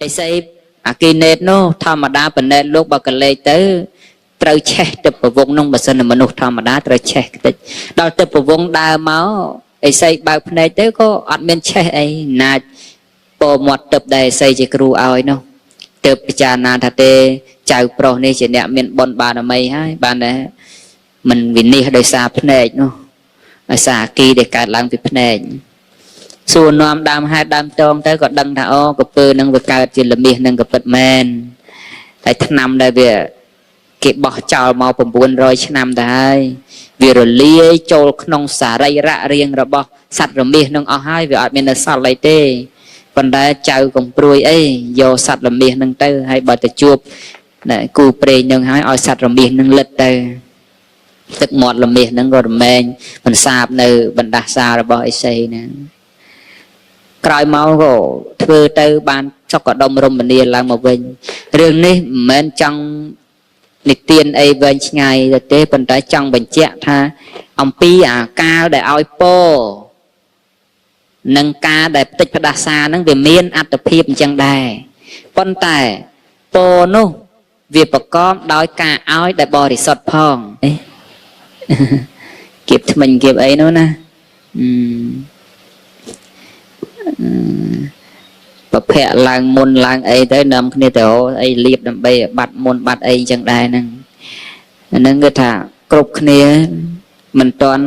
ឥសីអាគីណេតនោះធម្មតាបណេតលោកបើកលេចទៅត្រូវឆេះទឹកប្រវងនោះបើសិនមនុស្សធម្មតាត្រូវឆេះខ្ទេចដល់ទឹកប្រវងដើរមកឥសីបើកភ្នែកទៅក៏អត់មានឆេះអីណាចពោមាត់ទឹកដែលឥសីជាគ្រូឲ្យនោះទើបពិចារណាថាទេចៅប្រុសនេះជាអ្នកមានបុណ្យបារមីហើយបានតែមិនវិនិច្ឆ័យដោយសារភ្នែកនោះដោយសារអាគីដែលកើតឡើងពីភ្នែកសួរនាំដើមហេតុដើមតងទៅក៏ដឹងថាអូកពើនឹងវាកើតជាលមាសនឹងក៏ពិតមែនតែឆ្នាំដែលវាគេបោះចោលមក900ឆ្នាំទៅហើយវារលាយចូលក្នុងសរីរៈរាងរបស់សត្វរមាសនឹងអស់ហើយវាអត់មាននៅសល់អីទេប៉ុន្តែចៅកំព្រួយអីយកសត្វរមាសនឹងទៅហើយបើទៅជួបគូព្រេងនឹងហើយឲ្យសត្វរមាសនឹងលិតទៅទឹកមាត់រមាសនឹងក៏រមែងមិនសាបនៅបណ្ដាសារបស់ឥសីណាក្រោយមកក៏ធ្វើទៅបានសុខដុមរមនាឡើងមកវិញរឿងនេះមិនមែនចង់និទានអីវែងឆ្ងាយទៅទេប៉ុន្តែចង់បញ្ជាក់ថាអំពីអាកាលដែលឲ្យពោនិងការដែលផ្ទិចផ្ដាសានឹងវាមានអត្តភាពអញ្ចឹងដែរប៉ុន្តែពោនោះវាប្រកបដោយការឲ្យដែលបរិសុទ្ធផងគៀបថ្មិញគៀបអីនោះណាប្រភៈឡើងមុនឡើងអីទៅនាំគ្នាទៅអីលៀបដើម្បីបាត់មុនបាត់អីអញ្ចឹងដែរហ្នឹងហ្នឹងគឺថាគ្រប់គ្នាមិនទាន់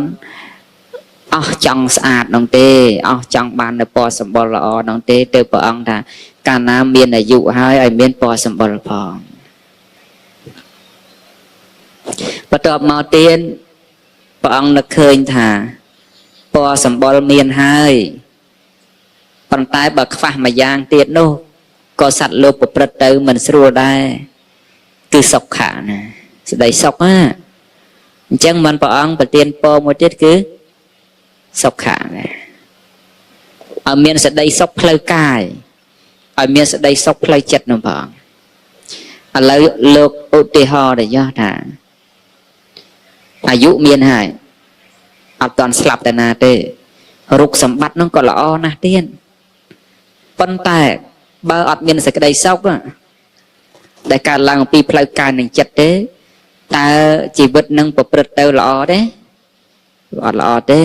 អស់ចង់ស្អាតនោះទេអស់ចង់បាននៅពណ៌សម្បុរល្អនោះទេទៅព្រះអង្គថាកាលណាមានអាយុហើយឲ្យមានពណ៌សម្បុរផងបន្ទាប់មកទៀតព្រះអង្គនឹកឃើញថាពណ៌សម្បុរមានហើយប៉ុន្តែបើខ្វះមួយយ៉ាងទៀតនោះក៏សត្វលោកប្រព្រឹត្តទៅមិនស្រួលដែរគឺសុខៈណាស្ដីសុខណាអញ្ចឹងមិនព្រះអង្គប្រទានពរមួយទៀតគឺសុខៈណាឲ្យមានសេចក្តីសុខផ្លូវកាយឲ្យមានសេចក្តីសុខផ្លូវចិត្តនោះព្រះអង្គឥឡូវលោកឧទាហរណ៍ទៅយោថាអាយុមានហើយអត់ទាន់ស្លាប់តែណាទេរុកសម្បត្តិនោះក៏ល្អណាស់ទៀតប៉ុន្តែបើអត់មានសេចក្តីសុខដែលកើតឡើងអំពីផ្លូវកាយនិងចិត្តទេតើជីវិតនឹងប្រព្រឹត្តទៅល្អទេអត់ល្អទេ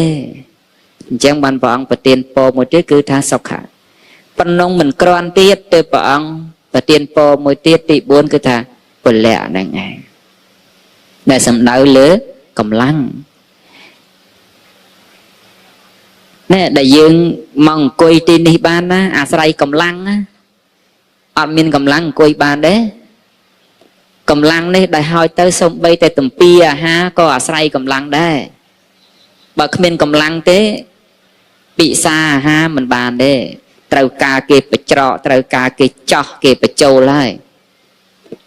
អញ្ចឹងបានព្រះអង្គប្រទានពរមួយទៀតគឺថាសុខៈប៉ុណ្ណឹងមិនគ្រាន់ទៀតទៅព្រះអង្គប្រទានពរមួយទៀតទី4គឺថាពលៈហ្នឹងឯងដែលសំដៅលើកម្លាំងណែដែលយើងមកអង្គុយទីនេះបានណាអាស្រ័យកម្លាំងណាអត់មានកម្លាំងអង្គុយបានទេកម្លាំងនេះដែលហើយទៅសំបីតែទំពីអាហារក៏អាស្រ័យកម្លាំងដែរបើគ្មានកម្លាំងទេពិសាអាហារមិនបានទេត្រូវការគេបញ្ច្រកត្រូវការគេចោះគេបញ្ចូលហើយ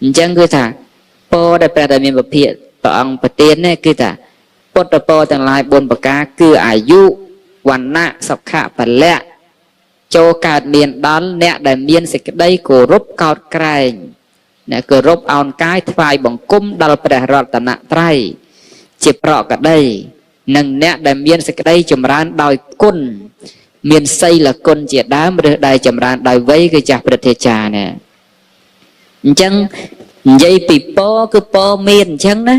អញ្ចឹងគឺថាពរដែលព្រះដែលមានពភាកព្រះអង្គប្រទាននេះគឺថាពុទ្ធពរទាំងឡាយ4ប្រការគឺអាយុវណ្ណៈសុខៈពលៈចូលកើតមានដល់អ្នកដែលមានសេចក្តីគោរពកោតក្រែងអ្នកគោរពអោនកាយថ្វាយបង្គំដល់ព្រះរតនត្រ័យជាប្រកដីនិងអ្នកដែលមានសេចក្តីចម្រើនដោយគុណមានសីលគុណជាដើមឬដែលចម្រើនដោយវ័យគឺចាស់ព្រឹទ្ធាចារ្យណាអញ្ចឹងនិយាយពីពរគឺពរមានអញ្ចឹងណា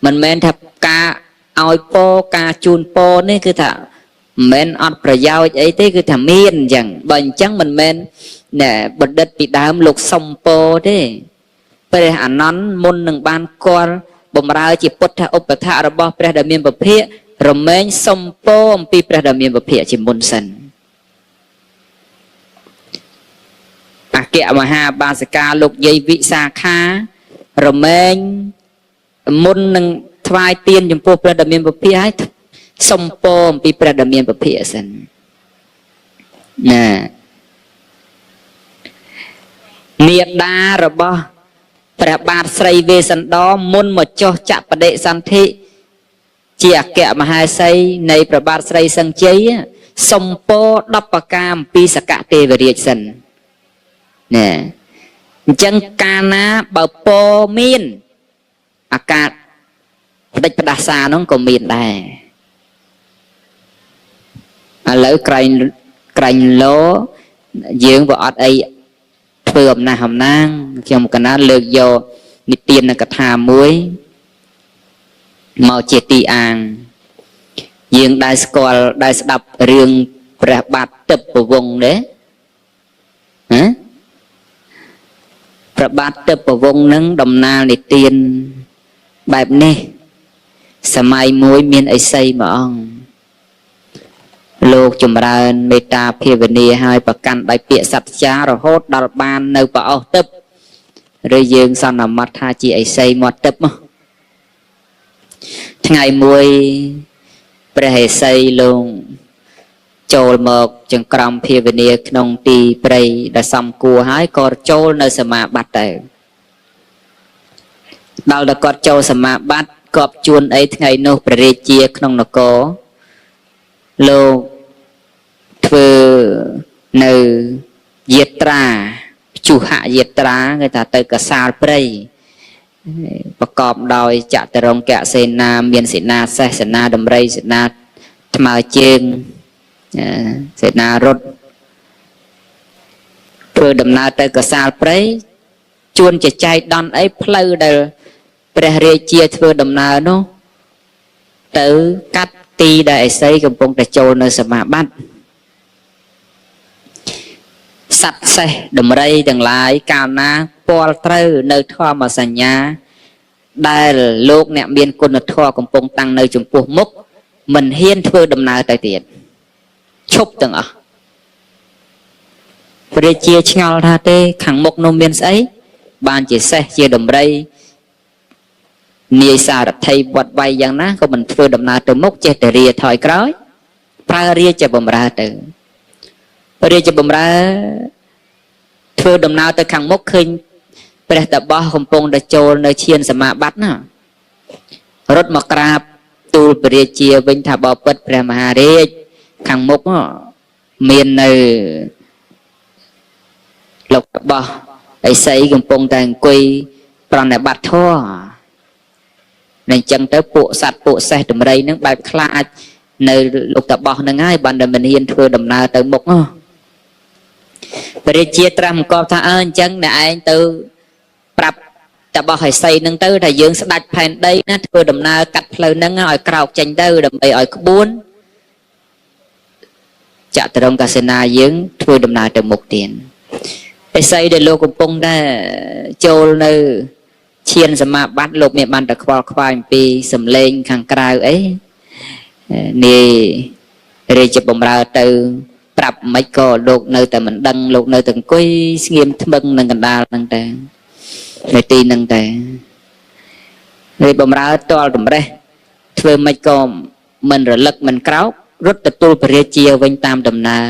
មិនមែនថាការឲ្យពរការជូនពរនេះគឺថាមិនមែនអត់ប្រយោជន៍អីទេគឺថាមានអញ្ចឹងបើអញ្ចឹងមិនមែនណែបណ្ឌិតពីដើមលោកសុំពរទេព្រះអានន្ទមុននឹងបានគាល់បំរើជាពុទ្ធឧបថៈរបស់ព្រះដែលមានពភាករមែងសុំពរអំពីព្រះដែលមានពភាកជាមុនសិនអគ្គមហាបាសិកាលោកយាយវិសាខារមែងមុននឹងថ្វាយទានចំពោះព្រះដែលមានពភាកហើយសុំពរអំពីព្រះដែលមានពភាកសិនណាមេដារបស់ព្រះបាទស្រីវេស្សន្តរមុនមកចុះចបដិសន្ធិជាអគ្គមហេសីនៃព្រះបាទស្រីសង្ជ័យសុំពរ10ប្រការអំពីសកទេវរាជសិនណែអញ្ចឹងកាលណាបើពរមានអាកាសផ្ដាច់ផ្ដាសានោះក៏មានដែរឥឡូវក្រែងលោយើងវាអត់អី ធ្វើអំណះអំណាងខ្ញុំកណាលើកយកនិទានកថាមួយមកជាទីអាងយើងដែលស្គាល់ដែលស្ដាប់រឿងព្រះបាទទិព្វវង្សទេហ៎ព្រះបាទទិព្វវង្សនឹងដំណាលនិទានបែបនេះសម័យមួយមានឥសីមួយអង្គលោកចម្រើនមេត្តាភាវនាហើយប្រកាន់ដោយពាក្យសត្យារហូតដល់បាននៅប្រអស់ទឹកឬយើងសន្មត់ថាជាឥសីមាត់ទឹកមកថ្ងៃមួយព្រះឥសីលោកចូលមកចង្ក្រមភាវនាក្នុងទីព្រៃដែលសំគួរហើយក៏ចូលនៅសមាបត្តិទៅដល់តែគាត់ចូលសមាបត្តិគប់ជួនអីថ្ងៃនោះព្រះរាជាក្នុងនគរលោកធ្វើនៅយាត្រាជុហយាត្រាគេថាទៅកសាលព្រៃប្រកបដោយចតុរង្គសេនាមានសេនាសេះសេនាដំរីសេនាថ្មើរជើងសេនារត់ធ្វើដំណើរទៅកសាលព្រៃជួនចែកដន់អីផ្លូវដែលព្រះរាជាធ្វើដំណើរនោះទៅកាត់ទីដែលឥសីកំពុងតែចូលនៅសមាបត្តិសត្វសេះដំរីទាំងឡាយកាលណាពាល់ត្រូវនៅធម្មសញ្ញាដែលលោកអ្នកមានគុណធម៌កំពុងតាំងនៅចំពោះមុខមិនហ៊ានធ្វើដំណើរទៅទៀតឈប់ទាំងអស់ព្រះជាឆ្ងល់ថាទេខាងមុខនោះមានស្អីបានជាសេះជាដំរីនាយសារថីវត្តវាយយ៉ាងណាក៏មិនធ្វើដំណើរទៅមុខចេះតែរាថយក្រោយប្រើរាជាបំរើទៅរាជាបំរើធ្វើដំណើរទៅខាងមុខឃើញព្រះតបោះកំពុងតែចូលនៅឈានសមាបត្តិណារត់មកក្រាបទូលព្រះរាជាវិញថាបបិទ្ធព្រះមហារាជខាងមុខមាននៅលោកតបោះឥសីកំពុងតែអង្គុយប្រណិបត្តិធម៌អញ្ចឹងទៅពួកសត្វពួកសេះដំរីនឹងបែបខ្លាចនៅលោកតបោះនឹងហើយបានតែមិនហ៊ានធ្វើដំណើរទៅមុខព្រះរាជាត្រាស់បង្គាប់ថាអើអញ្ចឹងអ្នកឯងទៅប្រាប់តបោះឥសីនឹងទៅថាយើងស្ដាច់ផែនដីណាធ្វើដំណើរកាត់ផ្លូវនឹងឲ្យក្រោកចេញទៅដើម្បីឲ្យក្បួនចតុរង្គសេនាយើងធ្វើដំណើរទៅមុខទៀតឥសីដែលលោកកំពុងតែចូលនៅឈានសមាបត្តិលោកមានបានតែខ្វល់ខ្វាយអំពីសំឡេងខាងក្រៅអីនាយរាជបំរើទៅប្រាប់មិនក៏លោកនៅតែមិនដឹងលោកនៅតែអង្គុយស្ងៀមថ្មឹងនឹងកណ្ដាលហ្នឹងតែនៅទីហ្នឹងតែរាជបំរើតលតម្រេះធ្វើមិនក៏មិនរលឹកមិនក្រោករត់ទទួលព្រះរាជាវិញតាមដំណើរ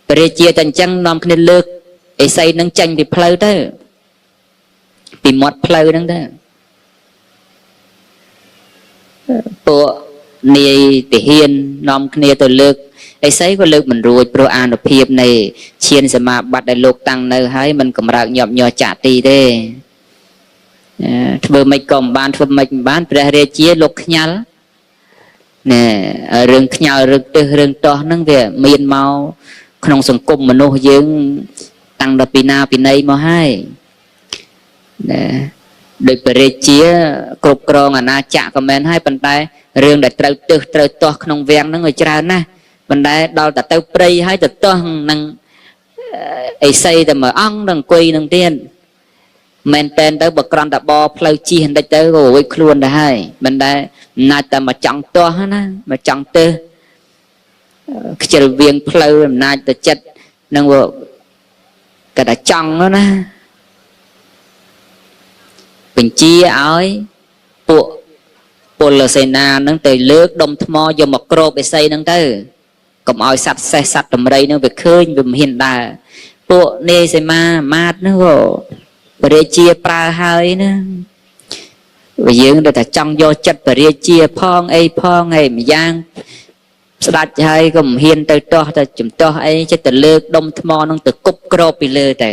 ព្រះរាជាតែអញ្ចឹងនាំគ្នាលើកឥសីនឹងចេញពីផ្លូវទៅពីមាត់ផ្លូវហ្នឹងទៅពួកនាយទាហាននាំគ្នាទៅលើកឥសីក៏លើកមិនរួចព្រោះអានុភាពនៃឈានសមាបត្តិដែលលោកតាំងនៅហើយមិនកម្រើកញាប់ញ័រចាក់ទីទេធ្វើមិនក៏មិនបានធ្វើមិនបានព្រះរាជាលោកខ្ញាល់ណែរឿងខ្ញាល់រឿងទឹះរឿងទាស់ហ្នឹងវាមានមកក្នុងសង្គមមនុស្សយើងតាំងដល់ពីណាពីណីមកហើយណែដោយព្រះរាជាគ្រប់គ្រងអាណាចក្រក៏មែនហើយប៉ុន្តែរឿងដែលត្រូវទឹះត្រូវទាស់ក្នុងវាំងហ្នឹងវាច្រើនណាស់ប៉ុន្តែដល់តែទៅព្រៃហើយទៅទាស់នឹងឥសីតែមួយអង្គនឹងអង្គុយនឹងទៀតមែនតែនទៅបើក្រន់តែបផ្លូវជិះបន្តិចទៅក៏រួចខ្លួនដែរហើយមិនដែលណាច់តែមកចង់ទាស់ណាមកចង់ទឹះខ្ជិលវៀងផ្លូវអំណាចទៅចិត្តនឹងក៏តែចង់ណាបញ្ជាឲ្យពួកពលសេនានឹងទៅលើកដុំថ្មយកមកគ្របឥសីនឹងទៅកុំឲ្យសត្វសេះសត្វដំរីនឹងវាឃើញវាមិនហ៊ានដើរពួកនាយសីមាមាតនោះក៏ព្រះរាជាប្រើហើយណាបើយើងដូចតែចង់យកចិត្តព្រះរាជាផងអីផងអីម្យ៉ាងស្ដាច់ហើយក៏មិនហ៊ានទៅទាស់ទៅជំទាស់អីចិត្តទៅលើកដុំថ្មនឹងទៅគប់គ្របពីលើទៅ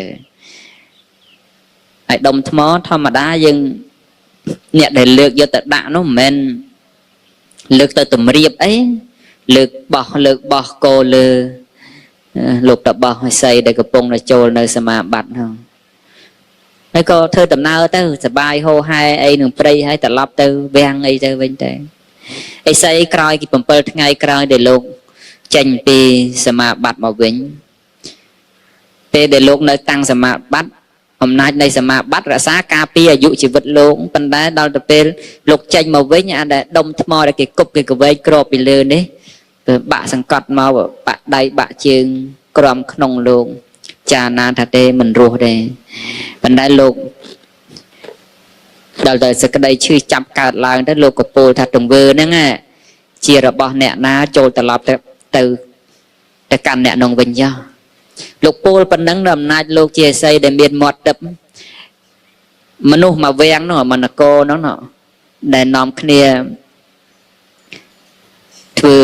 ហើយដុំថ្មធម្មតាយើងអ្នកដែលលើកយកទៅដាក់នោះមិនមែនលើកទៅតម្រៀបអីលើកបោះកោលើលោកតបោះឥសីដែលកំពុងតែចូលនៅសមាបត្តិហ្នឹង ហើយក៏ធ្វើដំណើរទៅសបាយហោហែអីនឹងព្រៃហើយត្រឡប់ទៅវាំងអីទៅវិញទៅឥសីក្រោយពី7ថ្ងៃក្រោយដែលលោកចេញពីសមាបត្តិមកវិញពេលដែលលោកនៅតាំងសមាបត្តិអំណាចនៃសមាបត្តិរក្សាការពារអាយុជីវិតលោកប៉ុន្តែដល់ទៅពេលលោកចេញមកវិញអាដែលដុំថ្មដែលគេគប់គេកវែកគ្របពីលើនេះទៅបាក់សង្កត់មកបាក់ដៃបាក់ជើងក្រំក្នុងលោកចាណាថាទេមិនរស់ទេប៉ុន្តែលោកដល់តែសេចក្តីឈឺចាប់កើតឡើងទៅលោកក៏ពោលថាទង្វើហ្នឹងជារបស់អ្នកណាចូលត្រឡប់ទៅទៅទៅកាន់អ្នកនងវិញចុះលោកពោលប៉ុណ្ណឹងដល់អំណាចលោកជាអសីដែលមានមាត់ទឹកមនុស្សមកវាំងនោះមនកោនោះដែលនាំគ្នាធ្វើ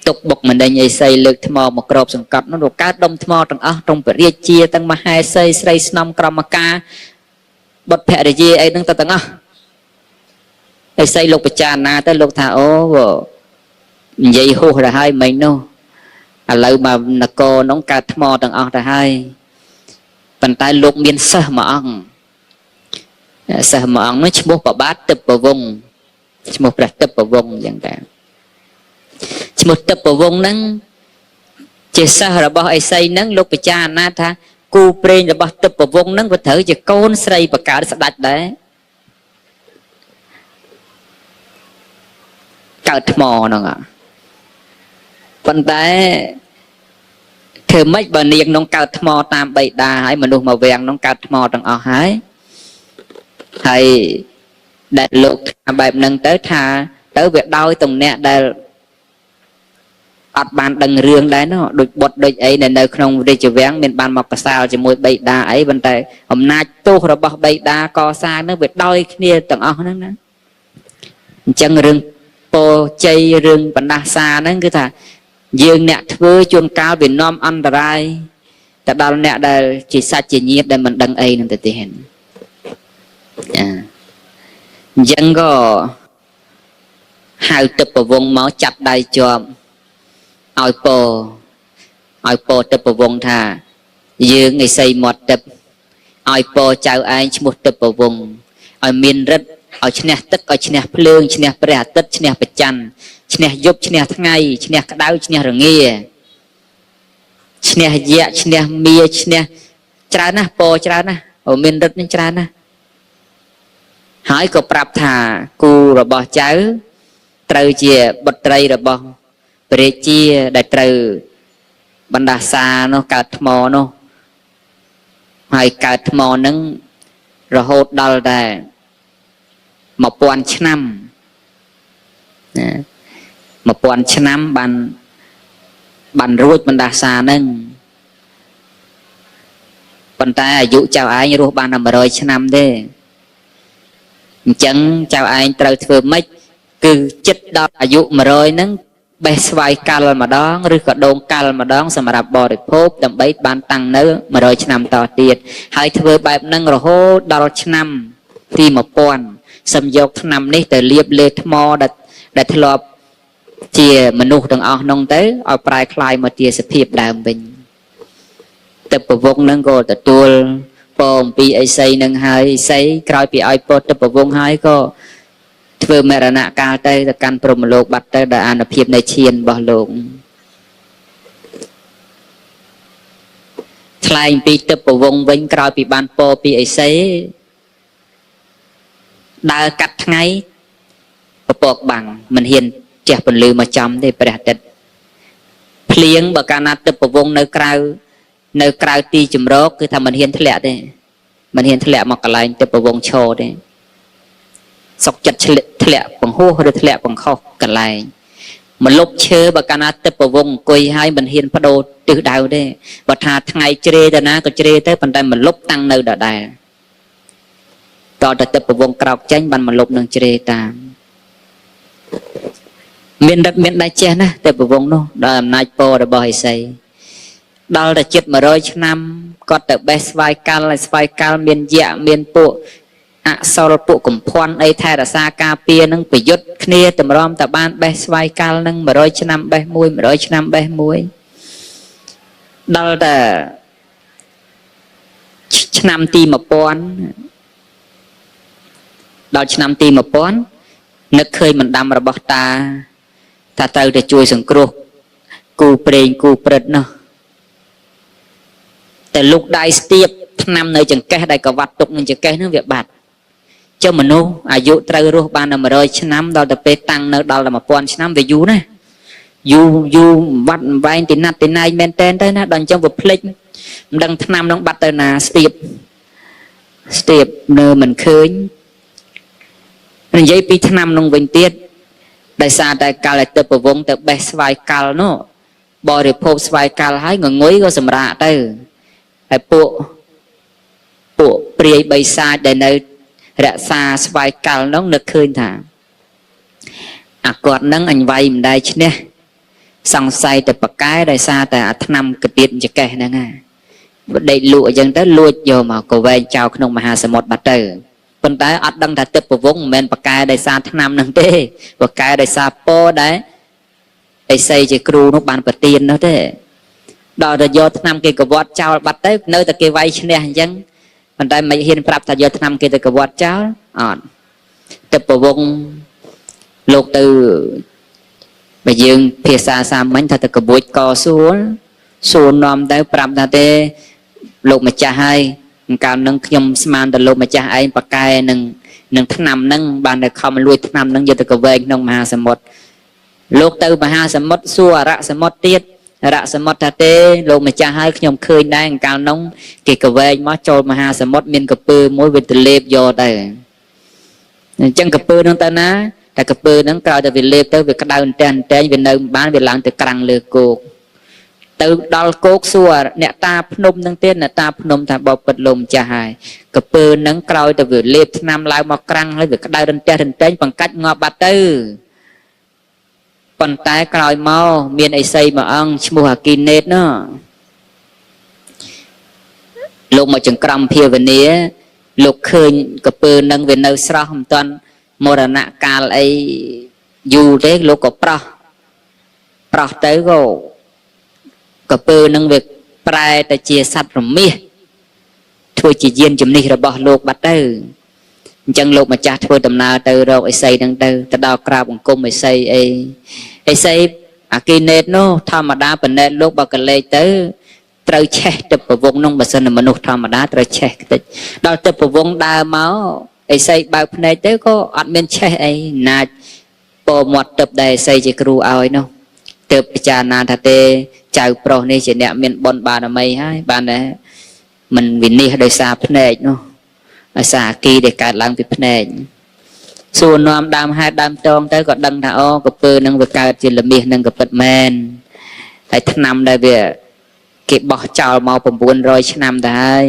ទុកបុកម្នេញអីសីលើកថ្មមកក្របសង្កត់នោះលោកកើតដុំថ្មទាំងអស់ក្នុងពរាជាទាំងមហេសីស្រីស្នំក្រមការបុត្រភរិយាអីហ្នឹងទៅទាំងអស់អីសីលោកពិចារណាទៅលោកថាអូនិយាយហួសទៅហើយមិញនោះឥឡូវមកនគរនោះកើតថ្មទាំងអស់ទៅហើយប៉ុន្តែលោកមានសិស្សមួយអង្គសិស្សមួយអង្គនោះឈ្មោះប្របាទទិពវង្សឈ្មោះព្រះទិពវង្សអញ្ចឹងតាឈ្មោះទិពវង្សហ្នឹងជាសិស្សរបស់អីសីហ្នឹងលោកពិចារណាថាគូព្រេងរបស់ទិពវង្សហ្នឹងវាត្រូវជាកូនស្រីបកើតស្ដាច់ដែរកើតថ្មហ្នឹងប៉ុន្តែធ្វើម៉េចបើនាងនោះកើតថ្មតាមបៃតាហើយមនុស្សមកវាំងនោះកើតថ្មទាំងអស់ហើយហើយដែលលោកថាបែបហ្នឹងទៅថាទៅវាដោយទំនាក់ដែលអត់បានដឹងរឿងដែរនោះដូចបុតដូចអីនៅក្នុងរាជវាំងមានបានមកកសាលជាមួយបៃតាអីប៉ុន្តែអំណាចទោសរបស់បៃតាកសាងនោះវាដោយគ្នាទាំងអស់ហ្នឹងណាអញ្ចឹងរឿងពោជ័យរឿងបណ្ដាសាហ្នឹងគឺថាយើងអ្នកធ្វើជួនកាលវានាំអន្តរាយទៅដល់អ្នកដែលជាសាច់ជាញាតិដែលមិនដឹងអីនឹងទៅទេអញ្ចឹងក៏ហៅទិពវង្សមកចាប់ដៃជាប់ឲ្យពោឲ្យពោទិពវង្សថាយើងឥសីមាត់ទឹកឲ្យពោចៅឯងឈ្មោះទិពវង្សឲ្យមានរិទ្ធឲ្យឈ្នះទឹកឲ្យឈ្នះភ្លើងឈ្នះព្រះអាទិត្យឈ្នះប្រច័នឈ្នះយប់ឈ្នះថ្ងៃឈ្នះក្តៅឈ្នះរងាឈ្នះយៈឈ្នះមាឈ្នះច្រើនណាស់ពោច្រើនណាស់មានរិទ្ធនេះច្រើនណាស់ហើយក៏ប្រាប់ថាគូរបស់ចៅត្រូវជាបុត្រីរបស់ព្រះរាជាដែលត្រូវបណ្ដាសានោះកើតថ្មនោះហើយកើតថ្មនឹងរហូតដល់តែ1000ឆ្នាំណា1000ឆ្នាំបានរួចបណ្ដាសានឹងប៉ុន្តែអាយុចៅឯងរស់បានតែ100ឆ្នាំទេអញ្ចឹងចៅឯងត្រូវធ្វើម៉េចគឺចិត្តដល់អាយុ100ហ្នឹងបេះស្វាយកាលម្ដងឬក៏ដូងកាលម្ដងសម្រាប់បរិភោគដើម្បីបានតាំងនៅ100ឆ្នាំតទៀតហើយធ្វើបែបហ្នឹងរហូតដល់ឆ្នាំទី1000សំយកឆ្នាំនេះទៅលាបលើថ្មដែលធ្លាប់ជាមនុស្សទាំងអស់នោះទៅឲ្យប្រែក្លាយមកជាសភាពដើមវិញទិពវង្សនឹងក៏ទទួលពរអំពីឥសីនឹងហើយឥសីក្រោយពីឲ្យពរទិពវង្សហើយក៏ធ្វើមរណកាលទៅទៅកាន់ព្រហ្មលោកបាត់ទៅដោយអានុភាពនៃឈានរបស់លោកថ្លែងពីទិពវង្សវិញក្រោយពីបានពរពីឥសីដើរកាត់ថ្ងៃពពកបាំងមិនហ៊ានជះពន្លឺមកចំទេព្រះអាទិត្យភ្លៀងបើកាលណាទិពវង្សនៅក្រៅទីជំរកគឺថាមិនហ៊ានធ្លាក់ទេមិនហ៊ានធ្លាក់មកកន្លែងទិពវង្សឈរទេសុកចិត្តធ្លាក់បង្ហោះឬធ្លាក់បង្ខុសកន្លែងមលុបឈើបើកាលណាទិពវង្សអង្គុយហើយមិនហ៊ានបដូរទិសដៅទេបើថាថ្ងៃជ្រេទៅណាក៏ជ្រេទៅប៉ុន្តែមលុបតាំងនៅដដែលតតែទិពវង្សក្រោកចេញបានមលុបនឹងជ្រេតាមមានរិទ្ធមានដៃចេះណាទិពវង្សនោះដោយអំណាចពររបស់ឥសីដល់តែជិត100ឆ្នាំគាត់ទៅបេះស្វាយកាល់ហើយស្វាយកាល់មានយៈមានពួកអសរពួកកំភ័ណ្ឌអីថែរក្សាការពារនឹងប្រយុទ្ធគ្នាតម្រាំតែបានបេះស្វាយកាល់នឹង100ឆ្នាំបេះមួយ100ឆ្នាំបេះមួយដល់តែ ឆ្នាំទី1000ដល់ឆ្នាំទី1000នឹកឃើញបណ្ដាំរបស់តាថាត្រូវតែជួយសង្គ្រោះគូព្រេងគូព្រឹត្តនោះតែលោកដៃស្ទាបឆ្នាំនៅចង្កេះដែលកវ៉ាត់ទុកនឹងចង្កេះនឹងវាបាត់ចុះមនុស្សអាយុត្រូវរស់បានដល់100ឆ្នាំដល់ទៅពេលតាំងនៅដល់1000ឆ្នាំវាយូរណាស់យូរយូរវត្តវែងទីណាត់ទីណែងមែនតែនទៅណាដល់អញ្ចឹងវាភ្លេចមិនដឹងឆ្នាំនឹងបាត់ទៅណាស្ទាបស្ទាបនៅមិនឃើញនិយាយពីឆ្នាំនឹងវិញទៀតដោយសារតែកាលឲ្យទៅប្រវងទៅបេះស្វាយកាល់នោះបរិភោគស្វាយកាល់ហើយងងុយក៏សម្រាកទៅហើយពួកព្រាយបិសាចដែលនៅរក្សាស្វាយកាល់នោះនឹកឃើញថាអាគាត់នឹងអញវាយមិនដែរឈ្នះសង្ស័យតែប៉កែដោយសារតែអាថ្នាំកទៀតចកេះហ្នឹងណាដេកលក់អញ្ចឹងទៅលួចយកមកក៏វែងចោលក្នុងមហាសមុទ្របាត់ទៅប៉ុន្តែអត់ដឹងថាទឹកប្រវងមិនមែនប៉កែដោយសារថ្នាំហ្នឹងទេប៉កែដោយសារពោដែលអេសីជាគ្រូនោះបានប្រទាននោះទេដល់តែយកថ្នាំគេកវត្តចោលបាត់ទៅនៅតែគេវាយឈ្នះអញ្ចឹងប៉ុន្តែមិនហ៊ានប្រាប់ថាយកថ្នាំគេទៅកវត្តចោលអត់ទឹកប្រវងលោកទៅបើយើងភាសាសាមញ្ញថាទៅកបួចកសួរសួរនាំទៅប្រាប់ថាទេលោកម្ចាស់ហើយកាលនឹងខ្ញុំស្មានទៅលោកម្ចាស់ឯងប៉កែនឹងថ្នាំនឹងបានតែខំលួចថ្នាំនឹងយកទៅកវែងក្នុងមហាសមុទ្រលោកទៅមហាសមុទ្រសួរអរសមុទ្រទៀតអរសមុទ្រថាទេលោកម្ចាស់ហើយខ្ញុំឃើញដែរកាលនោះគេកវែងមកចូលមហាសមុទ្រមានកពើមួយវាទលេបយកទៅអញ្ចឹងកពើនឹងទៅណាតែកពើហ្នឹងក្រោយតែវាលេបទៅវាក្តៅអន្ទះអន្ទែងវានៅមិនបានវាឡើងទៅក្រាំងលើគោកទៅដល់គោកសួរអ្នកតាភ្នំនឹងទៀតអ្នកតាភ្នំថាបបិទ្ធលោកម្ចាស់ហើយកពើហ្នឹងក្រោយតែវាលេបថ្នាំឡើងមកក្រាំងហើយវាក្តៅរន្ទះរន្ទែងបង្កាច់ងាប់បាត់ទៅប៉ុន្តែក្រោយមកមានអេសីមួយអង្គឈ្មោះអាគីណេតណោះលោកមកចង្ក្រមភាវនាលោកឃើញកពើនឹងវានៅស្រស់មិនទាន់មរណកាលអីយូរទេលោកក៏ប្រោះទៅក៏កពើនឹងវាប្រែទៅជាសត្វរមាសធ្វើជាយានជំនិះរបស់លោកបាត់ទៅអញ្ចឹងលោកម្ចាស់ធ្វើដំណើរទៅរកអេសីហ្នឹងទៅដល់ក្រាបអង្គមអេសីអីអេសីអាគីណេតនោះធម្មតាបណេតលោកបើកលេចទៅត្រូវឆេះទឹកប្រវងនោះបើសិនមនុស្សធម្មតាត្រូវឆេះតិចដល់ទឹកប្រវងដើរមកអេសីបើកភ្នែកទៅក៏អត់មានឆេះអីណាចពោមាត់ទឹកដែលអេសីជាគ្រូឲ្យនោះទើបពិចារណាថាទេចៅប្រុសនេះជាអ្នកមានបុណ្យបារមីហើយបានតែមិនវិនិច្ឆ័យដោយសារភ្នែកនោះដោយសារអាគីដែលកើតឡើងពីភ្នែកសួរនាំដើមហេតុដើមតងទៅក៏ដឹងថាអូកពើនឹងវាកើតជាលមាសនឹងក៏ពិតមែនហើយថ្នាំដែលវាគេបោះចោលមក900ឆ្នាំទៅហើយ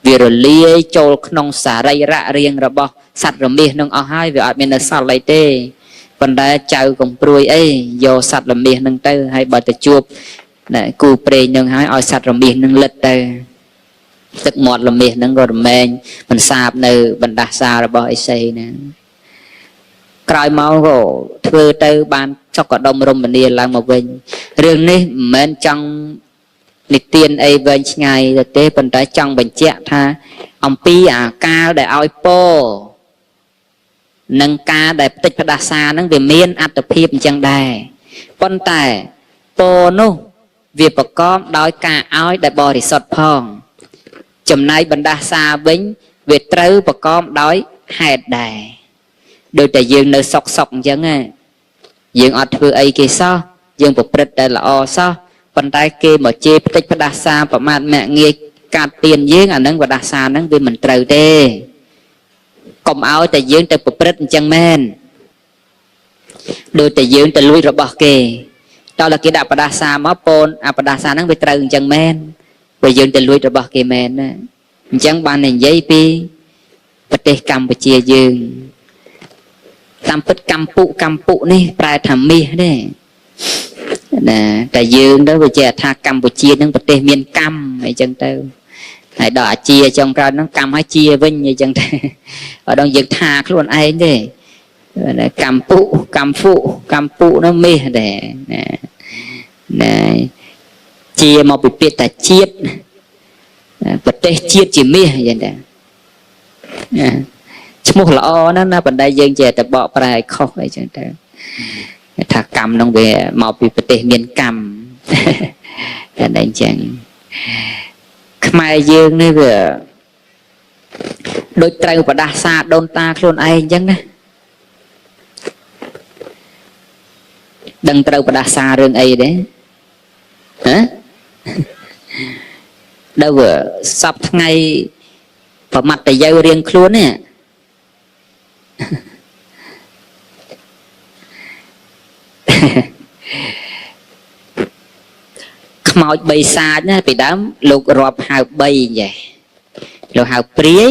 វារលាយចូលក្នុងសរីរៈរាងរបស់សត្វរមាសនឹងអស់ហើយវាអត់មាននៅសល់អីទេប៉ុន្តែចៅកំព្រួយអីយកសត្វរមាសនឹងទៅហើយបើទៅជួបគូព្រេងនឹងហើយឲ្យសត្វរមាសនឹងលិតទៅទឹកមាត់រមាសនឹងក៏រមែងមិនសាបនៅបណ្ដាសារបស់អេសីណាក្រោយមកក៏ធ្វើទៅបានសុខដុមរមនាឡើងមកវិញរឿងនេះមិនមែនចង់និទានអីវែងឆ្ងាយទៅទេប៉ុន្តែចង់បញ្ជាក់ថាអំពីអាកាលដែលឲ្យពោនិងការដែលផ្ទិចផ្ដាសានឹងវាមានអត្តភាពអញ្ចឹងដែរប៉ុន្តែពោនោះវាប្រកបដោយការឲ្យដែលបរិសុទ្ធផងចំណែកបណ្ដាសាវិញវាត្រូវប្រកបដោយហេតុដែរដូចតែយើងនៅសុកសុកអញ្ចឹងណាយើងអត់ធ្វើអីគេសោះយើងប្រព្រឹត្តតែល្អសោះប៉ុន្តែគេមកជេរផ្ទិចផ្ដាសាប្រមាថមាក់ងាយកាត់ទៀនយើងអានឹងបណ្ដាសាហ្នឹងវាមិនត្រូវទេកុំឲ្យតែយើងទៅប្រព្រឹត្តអញ្ចឹងមែនដូចតែយើងទៅលួចរបស់គេតោះដល់គេដាក់បណ្ដាសាមកពូនអាបណ្ដាសាហ្នឹងវាត្រូវអញ្ចឹងមែនព្រោះយើងទៅលួចរបស់គេមែនណាអញ្ចឹងបាននិយាយពីប្រទេសកម្ពុជាយើងតាមពិតកម្ពុនេះប្រែថាមាសទេណាតែយើងទៅវាជាថាកម្ពុជានឹងប្រទេសមានកម្មអីចឹងទៅហើយដល់អាជាចុងក្រោយហ្នឹងកម្មឲ្យជាវិញអីចឹងទៅអត់ដឹងយើងថាខ្លួនឯងទេកម្ពុកម្ពុកម្ពុនោះមាសដែរណាណាជាមកពីពាក្យថាជាតិ ប្រទេសជាតិជាមាសយ៉ាងដែរឈ្មោះល្អណាស់ណាប៉ុន្តែយើងចេះតែបកប្រែឲ្យខុសអីចឹងទៅថាកម្មនោះវាមកពីប្រទេសមានកម្មតែអញ្ចឹងខ្មែរយើងនេះវាដូចត្រូវបដាសាដូនតាខ្លួនឯងអញ្ចឹងណាដឹងត្រូវបដាសារឿងអីទេហ៎ដល់សពថ្ងៃប្រមាត់តយោរៀងខ្លួននេះខ្មោចបីសាចណាពីដើមលោករាប់ហៅ3ចេះលោកហៅព្រាយ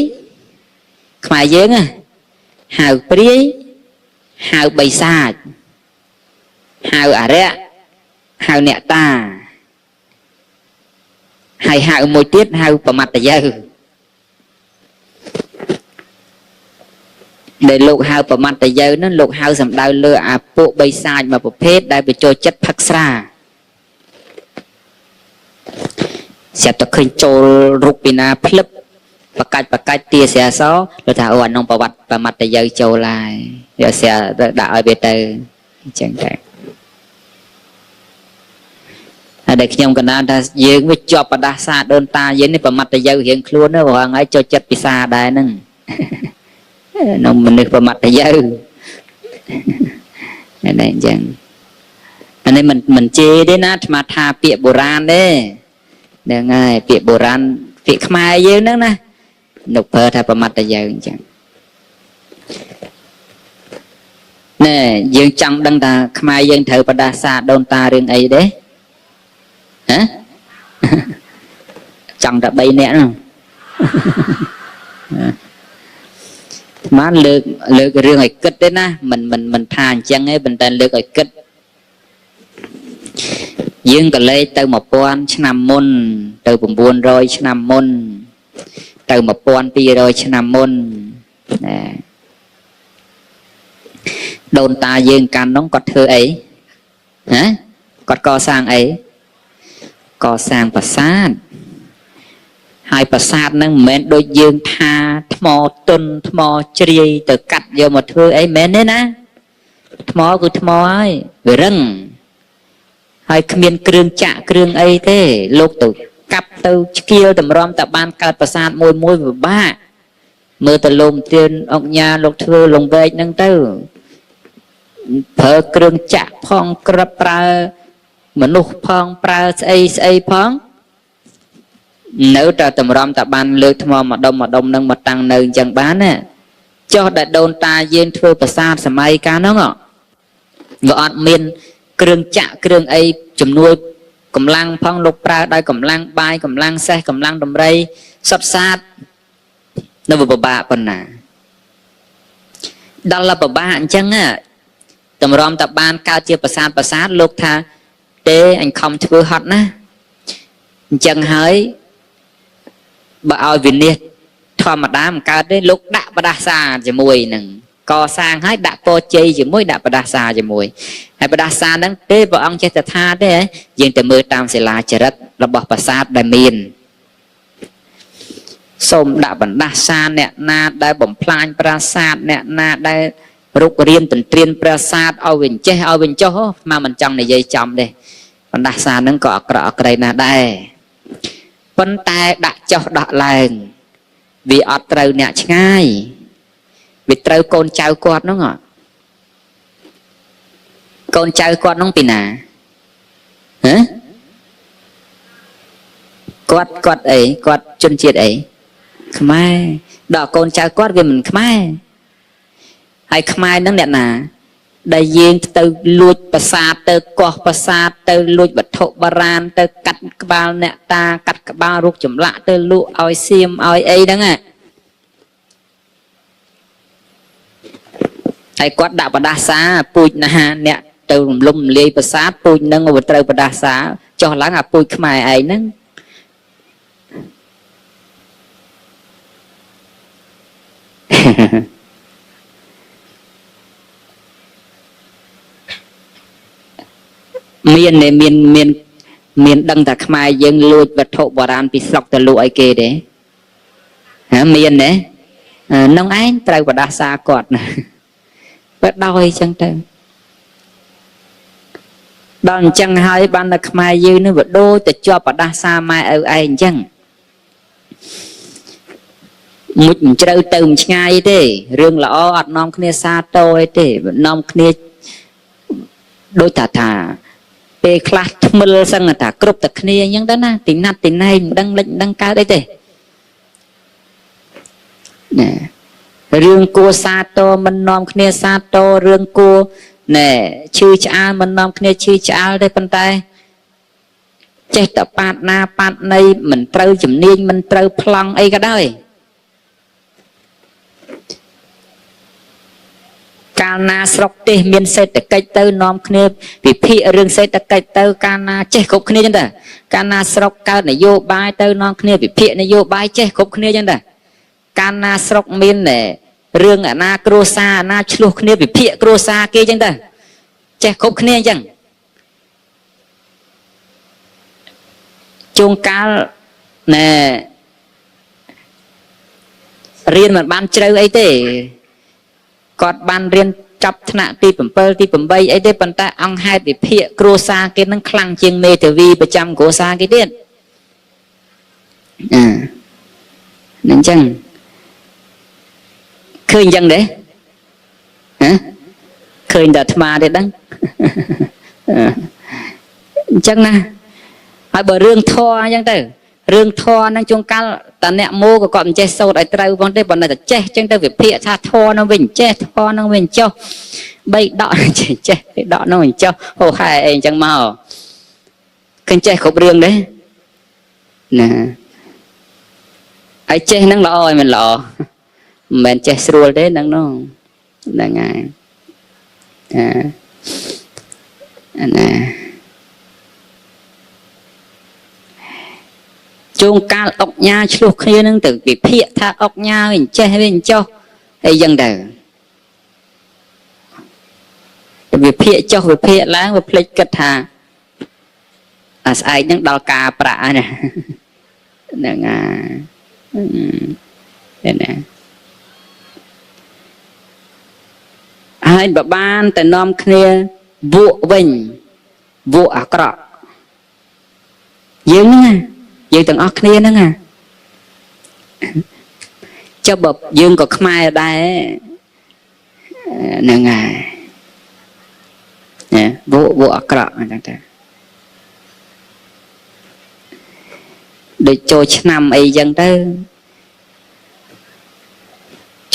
ខ្មែរយើងណាហៅព្រាយហៅបីសាចហៅអរិយហៅអ្នកតាហើយហៅមួយទៀតហៅប្រមាត់តយោដែលលោកហៅប្រមាត់តយោហ្នឹងលោកហៅសំដៅលើអាពួកបីសាចមួយប្រភេទដែលបញ្ចូលចិត្តផឹកស្រាស្រាប់តែឃើញចូលរុកពីណាភ្លឹបបកាច់បកាច់ទាស្រាសលោកថាអូអានោះប្រវត្តិប្រមាត់តយោចូលហើយយកស្រាដាក់ឲ្យវាទៅអញ្ចឹងតែហើយដែលខ្ញុំកណ្ដាលថាយើងវាជាប់បដាសាដូនតាយើងនេះប្រមាត់តយោរៀងខ្លួនណាព្រោះថ្ងៃចូលចិត្តពិសាដែរហ្នឹងនៅមនុស្សប្រមាត់តយោនេះអញ្ចឹងអានេះមិនជេរទេណាអាត្មាថាពាក្យបុរាណទេហ្នឹងហើយពាក្យបុរាណពាក្យខ្មែរយើងហ្នឹងណាលោកប្រើថាប្រមាត់តយោអញ្ចឹងណែយើងចង់ដឹងថាខ្មែរយើងត្រូវបដាសាដូនតារឿងអីទេហ៎ចង់តែ3នាក់ហ្នឹងបានលើករឿងឲ្យគិតទេណាមិនថាអញ្ចឹងទេប៉ុន្តែលើកឲ្យគិតយើងក៏លេខទៅ1000ឆ្នាំមុនទៅ900ឆ្នាំមុនទៅ1200ឆ្នាំមុនណាដូនតាយើងកាន់នោះគាត់ធ្វើអីហ៎គាត់កសាងអីកសាងប្រាសាទហើយប្រាសាទហ្នឹងមិនមែនដូចយើងថាថ្មទុនថ្មជ្រាយទៅកាត់យកមកធ្វើអីមែនទេណាថ្មគឺថ្មហើយវារឹងហើយគ្មានគ្រឿងចាក់គ្រឿងអីទេលោកទៅកាប់ទៅឆ្កៀលតម្រាំតែបានកើតប្រាសាទមួយមួយពិបាកមើលទៅលោមទៀនអុកញ៉ាលោកធ្វើលងវែកហ្នឹងទៅប្រើគ្រឿងចាក់ផងក្របប្រើមនុស្សផងប្រើស្អីស្អីផងនៅតែតម្រាំតែបានលើកថ្មម្ដុំម្ដុំនឹងមកតាំងនៅអញ្ចឹងបានណាចុះដែលដូនតាយើងធ្វើប្រាសាទសម័យកាលហ្នឹងវាអត់មានគ្រឿងចាក់គ្រឿងអីជំនួយកម្លាំងផងលោកប្រើដោយកម្លាំងបាយកម្លាំងសេះកម្លាំងដំរីសុទ្ធសាធនៅពិបាកប៉ុណ្ណាដល់ពិបាកអញ្ចឹងតម្រាំតែបានកើតជាប្រាសាទប្រាសាទលោកថាទេអញខំធ្វើហត់ណាអញ្ចឹងហើយបើឲ្យវិនិច្ឆ័យធម្មតាមិនកើតទេលោកដាក់បដាសាជាមួយនឹងកសាងហើយដាក់ពរជ័យជាមួយដាក់បដាសាជាមួយហើយបដាសាហ្នឹងទេព្រះអង្គចេះតែថាទេយើងទៅមើលតាមសិលាចារិករបស់ប្រាសាទដែលមានសូមដាក់បណ្ដាសាអ្នកណាដែលបំផ្លាញប្រាសាទអ្នកណាដែលរុករានទន្ទ្រានប្រាសាទឲ្យវិញចេះឲ្យវិញចុះមកមិនចង់និយាយចំទេបណ្ដាសាហ្នឹងក៏អាក្រក់អាក្រៃណាស់ដែរប៉ុន្តែដាក់ចុះដាក់ឡើងវាអត់ត្រូវអ្នកឆ្ងាយវាត្រូវកូនចៅគាត់ហ្នឹងកូនចៅគាត់ហ្នឹងពីណាហ៎គាត់អីគាត់ជនជាតិអីខ្មែរដល់កូនចៅគាត់វាមិនខ្មែរហើយខ្មែរហ្នឹងអ្នកណាដែលយើងទៅលួចប្រាសាទទៅកោះប្រាសាទទៅលួចវត្ថុបុរាណទៅកាត់ក្បាលអ្នកតាកាត់ក្បាលរូបចម្លាក់ទៅលក់ឲ្យសៀមឲ្យអីហ្នឹងហើយគាត់ដាក់បដាសាពូជណាអ្នកទៅរំលំលាយប្រាសាទពូជហ្នឹងវាត្រូវបដាសាចុះឡើងអាពូជខ្មែរឯងហ្នឹងមាន មានដឹងថាខ្មែរយើងលួចវត្ថុបុរាណពីស្រុកទៅលក់ឲ្យគេទេហ៎មានទេនឹងឯងត្រូវបដាសាគាត់ណាបើដោយអញ្ចឹងទៅដល់អញ្ចឹងហើយបានតែខ្មែរយើងនឹងវាដូចទៅជាប់បដាសាម៉ែឪឯងអញ្ចឹងមុជមិនជ្រៅទៅមិនឆ្ងាយទេរឿងល្អអត់នាំគ្នាសាទរអីទេនាំគ្នាដូចថាពេលខ្លះថ្មិលសឹងថាគ្រប់តែគ្នាអញ្ចឹងទៅណាទីណាត់ទីណែងមិនដឹងលិចមិនដឹងកើតអីទេណារឿងគួសាទរមិននាំគ្នាសាទររឿងគួណែឈឺឆ្អាលមិននាំគ្នាឈឺឆ្អាលទេប៉ុន្តែចេះតែប៉ាតណាប៉ាតណីមិនត្រូវជំនាញមិនត្រូវប្លង់អីក៏ដោយកាលណាស្រុកទេសមានសេដ្ឋកិច្ចទៅនាំគ្នាវិភាគរឿងសេដ្ឋកិច្ចទៅកាលណាចេះគ្រប់គ្នាចឹងតាកាលណាស្រុកកើតនយោបាយទៅនាំគ្នាវិភាគនយោបាយចេះគ្រប់គ្នាចឹងតាកាលណាស្រុកមានរឿងអាណាគ្រួសារអាណាឆ្លោះគ្នាវិភាគគ្រួសារគេចឹងតាចេះគ្រប់គ្នាអញ្ចឹងជួនកាលណែរៀនមិនបានជ្រៅអីទេគាត់បានរៀនចាប់ថ្នាក់ទី7ទី8អីទេប៉ុន្តែអង្គហេតុវិភាគគ្រួសារគេនឹងខ្លាំងជាងមេធាវីប្រចាំគ្រួសារគេទៀតអានឹងអញ្ចឹងឃើញអញ្ចឹងទេហ៎ឃើញតែអាត្មាទេដឹងអញ្ចឹងណាហើយបើរឿងធម៌អញ្ចឹងទៅរឿងធម៌ហ្នឹងជួនកាលតាអ្នកម៉ូក៏គាត់មិនចេះសូត្រឲ្យត្រូវផងទេប៉ុន្តែតែចេះអញ្ចឹងទៅវិភាគថាធម៌ហ្នឹងវិញចេះធម៌ហ្នឹងវិញចុះបីដកចេះចេះបីដកហ្នឹងវិញចុះហូហែអីអញ្ចឹងមកឃើញចេះគ្រប់រឿងទេណាហើយចេះហ្នឹងល្អហើយមិនល្អមិនមែនចេះស្រួលទេហ្នឹងនោះហ្នឹងហើយអាណាជួនកាលអុកញ៉ាឆ្លោះគ្នានឹងទៅវិភាគថាអុកញ៉ាវិញចេះវិញចុះអីយ៉ាងទៅវិភាគចុះវិភាគឡើងវាភ្លេចគិតថាអាស្អែកនឹងដល់ការប្រាក់ណាហ្នឹងហើយណាហើយបើបានតែនាំគ្នាវក់វិញវក់អាក្រក់យើងហ្នឹងយើងទាំងអស់គ្នាហ្នឹងណាចុះបើយើងក៏ខ្មែរដែរហ្នឹងហើយណាវក់វក់អាក្រក់អញ្ចឹងទៅដូចចូលឆ្នាំអីចឹងទៅ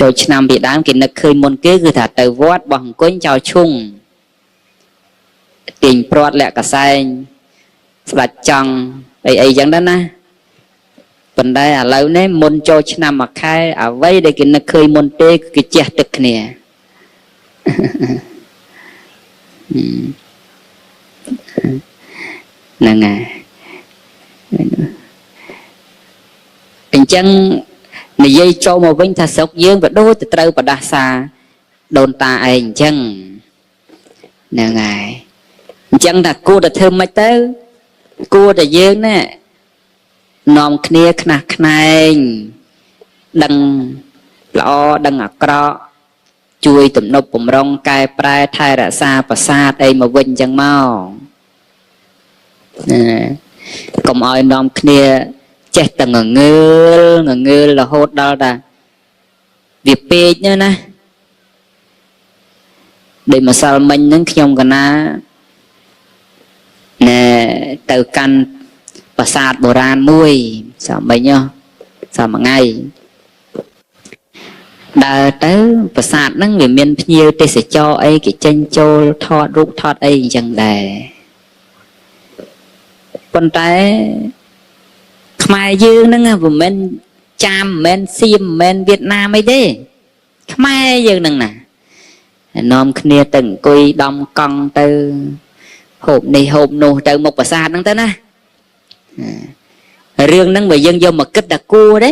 ចូលឆ្នាំពីដើមគេនឹកឃើញមុនគេគឺថាទៅវត្តបោះអង្គញ់ចោលឈុងទាញព្រាត់លាក់កសែងស្ដាច់ចង់អីអីចឹងដែរណាប៉ុន្តែឥឡូវនេះមុនចូលឆ្នាំមួយខែអ្វីដែលគេនឹកឃើញមុនទេគឺគេជះទឹកគ្នាហ្នឹងហើយអញ្ចឹងនិយាយចូលមកវិញថាស្រុកយើងក៏ដូចទៅត្រូវបដាសាដូនតាឯងអញ្ចឹងហ្នឹងហើយអញ្ចឹងថាគួរតែធ្វើម៉េចទៅគួរតែយើងណានាំគ្នាខ្នះខ្នែងដឹងល្អដឹងអាក្រក់ជួយទំនប់បំរុងកែប្រែថែរក្សាប្រាសាទអីមកវិញអញ្ចឹងមកណាកុំឲ្យនាំគ្នាចេះតែងងើលងងើលរហូតដល់តាវាពេកណាណាដូចម្សិលមិញហ្នឹងខ្ញុំកណាណែទៅកាន់ប្រាសាទបុរាណមួយសាមិញសាមួយថ្ងៃដើរទៅប្រាសាទហ្នឹងវាមានភ្ញៀវទេសចរអីគេចេញចូលថតរូបថតអីអញ្ចឹងដែរប៉ុន្តែខ្មែរយើងហ្នឹងមិនមែនចាមមិនមែនសៀមមិនមែនវៀតណាមអីទេខ្មែរយើងហ្នឹងណានាំគ្នាទៅអង្គុយដំកង់ទៅហូបនេះហូបនោះទៅមុខប្រាសាទហ្នឹងទៅណារឿងហ្នឹងបើយើងយកមកគិតថាគួរទេ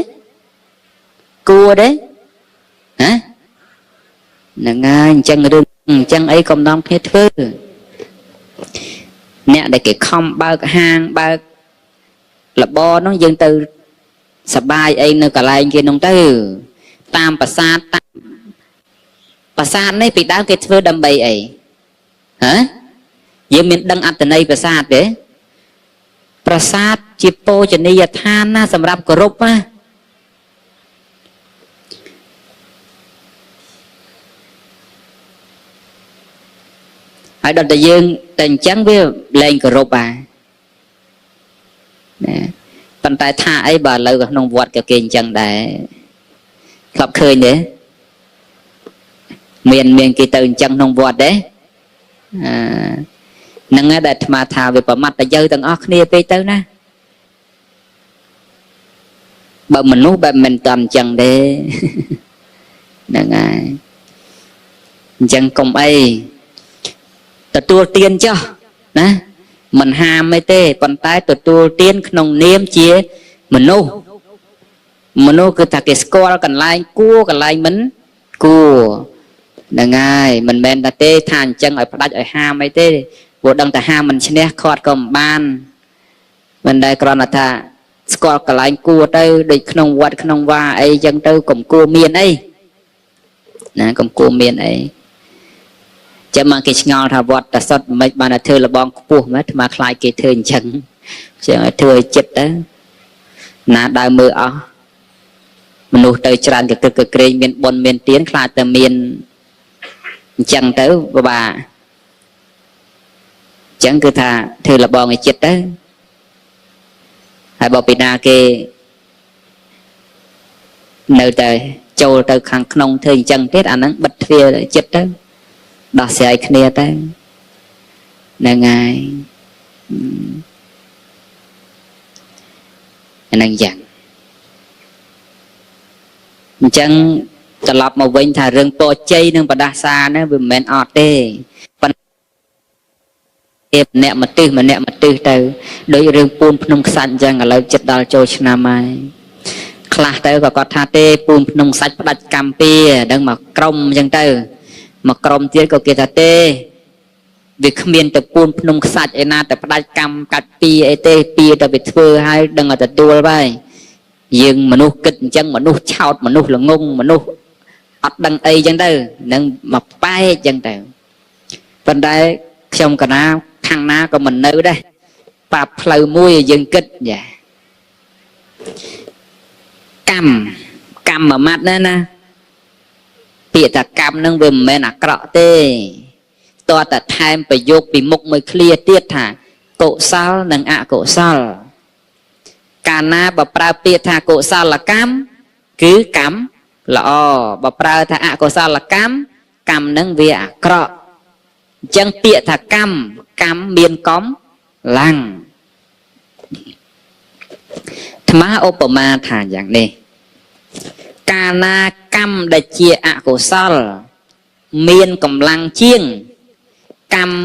គួរទេហ៎ហ្នឹងហើយអញ្ចឹងរឿងអញ្ចឹងអីកុំនាំគ្នាធ្វើ អ្នកដែលគេខំបើកហាងបើកលបនោះយើងទៅសបាយអីនៅកន្លែងគេនោះទៅតាមប្រាសាទតាមប្រាសាទនេះពីដើមគេធ្វើដើម្បីអីហ៎យើងមានដឹងអត្តន័យប្រាសាទទេប្រាសាទជាពោជនីយដ្ឋានណាសម្រាប់គោរពណាហើយដល់តែយើងតែអញ្ចឹងវាលែងគោរពអាណាប៉ុន្តែថាអីបើឥឡូវក្នុងវត្តក៏គេអញ្ចឹងដែរធ្លាប់ឃើញទេមានគេទៅអញ្ចឹងក្នុងវត្តទេអាហ្នឹងហើយដែលអាត្មាថាវាប្រមាថតែយើងទាំងអស់គ្នាពេកទៅណាបើមនុស្សបែបមិនតាន់អញ្ចឹងទេហ្នឹងហើយអញ្ចឹងកុំអីទទួលទានចុះណាមិនហាមអីទេប៉ុន្តែទទួលទានក្នុងនាមជាមនុស្សមនុស្សគឺថាគេស្គាល់កន្លែងគួរកន្លែងមិនគួរហ្នឹងហើយមិនមែនថាទេថាអញ្ចឹងឲ្យផ្ដាច់ឲ្យហាមអីទេព្រោះដឹងតែហាមមិនឈ្នះខាត់ក៏មិនបានមិនដែលគ្រាន់តែថាស្គាល់កន្លែងគួរទៅដូចក្នុងវត្តក្នុងវាអីចឹងទៅកុំគួរមានអីណាកុំគួរមានអីចាំមកគេឆ្ងល់ថាវត្តតាសុតមិនបានតែធ្វើលបងខ្ពស់មែនអាត្មាខ្លាចគេធ្វើអញ្ចឹងចឹងឲ្យធ្វើឲ្យចិត្តទៅណាដើរមើលអស់មនុស្សទៅច្រើនកកក្រែងមានបុណ្យមានទានខ្លាចតែមានអញ្ចឹងទៅពិបាកអញ្ចឹងគឺថាធ្វើលបងឲ្យចិត្តទៅហើយបើពីណាគេនៅតែចូលទៅខាងក្នុងធ្វើអញ្ចឹងទៀតអាហ្នឹងបិទទ្វារចិត្តទៅដោះស្រាយគ្នាទៅហ្នឹងហើយហ្នឹងយ៉ាងអញ្ចឹងត្រឡប់មកវិញថារឿងពរជ័យនិងបដាសាហ្នឹងវាមិនមែនអត់ទេប៉ុន្តែម្នាក់មកទិសម្នាក់មកទិសទៅដោយរឿងពូនភ្នំខ្សាច់អញ្ចឹងឥឡូវចិត្តដល់ចូលឆ្នាំហើយខ្លះទៅក៏គាត់ថាទេពូនភ្នំខ្សាច់ផ្ដាច់កម្ពីដឹងមកក្រុមអញ្ចឹងទៅមកក្រុមទៀតក៏គេថាទេវាគ្មានទៅពូនភ្នំខ្សាច់ឯណាតែផ្ដាច់កម្មកាត់ពីអីទេពីតែវាធ្វើឲ្យដឹងឲ្យទទួលហើយយើងមនុស្សគិតអញ្ចឹងមនុស្សឆោតមនុស្សល្ងងមនុស្សអត់ដឹងអីអញ្ចឹងទៅនឹងមកបែកអញ្ចឹងទៅប៉ុន្តែខ្ញុំកណាខាងណាក៏មិននៅដែរប្រាប់ផ្លូវមួយឲ្យយើងគិតយ៉ាកម្មមួយម៉ាត់ណាណាពាក្យថាកម្មនឹងវាមិនមែនអាក្រក់ទេតើតែថែមប្រយោគពីមុខមួយឃ្លាទៀតថាកុសលនិងអកុសលកាលណាបើប្រើពាក្យថាកុសលកម្មគឺកម្មល្អបើប្រើថាអកុសលកម្មកម្មនឹងវាអាក្រក់អញ្ចឹងពាក្យថាកម្មកម្មមានកំលាំងអាត្មាឧបមាថាយ៉ាងនេះកាលណាកម្មដែលជាអកុសលមានកម្លាំងជាងកម្ម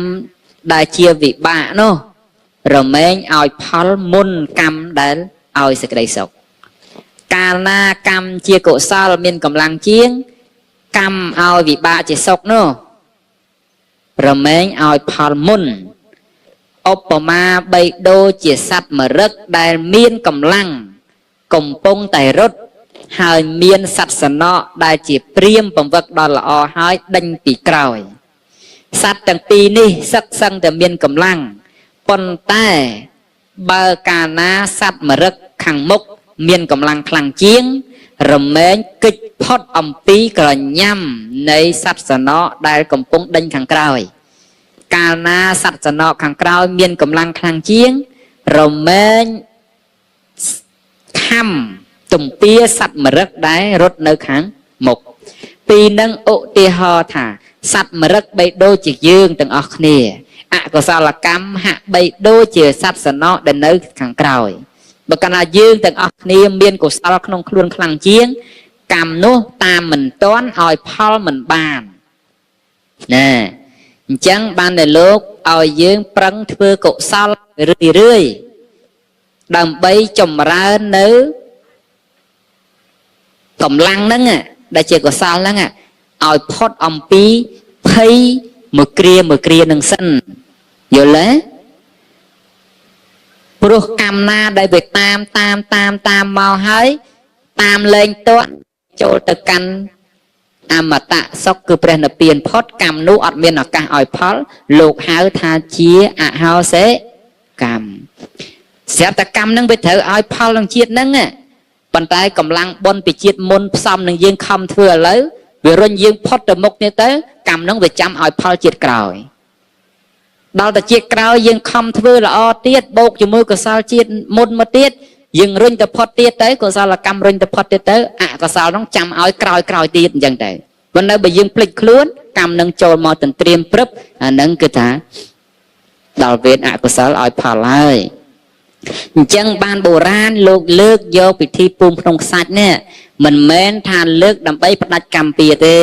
ដែលជាវិបាកនោះរមែងឲ្យផលមុនកម្មដែលឲ្យសេចក្តីសុខកាលណាកម្មជាកុសលមានកម្លាំងជាងកម្មឲ្យវិបាកជាសុខនោះរមែងឲ្យផលមុនឧបមាបីដូចជាសត្វមរឹកដែលមានកម្លាំងកំពុងតែរត់ហើយមានសត្វសំណក់ដែលជាព្រាមបង្វឹកដល់ល្អហើយដេញពីក្រោយសត្វទាំងពីរនេះសឹកសឹងតែមានកម្លាំងប៉ុន្តែបើកាលណាសត្វមរឹកខាងមុខមានកម្លាំងខ្លាំងជាងរមែងគេចផុតអំពីក្រញាំនៃសត្វសំណក់ដែលកំពុងដេញខាងក្រោយកាលណាសត្វសំណក់ខាងក្រោយមានកម្លាំងខ្លាំងជាងរមែងខំទំពាសត្វមរឹកដែលរត់នៅខាងមុខពីនឹងឧទាហរណ៍ថាសត្វមរឹកបីដូចជាយើងទាំងអស់គ្នាអកុសលកម្មហាក់បីដូចជាសត្វសំណក់ដែលនៅខាងក្រោយបើកាលណាយើងទាំងអស់គ្នាមានកុសលក្នុងខ្លួនខ្លាំងជាងកម្មនោះតាមមិនទាន់ឲ្យផលមិនបានណែអញ្ចឹងបានតែលោកឲ្យយើងប្រឹងធ្វើកុសលរឿយៗដើម្បីចម្រើននៅកម្លាំងហ្នឹងដែលជាកុសលហ្នឹងឲ្យផុតអំពីភ័យមួយគ្រាមួយគ្រានឹងសិនយល់ទេ ព្រោះកម្មណាដែលវាតាមតាមតាមតាមមកហើយតាមលែងទាន់ចូលទៅកាន់អមតៈសុខគឺព្រះនិព្វានផុតកម្មនោះអត់មានឱកាសឲ្យផលលោកហៅថាជាអហោសិកម្មស្រាប់តែកម្មនឹងវាត្រូវឲ្យផលក្នុងជាតិហ្នឹងប៉ុន្តែកម្លាំងបុណ្យពីជាតិមុនផ្សំនឹងយើងខំធ្វើឥឡូវវារុញយើងផុតទៅមុខនេះទៅកម្មនឹងវាចាំឲ្យផលជាតិក្រោយដល់តែជាតិក្រោយយើងខំធ្វើល្អទៀតបូកជាមួយកុសលជាតិមុនមកទៀតយើងរុញទៅផុតទៀតទៅកុសលកម្មរុញទៅផុតទៀតទៅអកុសលនោះចាំឲ្យក្រោយក្រោយទៀតអញ្ចឹងទៅប៉ុន្តែបើយើងភ្លេចខ្លួនកម្មនឹងចូលមកទន្ទ្រាមព្រឹបអានឹងគឺថាដល់វេនអកុសលឲ្យផលហើយអញ្ចឹងបានបុរាណលោកលើកយកពិធីពូនភ្នំខ្សាច់នេះមិនមែនថាលើកដើម្បីផ្ដាច់កម្មពៀទេ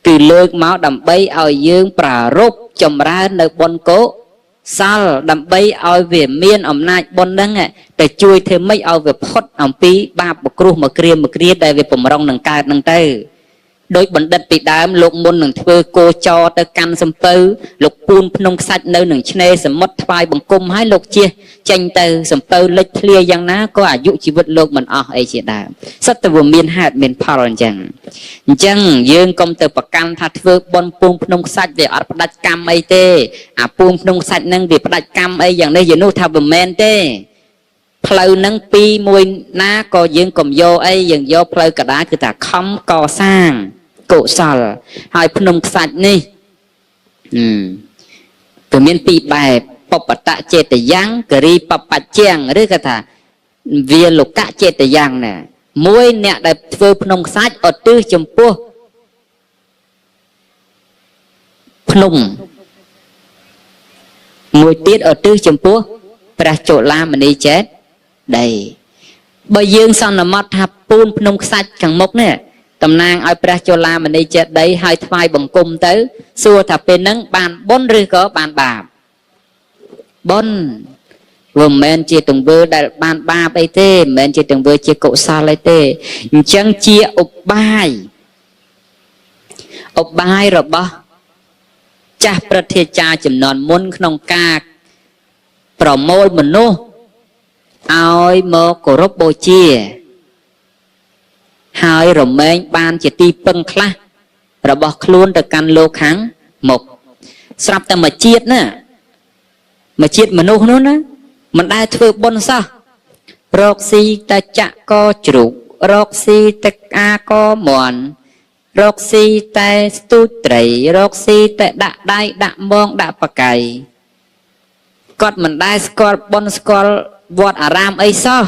គឺលើកមកដើម្បីឲ្យយើងប្រារព្ធចម្រើននៅបុណ្យកុសលដើម្បីឲ្យវាមានអំណាចបុណ្យហ្នឹងតែជួយធ្វើម៉េចឲ្យវាផុតអំពីបាបគ្រោះមកគ្រាមកគ្រាដែលវាបំរុងនឹងកើតហ្នឹងទៅដោយបណ្ឌិតពីដើមលោកមុននឹងធ្វើគោចរទៅកាន់សំពៅលោកពូនភ្នំខ្សាច់នៅនឹងឆ្នេរសមុទ្រថ្វាយបង្គំឲ្យលោកជះចេញទៅសំពៅលិចធ្លាយ៉ាងណាក៏អាយុជីវិតលោកមិនអស់អីជាដើមសិតតែវាមានហេតុមានផលអញ្ចឹងអញ្ចឹងយើងកុំទៅប្រកាន់ថាធ្វើបុណ្យពូនភ្នំខ្សាច់វាអត់ផ្ដាច់កម្មអីទេអាពូនភ្នំខ្សាច់នឹងវាផ្ដាច់កម្មអីយ៉ាងនេះយ៉ាងនោះថាវាមិនមែនទេផ្លូវនឹងពីមួយណាក៏យើងកុំយកអីយើងយកផ្លូវកដាគឺថាខំកសាងកុសលហើយភ្នំខ្សាច់នេះវាមានពីរបែបបបតៈចេតយ៉ាងគិរីបបច្ចយ៉ាងឬក៏ថាវាលោកៈចេតយ៉ាងណាមួយអ្នកដែលធ្វើភ្នំខ្សាច់ឧទ្ទិសចំពោះភ្នំមួយទៀតឧទ្ទិសចំពោះព្រះចុលាមនីចេតីបើយើងសន្មត់ថាពូនភ្នំខ្សាច់ខាងមុខនេះតំណាងឲ្យព្រះចុលាមនីចេតីហើយថ្វាយបង្គំទៅសួរថាពេលហ្នឹងបានបុណ្យឬក៏បានបាបបុណ្យវាមិនមែនជាទង្វើដែលបានបាបអីទេមិនមែនជាទង្វើជាកុសលអីទេអញ្ចឹងជាឧបាយឧបាយរបស់ចាស់ព្រឹទ្ធាចារ្យចំនួនមុនក្នុងការប្រមូលមនុស្សឲ្យមកគោរពបូជាហើយរមែងបានជាទីពឹងខ្លះរបស់ខ្លួនទៅកាន់លោកខាងមុខស្រាប់តែមួយជាតិណាមួយជាតិមនុស្សនោះណាមិនដែលធ្វើបុណ្យសោះរកស៊ីតែចាក់កជ្រូករកស៊ីតែអាកមន់រកស៊ីតែស្ទូចត្រីរកស៊ីតែដាក់ដៃដាក់មងដាក់បកៃគាត់មិនដែលស្គាល់បុណ្យស្គាល់វត្តអារាមអីសោះ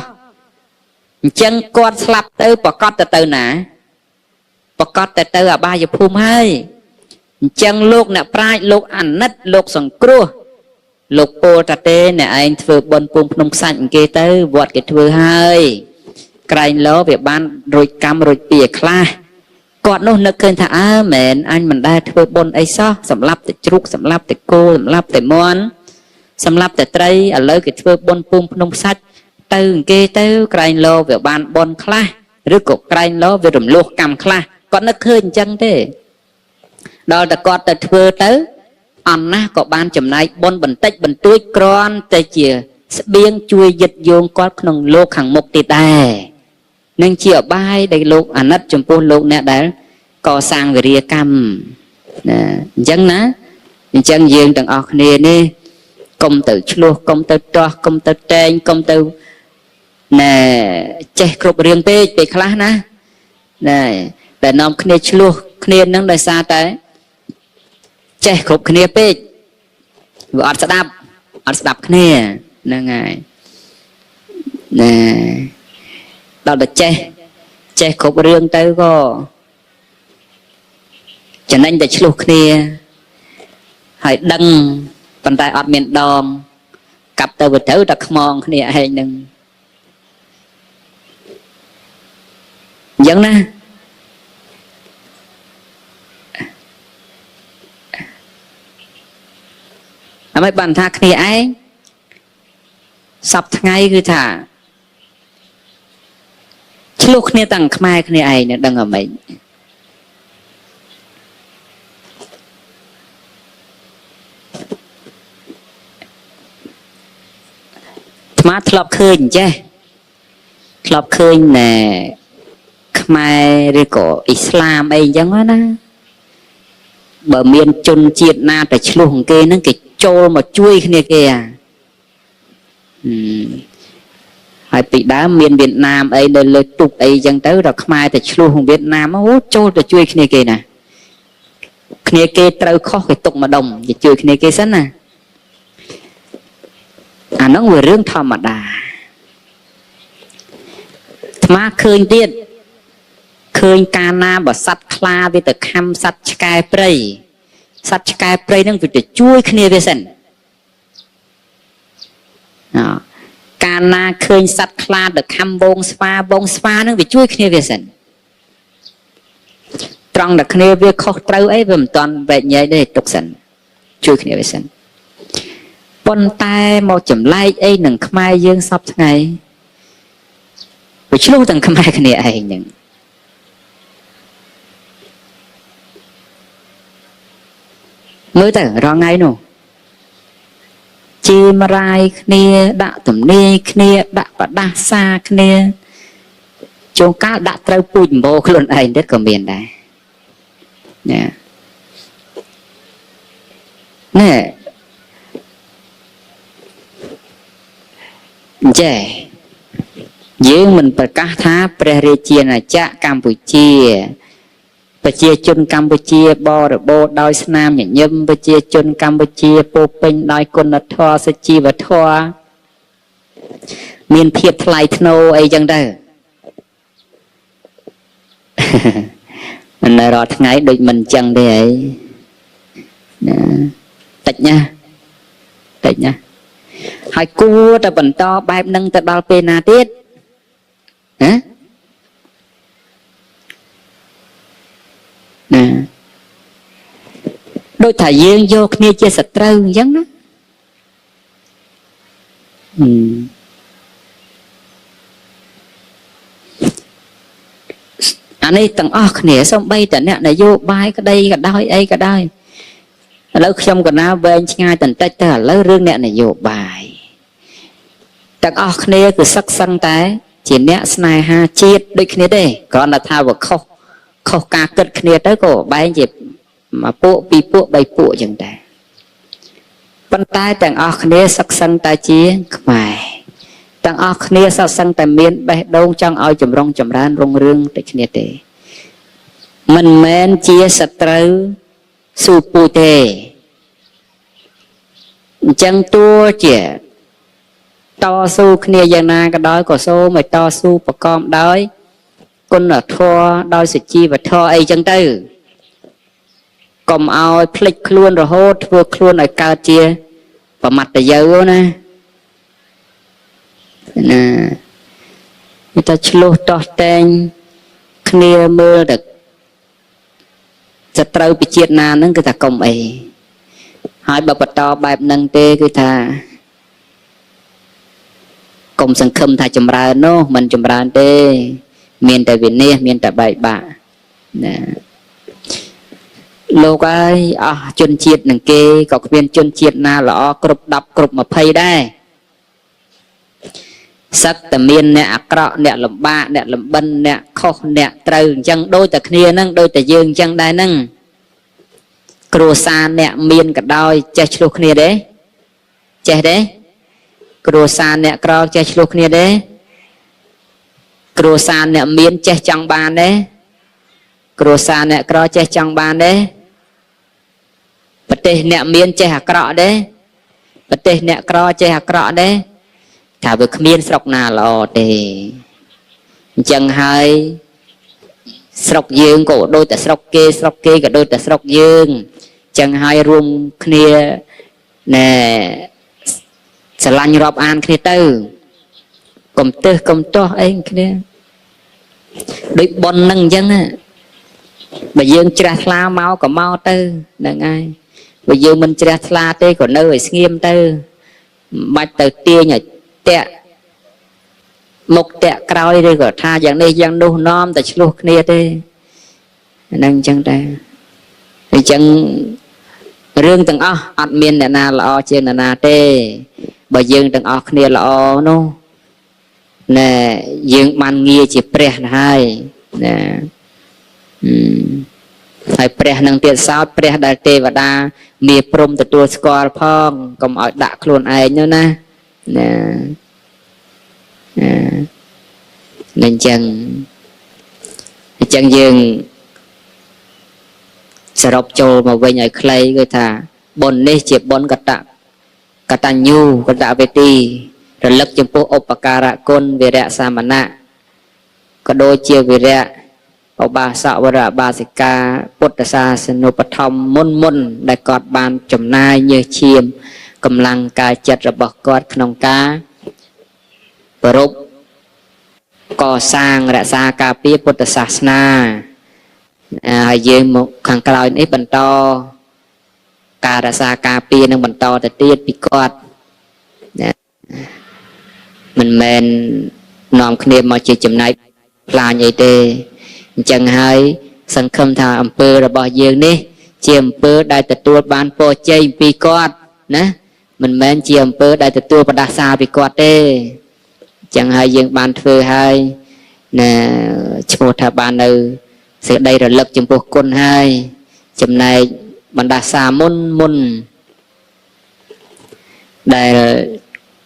អញ្ចឹងគាត់ស្លាប់ទៅប្រកាសទៅទៅណាប្រកាសទៅទៅអបាយភូមិហើយអញ្ចឹងលោកអ្នកប្រាជ្ញលោកអាណិតលោកសង្គ្រោះលោកពោលតាទេអ្នកឯងធ្វើបុណ្យពូនភ្នំខ្សាច់គេទៅវត្តគេធ្វើហើយក្រែងលោវាបានរួចកម្មរួចពីខ្លះគាត់នោះនឹកឃើញថាអើមែនអញមិនដែលធ្វើបុណ្យអីសោះសម្លាប់តែជ្រូកសម្លាប់តែគោសម្លាប់តែមាន់សម្លាប់តែត្រីឥឡូវគេធ្វើបុណ្យពូនភ្នំខ្សាច់ទៅគេទៅក្រែងលោវាបានបុណ្យខ្លះឬក៏ក្រែងលោវារំលោះកម្មខ្លះគាត់នឹកឃើញអញ្ចឹងទេដល់តែគាត់ទៅធ្វើទៅអន់ណាស់ក៏បានចំណែកបុណ្យបន្តិចបន្តួចគ្រាន់តែជាស្បៀងជួយយឹតយោងគាត់ក្នុងលោកខាងមុខទៀតដែរនឹងជាអបាយដែលលោកអាណិតចំពោះលោកអ្នកដែលកសាងវិរិយកម្មណាអញ្ចឹងណាអញ្ចឹងយើងទាំងអស់គ្នានេះកុំទៅឆ្លោះកុំទៅទាស់កុំទៅតែងកុំទៅណែចេះគ្រប់រឿងពេកពេលខ្លះណាណែតែនាំគ្នាឆ្លោះគ្នានឹងដោយសារតែចេះគ្រប់គ្នាពេកវាអត់ស្ដាប់អត់ស្ដាប់គ្នាហ្នឹងហើយណែដល់តែចេះចេះគ្រប់រឿងទៅក៏ចំណេញតែឆ្លោះគ្នាហើយដឹងប៉ុន្តែអត់មានដងកាប់ទៅវាត្រូវតែខ្មងគ្នាឯងនឹងអញ្ចឹងណាអមិនបានថាគ្នាឯងសប្តាហ៍ថ្ងៃគឺថាឆ្លោះគ្នាតាំងខ្មែរគ្នាឯងនឹងដឹងអ្មេច ថ្មធ្លាប់ឃើញអញ្ចេះធ្លាប់ឃើញណែខ្មែរឬក៏អ៊ីស្លាមអីអញ្ចឹងណាបើមានជនជាតិណាទៅឆ្លោះគេហ្នឹងគេចូលមកជួយគ្នាគេអាហើយពីដើមមានវៀតណាមអីនៅលើទូកអីចឹងទៅដល់ខ្មែរទៅឆ្លោះវៀតណាមអូចូលទៅជួយគ្នាគេណាគ្នាគេត្រូវខុសគេទុកម្ដុំគេជួយគ្នាគេសិនណាអាហ្នឹងវារឿងធម្មតាអាត្មាឃើញទៀតឃើញកាលណាបើសត្វខ្លាវាទៅខំសត្វឆ្កែព្រៃសត្វឆ្កែព្រៃហ្នឹងវាទៅជួយគ្នាវាសិនកាលណាឃើញសត្វខ្លាទៅខំវងស្វាវងស្វាហ្នឹងវាជួយគ្នាវាសិនត្រង់តែគ្នាវាខុសត្រូវអីវាមិនទាន់វែកញែកទេទុកសិនជួយគ្នាវាសិនប៉ុន្តែមកចម្លែកអីនឹងខ្មែរយើងសពថ្ងៃវាឆ្លោះទាំងខ្មែរគ្នាឯងហ្នឹងមើលទៅរាល់ថ្ងៃនោះជេរមរាយគ្នាដាក់ទំនាយគ្នាដាក់បដាសាគ្នាជួនកាលដាក់ត្រូវពូជម្បោខ្លួនឯងទៀតក៏មានដែរណាណែអញ្ចេះយើងមិនប្រកាសថាព្រះរាជាណាចក្រកម្ពុជាប្រជាជនកម្ពុជាបរិបូរណ៍ដោយស្នាមញញឹមប្រជាជនកម្ពុជាពោពេញដោយគុណធម៌សុជីវធម៌មានភាពថ្លៃថ្នូរអីចឹងទៅមិននៅរាល់ថ្ងៃដូចមិនចឹងទេអីណាតិចណាតិចណាហើយគួរតែបន្តបែបនឹងទៅដល់ពេលណាទៀតណាណាដូចថាយើងយកគ្នាជាសត្រូវអញ្ចឹងណាអានេះទាំងអស់គ្នាសូម្បីតែអ្នកនយោបាយក្តីក៏ដោយអីក៏ដោយឥឡូវខ្ញុំកណាវែងឆ្ងាយបន្តិចទៅឥឡូវរឿងអ្នកនយោបាយទាំងអស់គ្នាគឺសឹកសឹងតែជាអ្នកស្នេហាជាតិដូចគ្នាទេគ្រាន់តែថាវាខុសការគិតគ្នាទៅក៏បែងជាមួយពួកពីរពួកបីពួកចឹងដែរប៉ុន្តែទាំងអស់គ្នាសឹកសឹងតែជាខ្មែរទាំងអស់គ្នាសឹកសឹងតែមានបេះដូងចង់ឲ្យចម្រុងចម្រើនរុងរឿងដូចគ្នាទេមិនមែនជាសត្រូវស៊ូពូទេអញ្ចឹងតួជាតស៊ូគ្នាយ៉ាងណាក៏ដោយក៏សូមឲ្យតស៊ូប្រកបដោយគុណធម៌ដោយសុជីវធម៌អីចឹងទៅកុំឲ្យភ្លេចខ្លួនរហូតធ្វើខ្លួនឲ្យកើតជាប្រមត្តយោណាណាវាតែឆ្លោះតោះតែងគ្នាមើលតែសត្រូវពីជាតិណាហ្នឹងគឺថាកុំអីហើយបើបន្តបែបហ្នឹងទេគឺថាកុំសង្ឃឹមថាចម្រើននោះមិនចម្រើនទេមានតែវិនិច្ឆ័យមានតែបែកបាក់ណាលោកអើយអស់ជនជាតិនឹងគេក៏គ្មានជនជាតិណាល្អគ្រប់10គ្រប់20ដែរសឹកតែមានអ្នកអាក្រក់អ្នកលំបាកអ្នកលំបិនអ្នកខុសអ្នកត្រូវអញ្ចឹងដូចតែគ្នាហ្នឹងដូចតែយើងអញ្ចឹងដែរហ្នឹងគ្រួសារអ្នកមានក៏ដោយចេះឆ្លោះគ្នាទេចេះទេគ្រួសារអ្នកក្រចេះឆ្លោះគ្នាទេគ្រួសារអ្នកមានចេះចង់បានទេគ្រួសារអ្នកក្រចេះចង់បានទេប្រទេសអ្នកមានចេះអាក្រក់ទេប្រទេសអ្នកក្រចេះអាក្រក់ទេថាវាគ្មានស្រុកណាល្អទេអញ្ចឹងហើយស្រុកយើងក៏ដូចតែស្រុកគេស្រុកគេក៏ដូចតែស្រុកយើងអញ្ចឹងហើយរួមគ្នាណែស្រឡាញ់រាប់អានគ្នាទៅកុំទើសកុំទាស់អីគ្នាដូចប៉ុនហ្នឹងអញ្ចឹងបើយើងជ្រះថ្លាមកក៏មកទៅហ្នឹងហើយបើយើងមិនជ្រះថ្លាទេក៏នៅឲ្យស្ងៀមទៅមិនបាច់ទៅទាញឲ្យតាក់មុខតាក់ក្រោយឬក៏ថាយ៉ាងនេះយ៉ាងនោះនាំតែឆ្លោះគ្នាទេហ្នឹងអញ្ចឹងដែរអញ្ចឹងរឿងទាំងអស់អត់មានអ្នកណាល្អជាងអ្នកណាទេ បើយើងទាំងអស់គ្នាល្អនោះណែយើងបានងារជាព្រះណាហើយណាហើយព្រះនឹងទៀតសោតព្រះដែលទេវតាមាព្រំទទួលស្គាល់ផងកុំឲ្យដាក់ខ្លួនឯងនោះណាណាណាអញ្ចឹងយើងសរុបចូលមកវិញឲ្យខ្លីគឺថាបុណ្យនេះជាបុណ្យកតញ្ញូកតវេទីរលឹកចំពោះឧបការៈគុណវិរៈសាមណៈក៏ដូចជាវិរៈឧបាសកវរៈបាសិកាពុទ្ធសាសនុបឋមមុនដែលគាត់បានចំណាយញើសឈាមកម្លាំងកាយចិត្តរបស់គាត់ក្នុងការប្រពកសាងរក្សាការពារពុទ្ធសាសនាហើយយើងមកខាងក្រោយនេះបន្តការរក្សាការពារនឹងបន្តទៅទៀតពីគាត់ណាមិនមែននាំគ្នាមកជាចំណែកផ្លាញអីទេអញ្ចឹងហើយសង្ឃឹមថាអំពើរបស់យើងនេះជាអំពើដែលទទួលបានពរជ័យពីគាត់ណាមិនមែនជាអំពើដែលទទួលបដាសាពីគាត់ទេអញ្ចឹងហើយយើងបានធ្វើហើយណាឈ្មោះថាបាននៅសេចក្តីរលឹកចំពោះគុណហើយចំណែកបណ្ដាសាមុនដែល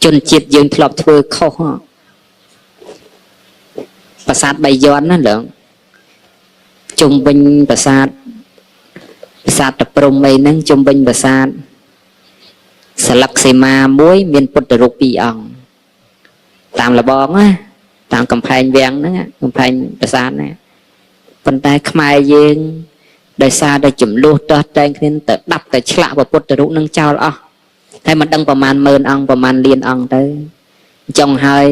ជនជាតិយើងធ្លាប់ធ្វើខុសប្រាសាទបីយន់ណាលោកជុំវិញប្រាសាទតព្រំអីហ្នឹងជុំវិញប្រាសាទស្លឹកសីមាមួយមានពុទ្ធរូបពីរអង្គតាមលបងណាតាមកំផែងវាំងហ្នឹងកំផែងប្រាសាទហ្នឹងប៉ុន្តែខ្មែរយើងដោយសារតែចំនួនទាស់តែងគ្នាទៅដាប់តែឆ្លាក់ពុទ្ធរូបនឹងចោលអស់ហើយមិនដឹងប្រមាណម៉ឺនអង្គប្រមាណលានអង្គទៅអញ្ចឹងហើយ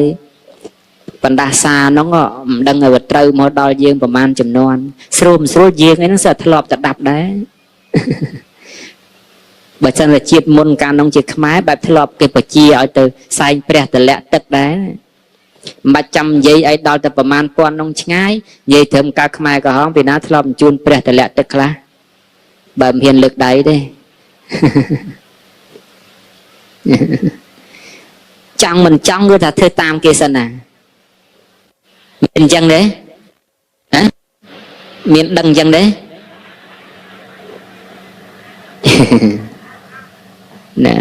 បណ្ដាសាហ្នឹងមិនដឹងឲ្យវាត្រូវមកដល់យើងប្រមាណចំនួនស្រួលមិនស្រួលយើងអីហ្នឹងសើធ្លាប់តែដាប់ដែរបើសិនជាជាតិមុនកាលនោះជាខ្មែរបែបធ្លាប់គេបជាឲ្យទៅសែងព្រះទលាក់ទឹកដែរមិនបាច់ចាំនិយាយឲ្យដល់តែប្រមាណពាន់នោះឆ្ងាយនិយាយត្រឹមកាលខ្មែរក្រហមពីណាធ្លាប់បញ្ជូនព្រះទលាក់ទឹកខ្លះបើមិនហ៊ានលើកដៃទេចង់មិនចង់គឺថាធ្វើតាមគេសិនណាមានអញ្ចឹងទេហ៎មានដឹងអញ្ចឹងទេណា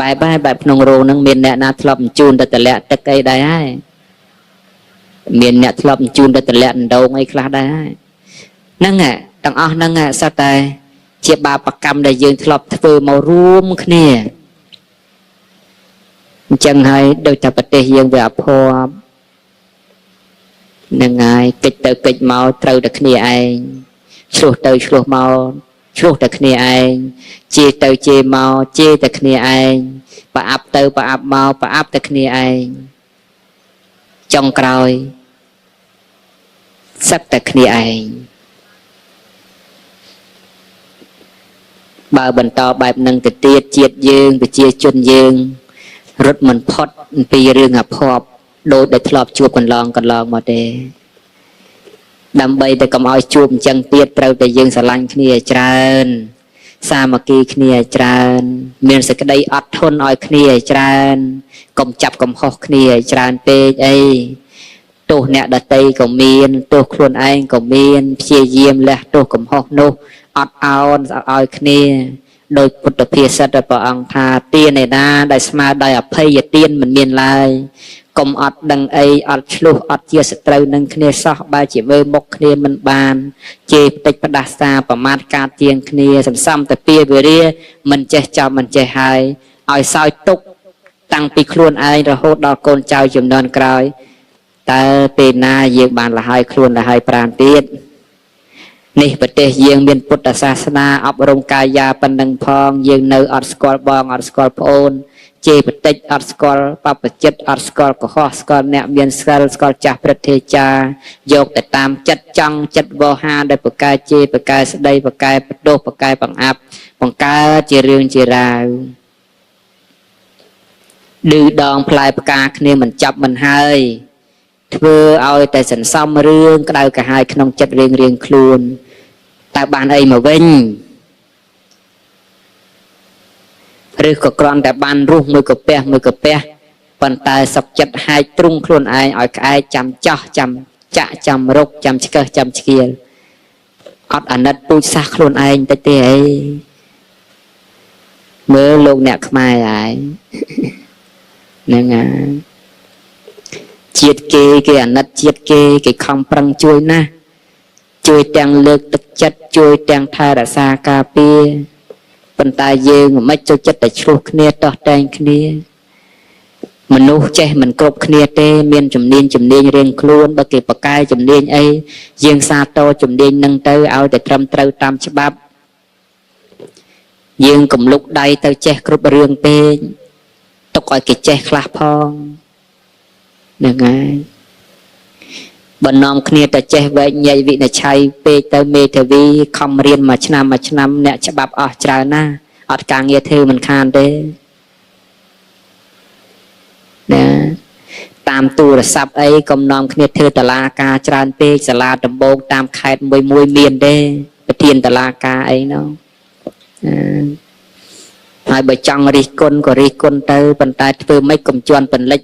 បែបក្នុងរោងហ្នឹងមានអ្នកណាធ្លាប់បញ្ជូនទៅតម្លាក់ទឹកអីដែរហើយមានអ្នកធ្លាប់បញ្ជូនទៅតម្លាក់ដងអីខ្លះដែរហើយហ្នឹងទាំងអស់ហ្នឹងសុទ្ធតែជាបាបកម្មដែលយើងធ្លាប់ធ្វើមករួមគ្នាអញ្ចឹងហើយដូចតែប្រទេសយើងវាអភ័ព្វហ្នឹងហើយកិច្ចទៅកិច្ចមកត្រូវតែគ្នាឯងឆ្លោះទៅឆ្លោះមកឆ្លោះតែគ្នាឯងជេរទៅជេរមកជេរតែគ្នាឯងប្រអាប់ទៅប្រអាប់មកប្រអាប់តែគ្នាឯងចុងក្រោយសឹកតែគ្នាឯងបើបន្តបែបនឹងទៅទៀតជាតិយើងប្រជាជនយើងរត់មិនផុតពីរឿងអភ័ព្វដូចដែលធ្លាប់ជួបកន្លងមកទេដើម្បីតែកុំឲ្យជួបអញ្ចឹងទៀតត្រូវតែយើងស្រឡាញ់គ្នាច្រើនសាមគ្គីគ្នាច្រើនមានសេចក្តីអត់ធន់ឲ្យគ្នាច្រើនកុំចាប់កំហុសគ្នាច្រើនពេកអីទោសអ្នកដតីក៏មានទោសខ្លួនឯងក៏មានព្យាយាមលះទោសកំហុសនោះអត់អោនឲ្យគ្នាដោយពុទ្ធភាសិតព្រះអង្គថាទានឯណាដែលស្មើដោយអភ័យទានមិនមានឡើយកុំអត់ដឹងអីអត់ឆ្លោះអត់ជាសត្រូវនឹងគ្នាសោះបើជាមើលមុខគ្នាមិនបានជេរផ្តិចផ្ដាសាប្រមាថការទៀងគ្នាសន្សំតែពៀវេរាមិនចេះចប់មិនចេះហើយឲ្យសោយទុកតាំងពីខ្លួនឯងរហូតដល់កូនចៅជំនាន់ក្រោយតើពេលណាយើងបានលហើយខ្លួនលហើយប្រានទៀតនេះប្រទេសយើងមានពុទ្ធសាសនាអប់រំកាយាប៉ុណ្ណឹងផងយើងនៅអត់ស្គាល់បងអត់ស្គាល់ប្អូនជេរបតិចអត់ស្គាល់បព្វជិតអត់ស្គាល់កុហកស្គាល់អ្នកមានស្គាល់ចាស់ព្រឹទ្ធាចារយកតែតាមចិត្តចង់ចិត្តវោហាដែលប្រកែជេរប្រកែស្ដីប្រកែបដុសប្រកែបង្អាប់បង្កើតជារឿងជារាវឌឺដងផ្លែផ្កាគ្នាមិនចាប់មិនហើយធ្វើឲ្យតែសន្សំរឿងក្តៅក្រហាយក្នុងចិត្តរៀងៗខ្លួនតើបានអីមកវិញ ឬក៏គ្រាន់តែបានរស់មួយកពះមួយកពះប៉ុន្តែសុខចិត្តហែកទ្រុងខ្លួនឯងឲ្យក្អែកចាំចោះចាំចាក់ចាំរុកចាំឆ្កឹះចាំឆ្កៀលអត់អាណិតពូជសាសខ្លួនឯងតិចទេអីមើលលោកអ្នកខ្មែរហើយហ្នឹងហើយជាតិគេគេអាណិតជាតិគេគេខំប្រឹងជួយណាស់ជួយទាំងលើកទឹកចិត្តជួយទាំងថែរក្សាការពារប៉ុន្តែយើងមិនចូលចិត្តតែឆ្លោះគ្នាតោះតែងគ្នាមនុស្សចេះមិនគ្រប់គ្នាទេមានជំនាញជំនាញរៀងខ្លួនបើគេបកកែជំនាញអីយើងសាទរជំនាញនឹងទៅឲ្យតែត្រឹមត្រូវតាមច្បាប់យើងកុំលុកដៃទៅចេះគ្រប់រឿងពេកទុកឲ្យគេចេះខ្លះផងហ្នឹងហើយបើនាំគ្នាតែចេះវែកញែកវិនិច្ឆ័យពេកទៅមេធាវីខំរៀនមួយឆ្នាំមួយឆ្នាំអ្នកច្បាប់អស់ច្រើនណាស់អត់ការងារធ្វើមិនខានទេណាតាមទូរស័ព្ទអីកុំនាំគ្នាធ្វើតឡាការច្រើនពេកសាលាដំបងតាមខេត្តមួយមួយមានទេប្រធានតឡាការអីនោះហើយបើចង់រិះគន់ក៏រិះគន់ទៅប៉ុន្តែធ្វើម៉េចកុំជន់ពន្លិច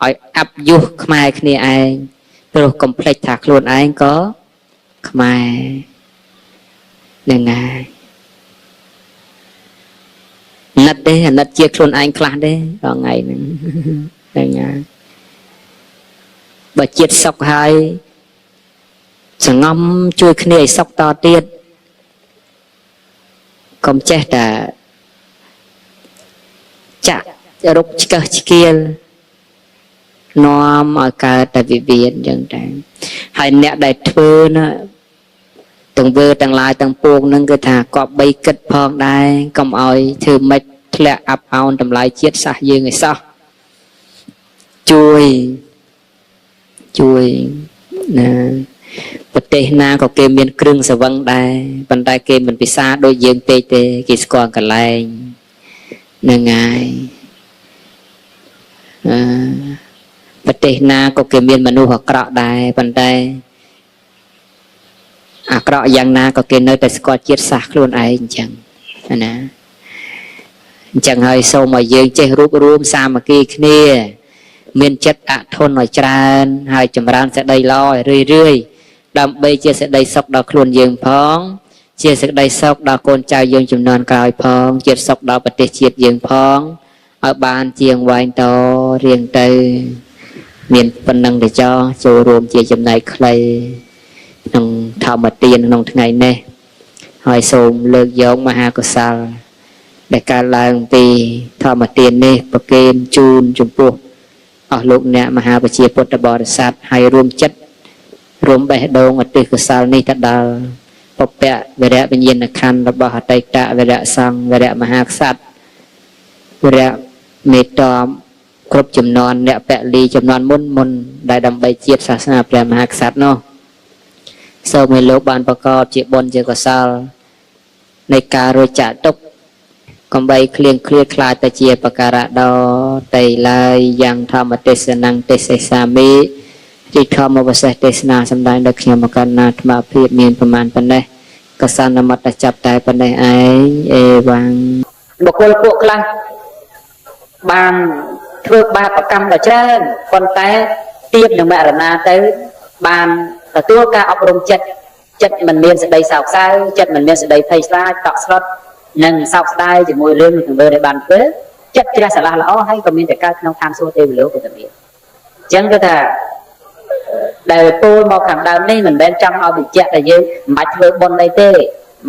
ឲ្យអាប់យុះខ្មែរគ្នាឯងព្រោះកុំភ្លេចថាខ្លួនឯងក៏ខ្មែរហ្នឹងហើយអាណិតទេអាណិតជាខ្លួនឯងខ្លះទេរាល់ថ្ងៃហ្នឹងហ្នឹងហើយបើជាតិសុខហើយសងំជួយគ្នាឲ្យសុខតទៀតកុំចេះតែចាក់រុកឆ្កឹះឆ្កៀលនាំឲ្យកើតតែវិវាទអញ្ចឹងតែហើយអ្នកដែលធ្វើណាទង្វើទាំងឡាយទាំងពួងនឹងគឺថាគប្បីគិតផងដែរកុំឲ្យធ្វើម៉េចធ្លាក់អាប់អោនតម្លៃជាតិសាសន៍យើងឲ្យសោះជួយជួយណាប្រទេសណាក៏គេមានគ្រឿងសង្វឹងដែរប៉ុន្តែគេមិនពិសាដូចយើងពេកទេគេស្គាល់កន្លែងហ្នឹងហើយអឺប្រទេសណាក៏គេមានមនុស្សអាក្រក់ដែរប៉ុន្តែអាក្រក់យ៉ាងណាក៏គេនៅតែស្គាល់ជាតិសាសន៍ខ្លួនឯងអញ្ចឹងណាអញ្ចឹងហើយសូមឲ្យយើងចេះរួបរួមសាមគ្គីគ្នាមានចិត្តអធន់ឲ្យច្រើនហើយចម្រើនសេចក្តីល្អឲ្យរឿយរឿយដើម្បីជាសេចក្តីសុខដល់ខ្លួនយើងផងជាសេចក្តីសុខដល់កូនចៅយើងចំនួនក្រោយផងជាសុខដល់ប្រទេសជាតិយើងផងឲ្យបានជាងវែងតរៀងទៅមានប៉ុណ្ណឹងទៅចោចូលរួមជាចំណែកខ្លីក្នុងធម្មទានក្នុងថ្ងៃនេះហើយសូមលើកយកមហាកុសលដែលកើតឡើងពីធម្មទាននេះប្រគេនជូនចំពោះអស់លោកអ្នកមហាប្រជាពុទ្ធបរិស័ទហើយរួមចិត្តរួមបេះដូងឧទ្ទិសកុសលនេះទៅដល់ពពកវិរៈវិញ្ញាណក្ខន្ធរបស់អតីតវិរៈសង្ឃវិរៈមហាក្សត្រវិរៈមេតមគ្រប់ចំនួនអ្នកពលីចំនួនមុនមុនដែលដើម្បីជាតិសាសនាព្រះមហាក្សត្រនោះសូមឲ្យលោកបានប្រកបជាបុណ្យជាកុសលនៃការរួចចាក់ទុកកំបីគ្លៀងគ្លាខ្លាចទៅជាបការៈដតីឡើយយ៉ាងធម្មទេសនំទេសសាមិជាធម្មវសេសទេសនាសម្ដែងដល់ខ្ញុំកណ្ណាអាត្មាភាពមានប្រមាណប៉ុណ្ណេះកសនមត្តចាប់តែប៉ុណ្ណេះឯងអេវ៉ាំងបុគ្គលពួកខ្លះបានធ្វើបាបកម្មដ៏ច្រើនប៉ុន្តែទៀបនឹងមរណាទៅបានទទួលការអប់រំចិត្តចិត្តមិនមានសេចក្តីសោកសៅចិត្តមិនមានសេចក្តីភ័យខ្លាចតក់ស្លុតនិងសោកស្ដាយជាមួយរឿងទង្វើដែលបានធ្វើចិត្តជ្រះស្រឡះល្អហើយក៏មានតែកើតក្នុងឋានសួគ៌ទេវលោកក៏តែមានអញ្ចឹងគឺថាដែលពោលមកខាងដើមនេះមិនមែនចង់ឲ្យបញ្ជាក់ថាយើងមិនបាច់ធ្វើបុណ្យអីទេមិ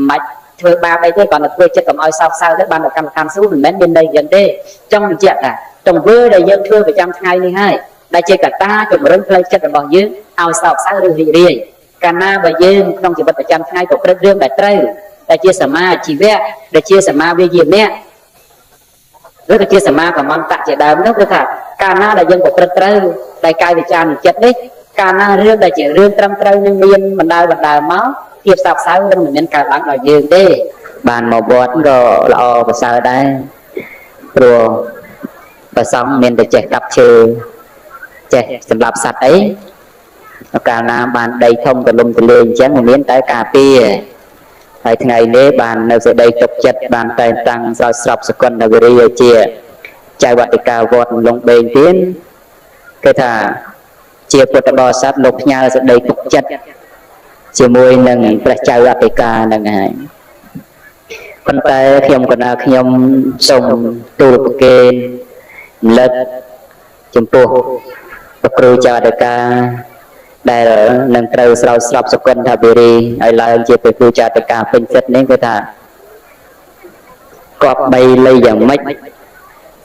នបាច់ធ្វើបាបអីទេគ្រាន់តែធ្វើចិត្តកុំឲ្យសោកសៅទៅបានទៅកម្មដ្ឋានសួគ៌មិនមែនមានន័យយ៉ាងទេចង់បញ្ជាក់ថាទង្វើដែលយើងធ្វើប្រចាំថ្ងៃនេះហើយដែលជាកត្តាជំរុញផ្លូវចិត្តរបស់យើងឲ្យសោកសៅឬរីករាយកាលណាបើយើងក្នុងជីវិតប្រចាំថ្ងៃប្រព្រឹត្តរឿងដែលត្រូវដែលជាសមាជីវៈដែលជាសមាវិយាមៈឬក៏ជាសមាកម្មន្តៈជាដើមនោះគឺថាកាលណាដែលយើងប្រព្រឹត្តត្រូវដោយកាយវិការនិងចិត្តនេះកាលណារឿងដែលជារឿងត្រឹមត្រូវនឹងមានបណ្ដើបណ្ដើមកភាពសោកសៅនឹងមិនមានកើតឡើងដល់យើងទេបានមកវត្តក៏ល្អប្រសើរដែរព្រោះប្រសង់មានតែចេះកាប់ឈើចេះសម្រាប់សត្វអីកាលណាបានដីធំទលំទលាយអញ្ចឹងមានតែការពារ ហើយថ្ងៃនេះបាននៅសេចក្តីទុកចិត្តបានតែងតាំងស្រោចស្រពសកលវិរិយជាចៅអធិការវត្តលងបេងទៀតគេថាជាពុទ្ធបរិស័ទលោកផ្ញើសេចក្តីទុកចិត្តជាមួយនឹងព្រះចៅអធិការនឹងហើយប៉ុន្តែខ្ញុំកណាខ្ញុំសូមទូលប្រគេនរំលឹកចំពោះព្រះគ្រូចៅអធិការដែលនឹងត្រូវស្រោចស្រពសកលថាវិរីឲ្យឡើងជាព្រះគ្រូចៅអធិការពេញសិទ្ធនេះគឺថាគប្បីលៃយ៉ាងម៉េច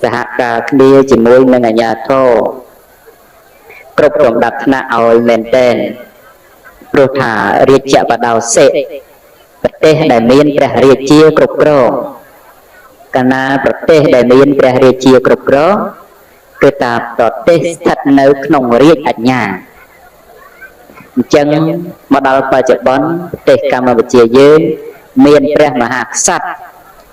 សហការគ្នាជាមួយនឹងអាជ្ញាធរគ្រប់លំដាប់ថ្នាក់ឲ្យមែនតែនព្រោះថារាជបដោសិប្រទេសដែលមានព្រះរាជាគ្រប់គ្រងកាលណាប្រទេសដែលមានព្រះរាជាគ្រប់គ្រងគឺថាប្រទេសស្ថិតនៅក្នុងរាជអាជ្ញាអញ្ចឹងមកដល់បច្ចុប្បន្នប្រទេសកម្ពុជាយើងមានព្រះមហាក្សត្រ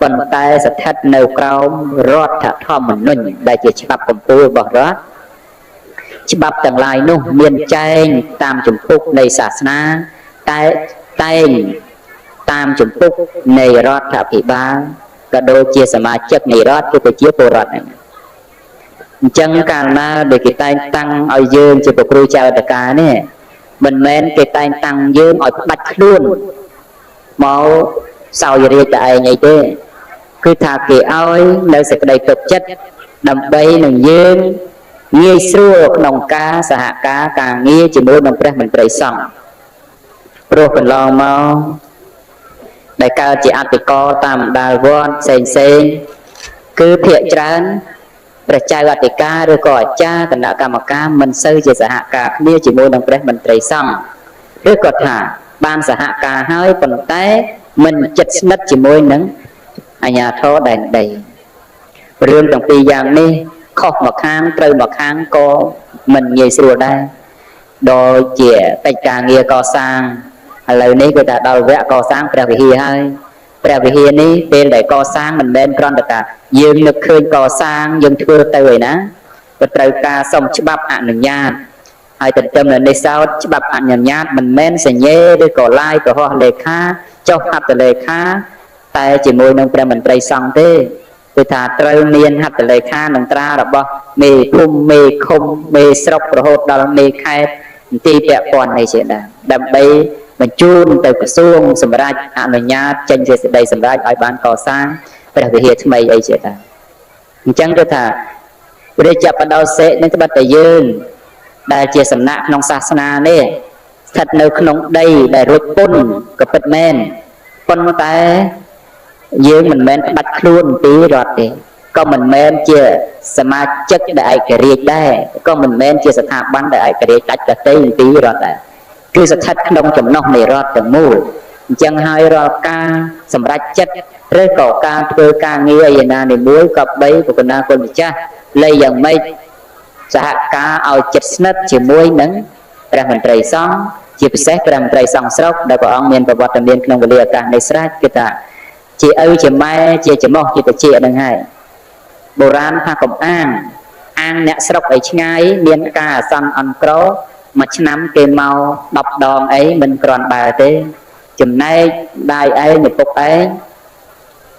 ប៉ុន្តែស្ថិតនៅក្រោមរដ្ឋធម្មនុញ្ញដែលជាច្បាប់កម្ពុជារបស់រដ្ឋច្បាប់ទាំងឡាយនោះមានចែងតាមជំពូកនៃសាសនាតែតែងតាមជំពូកនៃរដ្ឋាភិបាលក៏ដូចជាសមាជិកនៃរដ្ឋគឺប្រជាពលរដ្ឋហ្នឹងអញ្ចឹងកាលណាដែលគេតែងតាំងឲ្យយើងជាព្រះគ្រូចៅអធិការនេះមិនមែនគេតែងតាំងយើងឲ្យផ្ដាច់ខ្លួនមកសោយរាជតែឯងអីទេគឺថាគេឲ្យនៅសេចក្តីទុកចិត្តដើម្បីនឹងយើងងាយស្រួលក្នុងការសហការការងារជាមួយនឹងព្រះមន្ត្រីសង្ឃព្រោះកន្លងមកដែលកើតជាអតិកោតាមបណ្ដាលវត្តផ្សេងផ្សេងគឺភាកច្រើនព្រះចៅអធិការឬក៏អាចារ្យគណៈកម្មការមិនសូវជាសហការគ្នាជាមួយនឹងព្រះមន្ត្រីសង្ឃឬក៏ថាបានសហការហើយប៉ុន្តែមិនចិត្តស្និទ្ធជាមួយនឹងអាជ្ញាធរដែនដីរឿងទាំងពីរយ៉ាងនេះខុសមកខាងត្រូវមកខាងក៏មិនងាយស្រួលដែរដូចជាកិច្ចការងារកសាងឥឡូវនេះគឺថាដល់វគ្គកសាងព្រះវិហារហើយព្រះវិហារនេះពេលដែលកសាងមិនមែនគ្រាន់តែថាយើងនឹកឃើញកសាងយើងធ្វើទៅឯណាក៏ត្រូវការសុំច្បាប់អនុញ្ញាតហើយទន្ទឹមនឹងនេះសោតច្បាប់អនុញ្ញាតមិនមែនសញ្ញេឬក៏ឡាយកុហកលេខាចុះហត្ថលេខាតែជាមួយនឹងព្រះមន្ត្រីសង្ឃទេគឺថាត្រូវមានហត្ថលេខានិងត្រារបស់មេភូមិមេឃុំមេស្រុករហូតដល់មេខេត្តមន្ទីរពាក់ព័ន្ធអីជាដើមដើម្បីបញ្ជូនទៅក្រសួងសម្រាប់អនុញ្ញាតចេញជាសេចក្តីសម្រេចឲ្យបានកសាងព្រះវិហារថ្មីអីជាដើមអញ្ចឹងគឺថារាជបដោសិនឹងត្បិតតែយើងដែលជាសំណាក់ក្នុងសាសនានេះស្ថិតនៅក្នុងដីដែលរួចពុនក៏ពិតមែនប៉ុន្តែយើងមិនមែនផ្ដាច់ខ្លួនពីរដ្ឋទេក៏មិនមែនជាសមាជិកដែលឯករាជ្យដែរក៏មិនមែនជាស្ថាប័នដែលឯករាជ្យដាច់ដទៃពីរដ្ឋដែរគឺស្ថិតក្នុងចំណោះនៃរដ្ឋទាំងមូលអញ្ចឹងហើយរាល់ការសម្រេចចិត្តឬក៏ការធ្វើការងារឯណានីមួយក៏បីបុគ្គលគុណម្ចាស់លៃយ៉ាងម៉េចសហការឲ្យចិត្តស្និទ្ធជាមួយនឹងព្រះមន្ត្រីសង្ឃជាពិសេសព្រះមន្ត្រីសង្ឃស្រុកដែលព្រះអង្គមានប្រវត្តិមានក្នុងវេលាឱកាសនៃស្រេចគឺថាជាឪជាម៉ែជាច្មោះជាតិចហ្នឹងហើយបុរាណថាកុំអាងអាងអ្នកស្រុកឲ្យឆ្ងាយមានការអាសន្នអន់ក្រមួយឆ្នាំគេមក10ដងអីមិនគ្រាន់បើទេចំណែកដាយឯងឪពុកឯង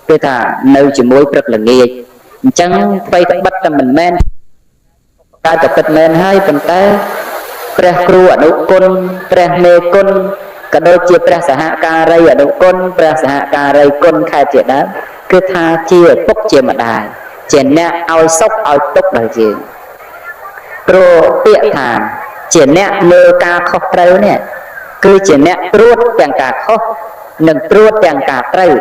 គឺថានៅជាមួយព្រឹកល្ងាចអញ្ចឹងអ្វីត្បិតតែមិនមែនតែក៏ពិតមែនហើយប៉ុន្តែព្រះគ្រូអនុគុណព្រះមេគុណក៏ដូចជាព្រះសហការីអនុគុណព្រះសហការីគុណខេត្តជាដើមគឺថាជាឪពុកជាម្ដាយជាអ្នកឲ្យសុខឲ្យទុក្ខដល់យើងព្រោះពាក្យថាជាអ្នកមើលការខុសត្រូវនេះគឺជាអ្នកត្រួតទាំងការខុសនិងត្រួតទាំងការត្រូវ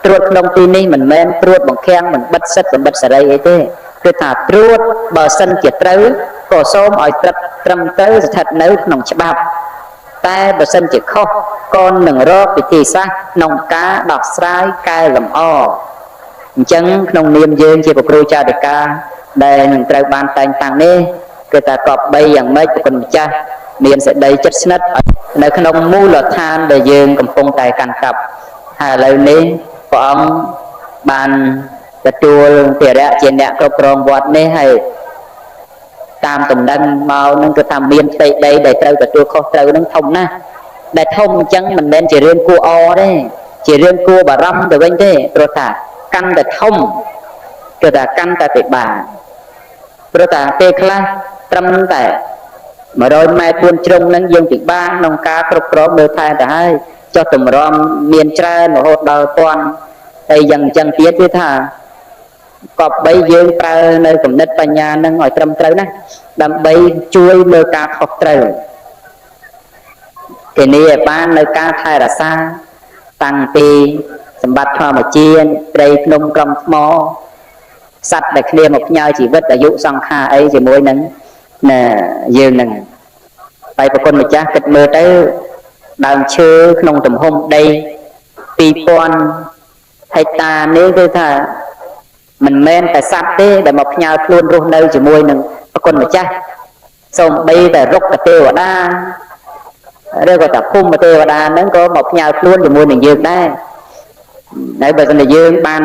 ត្រួតក្នុងទីនេះមិនមែនត្រួតបង្ខាំងមិនបិទសិទ្ធមិនបិទសេរីអីទេគឺថាត្រួតបើសិនជាត្រូវក៏សូមឲ្យត្រឹមត្រូវស្ថិតនៅក្នុងច្បាប់តែបើសិនជាខុសក៏នឹងរកវិធីសាស្ត្រក្នុងការដោះស្រាយកែលម្អអញ្ចឹងក្នុងនាមយើងជាព្រះគ្រូចៅអធិការដែលនឹងត្រូវបានតែងតាំងនេះគឺថាគប្បីយ៉ាងម៉េចព្រះគុណម្ចាស់មានសេចក្តីចិត្តស្និទ្ធនៅក្នុងមូលដ្ឋានដែលយើងកំពុងតែកាន់កាប់ហើយឥឡូវនេះព្រះអង្គបានទទួលភារៈជាអ្នកគ្រប់គ្រងវត្តនេះហើយតាមតំណែងមកនឹងគឺថាមានផ្ទៃដីដែលត្រូវទទួលខុសត្រូវនឹងធំណាស់ដែលធំអញ្ចឹងមិនមែនជារឿងគួរអទេ ជារឿងគួរបារម្ភទៅវិញទេព្រោះថាកាន់តែធំគឺថាកាន់តែពិបាកព្រោះថាពេលខ្លះត្រឹមតែ100ម៉ែត្រ4ជ្រុងហ្នឹងយើងពិបាកក្នុងការគ្រប់គ្រងមើលថែទៅហើយចុះតម្រាំមានច្រើនរហូតដល់ពាន់ហើយយ៉ាងអញ្ចឹងទៀតគឺថាគប្បីយើងប្រើនៅគំនិតបញ្ញានឹងឲ្យត្រឹមត្រូវណាដើម្បីជួយមើលការខុសត្រូវធានាឲ្យបាននៅការថែរក្សាតាំងពីសម្បត្តិធម្មជាតិព្រៃភ្នំក្រំថ្មសត្វដែលគ្នាមកផ្ញើជីវិតអាយុសង្ខារអីជាមួយនឹងណាយើងនឹងហើយប្រគុណម្ចាស់គិតមើលទៅដើមឈើក្នុងទំហំដី2000ហិកតានេះគឺថាមិនមែនតែសត្វទេដែលមកផ្ញើខ្លួនរស់នៅជាមួយនឹងប្រគុណម្ចាស់សូម្បីតែរុក្ខទេវតាឬក៏តាភូមិទេវតាហ្នឹងក៏មកផ្ញើខ្លួនជាមួយនឹងយើងដែរហើយបើសិនជាយើងបាន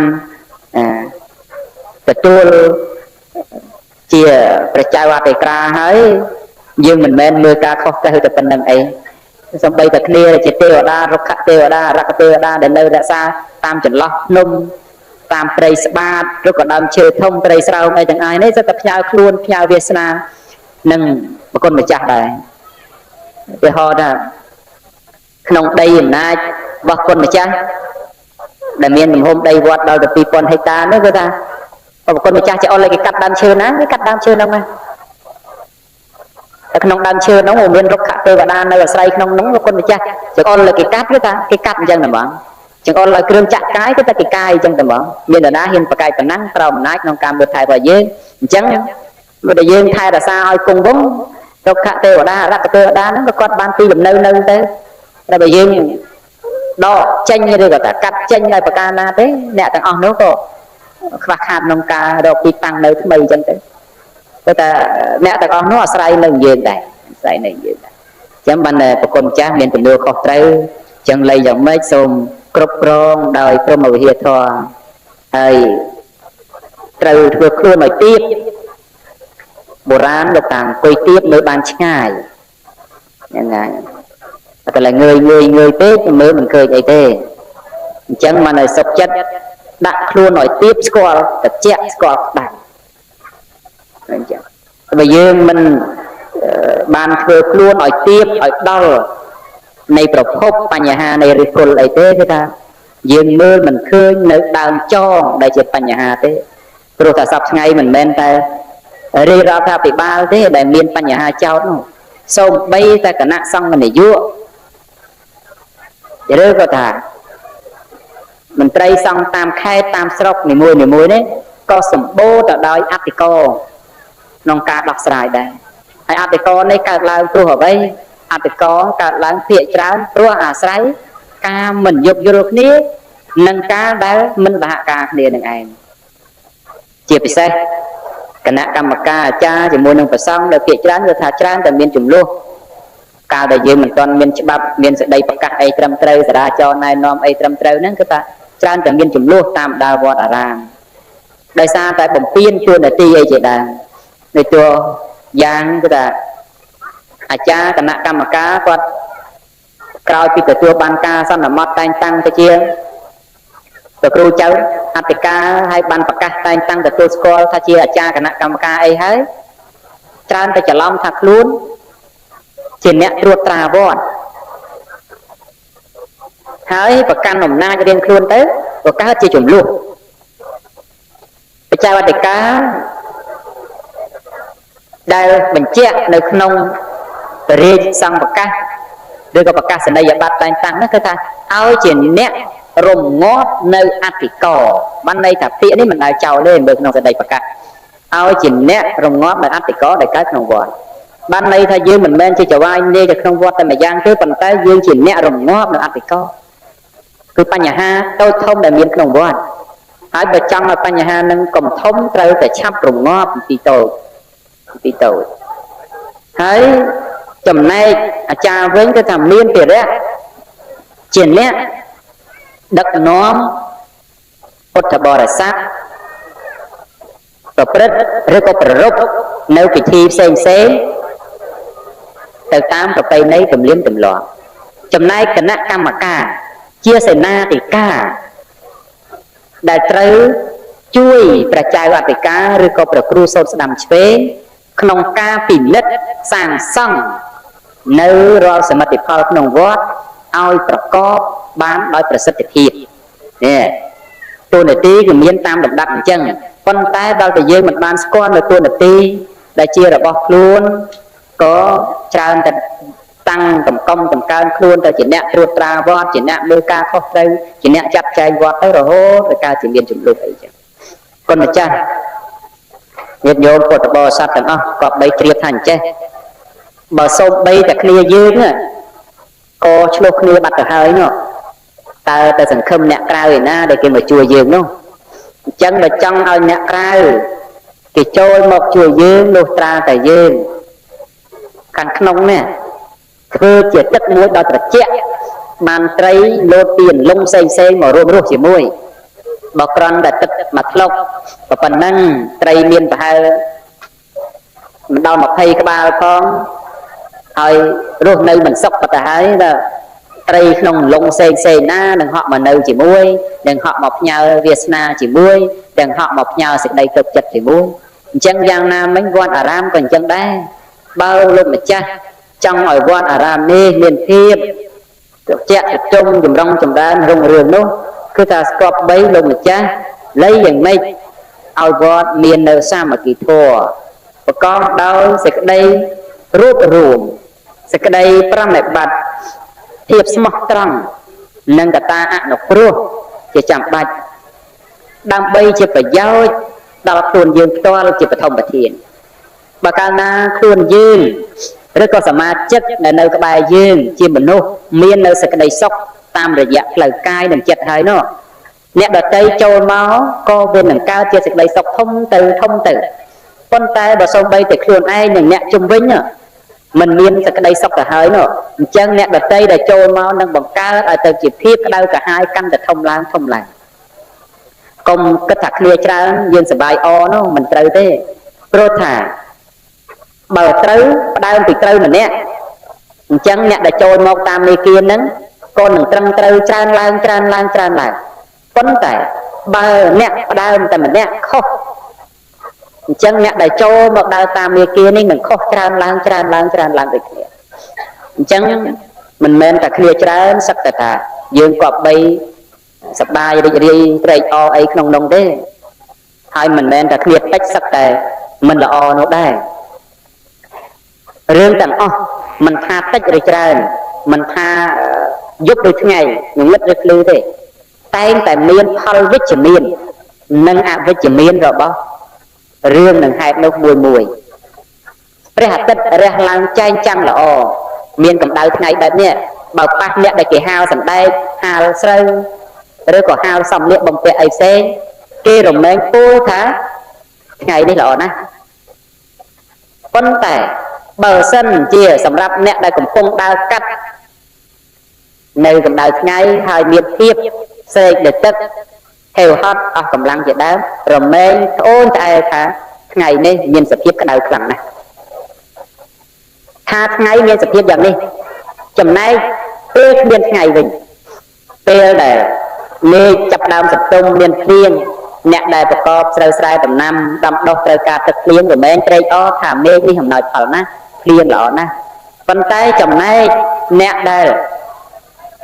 ទទួលជាព្រះចៅអធិក្រាហើយយើងមិនមែនមើលការខុសត្រូវតែប៉ុណ្្នឹងអីសំបីតែគ្នាជាទេវតារុក្ខទេវតារក្ខទេវតាដែលនៅរក្សាតាមចន្លោះភ្នំតាមព្រៃស្បាតឬក៏ដើមឈើធំព្រៃស្រោងអីទាំងអស់នេះសុទ្ធតែផ្ញើខ្លួនផ្ញើវាសនានិងប្រគុណម្ចាស់ដែរឧទាហរណ៍ថាក្នុងដីអំណាចរបស់គុណម្ចាស់ដែលមានទំហំដីវត្តដល់ទៅ2000ហិកតានោះគឺថាប្រគុណម្ចាស់ជាអល់ឲ្យគេកាត់ដើមឈើណាគេកាត់ដើមឈើហ្នឹងមកតែក្នុងដើមឈើហ្នឹងមានរុក្ខទេវតានៅអាស្រ័យក្នុងហ្នឹងប្រគុណម្ចាស់ជាអល់ឲ្យគេកាត់គឺថាគេកាត់អញ្ចឹងតែហ្មងចង្អុលឲ្យគ្រឿងចាក់កាយគឺតែគេកាយអញ្ចឹងតែហ្មងមាននរណាហ៊ានប្រកែកប៉ុណ្ណឹងក្រោមអំណាចក្នុងការមើលថែរបស់យើងអញ្ចឹងបើតែយើងថែរក្សាឲ្យគង់វង្សរុក្ខទេវតារក្ខទេវតាហ្នឹងក៏គាត់បានទីលំនៅនៅទៅតែបើយើងដកចេញឬក៏ថាកាត់ចេញឲ្យប្រការណាទេអ្នកទាំងអស់នោះក៏ខ្វះខាតក្នុងការរកទីតាំងនៅថ្មីអញ្ចឹងទៅព្រោះតែអ្នកទាំងអស់នោះអាស្រ័យនៅយើងដែរអាស្រ័យនៅយើងដែរអញ្ចឹងបានប្រគុណម្ចាស់មានទំនួលខុសត្រូវអញ្ចឹងលៃយ៉ាងម៉េចសូមគ្រប់គ្រងដោយព្រហ្មវិហារធម៌ហើយត្រូវធ្វើខ្លួនឲ្យទៀបបុរាណលោកតាអង្គុយទៀបមើលបានឆ្ងាយហ្នឹងហើយតែឡើយងើយងើយងើយពេកមើលមិនឃើញអីទេអញ្ចឹងបានឲ្យសុខចិត្តដាក់ខ្លួនឲ្យទៀបស្គាល់ត្រជាក់ស្គាល់ក្តៅអញ្ចឹងបើយើងមិនបានធ្វើខ្លួនឲ្យទៀបឲ្យដល់នៃប្រភពបញ្ហានៃឫសគល់អីទេគឺថាយើងមើលមិនឃើញនៅដើមចងដែលជាបញ្ហាទេព្រោះតែសប្តាហ៍ថ្ងៃមិនមែនតែរាជរដ្ឋាភិបាលទេដែលមានបញ្ហាចោទនោះសូម្បីតែគណៈសង្ឃនាយកឬក៏ថាមន្ត្រីសង្ឃតាមខេត្តតាមស្រុកនីមួយៗនេះក៏សម្បូរទៅដោយអធិការក្នុងការដោះស្រាយដែរហើយអធិការនេះកើតឡើងព្រោះអ្វីអធិការកើតឡើងភាគច្រើនព្រោះអាស្រ័យការមិនយោគយល់គ្នានិងការដែលមិនសហការគ្នានឹងឯងជាពិសេសគណៈកម្មការអាចារ្យជាមួយនឹងព្រះសង្ឃដែលភាគច្រើនគឺថាច្រើនតែមានចំនួនកាលដែលយើងមិនទាន់មានច្បាប់មានសេចក្តីប្រកាសអីត្រឹមត្រូវសារាចរណែនាំអីត្រឹមត្រូវហ្នឹងគឺថាច្រើនតែមានចំនួនតាមដាវត្តអារាមដោយសារតែបំពេញតួនាទីអីជាដើមនៃតួយ៉ាងគឺថាអាចារ្យគណៈកម្មការគាត់ក្រោយពីទទួលបានការសន្មត់តែងតាំងទៅជាព្រះគ្រូចៅអធិការហើយបានប្រកាសតែងតាំងទទួលស្គាល់ថាជាអាចារ្យគណៈកម្មការអីហើយច្រើនតែច្រឡំថាខ្លួនជាអ្នកត្រួតត្រាវត្តហើយប្រកាន់អំណាចរៀងខ្លួនទៅក៏កើតជាចំនួនព្រះចៅអធិការដែលបញ្ជាក់នៅក្នុងរាជសង្ឃប្រកាសឬក៏ប្រកាសនីយបត្រតែងតាំងនោះគឺថាឲ្យជាអ្នករំងាប់នៅអធិការបានន័យថាពាក្យនេះមិនដែលចោលទេមើលក្នុងសេចក្តីប្រកាសឲ្យជាអ្នករំងាប់នៅអធិការដែលកើតក្នុងវត្តបានន័យថាយើងមិនមែនជាចៅហ្វាយនាយទៅក្នុងវត្តតែម្យ៉ាងទេប៉ុន្តែយើងជាអ្នករំងាប់នៅអធិការគឺបញ្ហាតូចធំដែលមានក្នុងវត្តហើយបើចង់ឲ្យបញ្ហានឹងកុំធំត្រូវតែឆាប់រំងាប់ពីតូចពីតូចហើយចំណែកអាចារ្យវិញគឺថាមានភារៈជាអ្នកដឹកនាំពុទ្ធបរិស័ទប្រព្រឹត្តឬក៏ប្រារព្ធនៅពិធីផ្សេងផ្សេងទៅតាមប្រពៃណីទំនៀមទម្លាប់ចំណែកគណៈកម្មការ ជាសេនាធិការដែលត្រូវជួយព្រះចៅអធិការឬក៏ព្រះគ្រូសូត្រស្ដាំឆ្វេងក្នុងការពិនិត្យសាងសង់នៅរាល់សមិទ្ធផលក្នុងវត្តឲ្យប្រកបបានដោយប្រសិទ្ធភាពនេះតួនាទីគឺមានតាមលំដាប់អញ្ចឹងប៉ុន្តែដល់តែយើងមិនបានស្គាល់នៅតួនាទីដែលជារបស់ខ្លួនក៏ច្រើនតែតាំងកំកំកំកើនខ្លួនទៅជាអ្នកត្រួតត្រាវត្តជាអ្នកមើលការខុសត្រូវជាអ្នកចាត់ចែងវត្តទៅរហូតដល់កើតជាមានចំនួនអីចឹងគុណម្ចាស់ញាតិញោមពុទ្ធបរិស័ទទាំងអស់ក៏បីជ្រាបថាអញ្ចេះបើសូម្បីតែគ្នាយើងក៏ឆ្លោះគ្នាបាត់ទៅហើយនោះតើទៅសង្ឃឹមអ្នកក្រៅឯណាដែលគេមកជួយយើងនោះអញ្ចឹងបើចង់ឲ្យអ្នកក្រៅគេចូលមកជួយយើងនោះត្រាតែយើងខាងក្នុងនេះធ្វើជាទឹកមួយដ៏ត្រជាក់បានត្រីលោតពីអន្លង់ផ្សេងផ្សេងមករួមរស់ជាមួយបើក្រន់តែទឹកមួយថ្លុកប៉ុណ្ណឹងត្រីមានប្រហែលមិនដល់20ក្បាលផងហើយរស់នៅមិនសុខប៉ុន្តែហើយដល់ត្រីក្នុងលងផ្សេងផ្សេងណានឹងហក់មកនៅជាមួយនឹងហក់មកផ្ញើវាសនាជាមួយទាំងហក់មកផ្ញើសេចក្តីទុកចិត្តជាមួយអញ្ចឹងយ៉ាងណាមិញវត្តអារាមក៏អញ្ចឹងដែរបើលោកម្ចាស់ចង់ឲ្យវត្តអារាមនេះមានភាពត្រជាក់ត្រជុំចម្រុងចម្រើនរុងរឿងនោះគឺថាស្គាល់បីលោកម្ចាស់លៃយ៉ាងម៉េចឲ្យវត្តមាននៅសាមគ្គីធម៌ប្រកបដោយសេចក្តីរួបរួមសេចក្តីប្រណិប័តភាពស្មោះត្រង់និងកត្តាអនុគ្រោះជាចាំបាច់ដើម្បីជាប្រយោជន៍ដល់ខ្លួនយើងផ្ទាល់ជាបឋមប្រធានបើកាលណាខ្លួនយើងឬក៏សមាជិកដែលនៅក្បែរយើងជាមនុស្សមាននៅសេចក្តីសុខតាមរយៈផ្លូវកាយនិងចិត្តហើយនោះអ្នកដទៃចូលមកក៏វានឹងកើតជាសេចក្តីសុខធំទៅធំទៅប៉ុន្តែបើសូម្បីតែខ្លួនឯងនិងអ្នកជុំវិញមិនមានសេចក្តីសុខទៅហើយនោះអញ្ចឹងអ្នកដទៃដែលចូលមកនឹងបង្កើតឲ្យទៅជាភាពក្តៅក្រហាយកាន់តែធំឡើងធំឡើងកុំគិតថាគ្នាច្រើនយើងសប្បាយអនោះមិនត្រូវទេព្រោះថាបើត្រូវផ្ដើមពីត្រូវម្នាក់អញ្ចឹងអ្នកដែលចូលមកតាមមេគាហ្នឹងក៏នឹងត្រឹមត្រូវច្រើនឡើងច្រើនឡើងច្រើនឡើងប៉ុន្តែបើអ្នកផ្ដើមតែម្នាក់ខុសអញ្ចឹងអ្នកដែលចូលមកដើរតាមមេគានេះនឹងខុសច្រើនឡើងច្រើនឡើងច្រើនឡើងដូចគ្នាអញ្ចឹងមិនមែនតែគ្នាច្រើនសឹកតែថាយើងក៏បីសប្បាយរីករាយត្រេកអរអីក្នុងនោះទេហើយមិនមែនតែគ្នាតិចសឹកតែមិនល្អនោះដែររឿងទាំងអស់មិនថាតិចឬច្រើនមិនថាយប់ឬថ្ងៃងងឹតឬភ្លឺទេតែងតែមានផលវិជ្ជមាននិងអវិជ្ជមានរបស់រឿងនឹងហេតុនោះមួយមួយព្រះអាទិត្យរះឡើងចែងចាំងល្អមានកម្ដៅថ្ងៃបែបនេះបើប៉ះអ្នកដែលគេហាលសណ្ដែកហាលស្រូវឬក៏ហាលសម្លៀកបំពាក់អីផ្សេងគេរមែងពោលថាថ្ងៃនេះល្អណាស់ប៉ុន្តែបើសិនជាសម្រាប់អ្នកដែលកំពុងដើរកាត់នៅកម្ដៅថ្ងៃហើយមានភាពស្រេកលើទឹកហេវហត់អស់កម្លាំងជាដើមរមែងត្អូញត្អែថាថ្ងៃនេះមានសភាពក្តៅខ្លាំងណាស់ថាថ្ងៃមានសភាពយ៉ាងនេះចំណែកពេលគ្មានថ្ងៃវិញពេលដែលមេឃចាប់ដើមសន្ទុំមានភ្លៀងអ្នកដែលប្រកបស្រូវស្រែដំណាំដាំដុះត្រូវការទឹកភ្លៀងរមែងត្រេកអរថាមេឃនេះអំណោយផលណាស់ភ្លៀងល្អណាស់ប៉ុន្តែចំណែកអ្នកដែល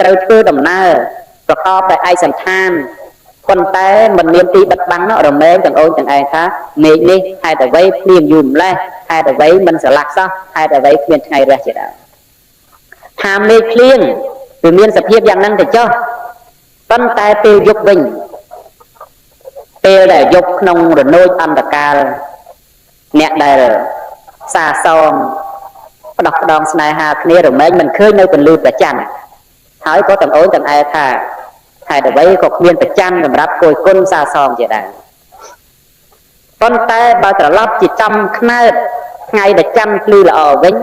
ត្រូវធ្វើដំណើរប្រកបដោយឯកសណ្ឋានប៉ុន្តែមិនមានទីបិទបាំងនោះរមែងទាំងអូនទាំងឯងថាមេឃនេះហេតុអ្វីភ្លៀងយូរម្លេះហេតុអ្វីមិនស្រឡះសោះហេតុអ្វីគ្មានថ្ងៃរះជាដើមថាមេឃភ្លៀងវាមានសភាពយ៉ាងហ្នឹងទៅចុះប៉ុន្តែពេលយប់វិញពេលដែលយប់ក្នុងរនោចអន្តកាលអ្នកដែលសាសងផ្ដោះផ្ដងស្នេហាគ្នារមែងមិនឃើញនៅពន្លឺប្រច័នហើយក៏ទាំងអូនទាំងឯថាហេតុអ្វីក៏គ្មានប្រច័នសម្រាប់គយគុណសាសងជាដើមប៉ុន្តែបើត្រឡប់ជាចំខ្នើតថ្ងៃដែលចាំភ្លឺល្អវិញ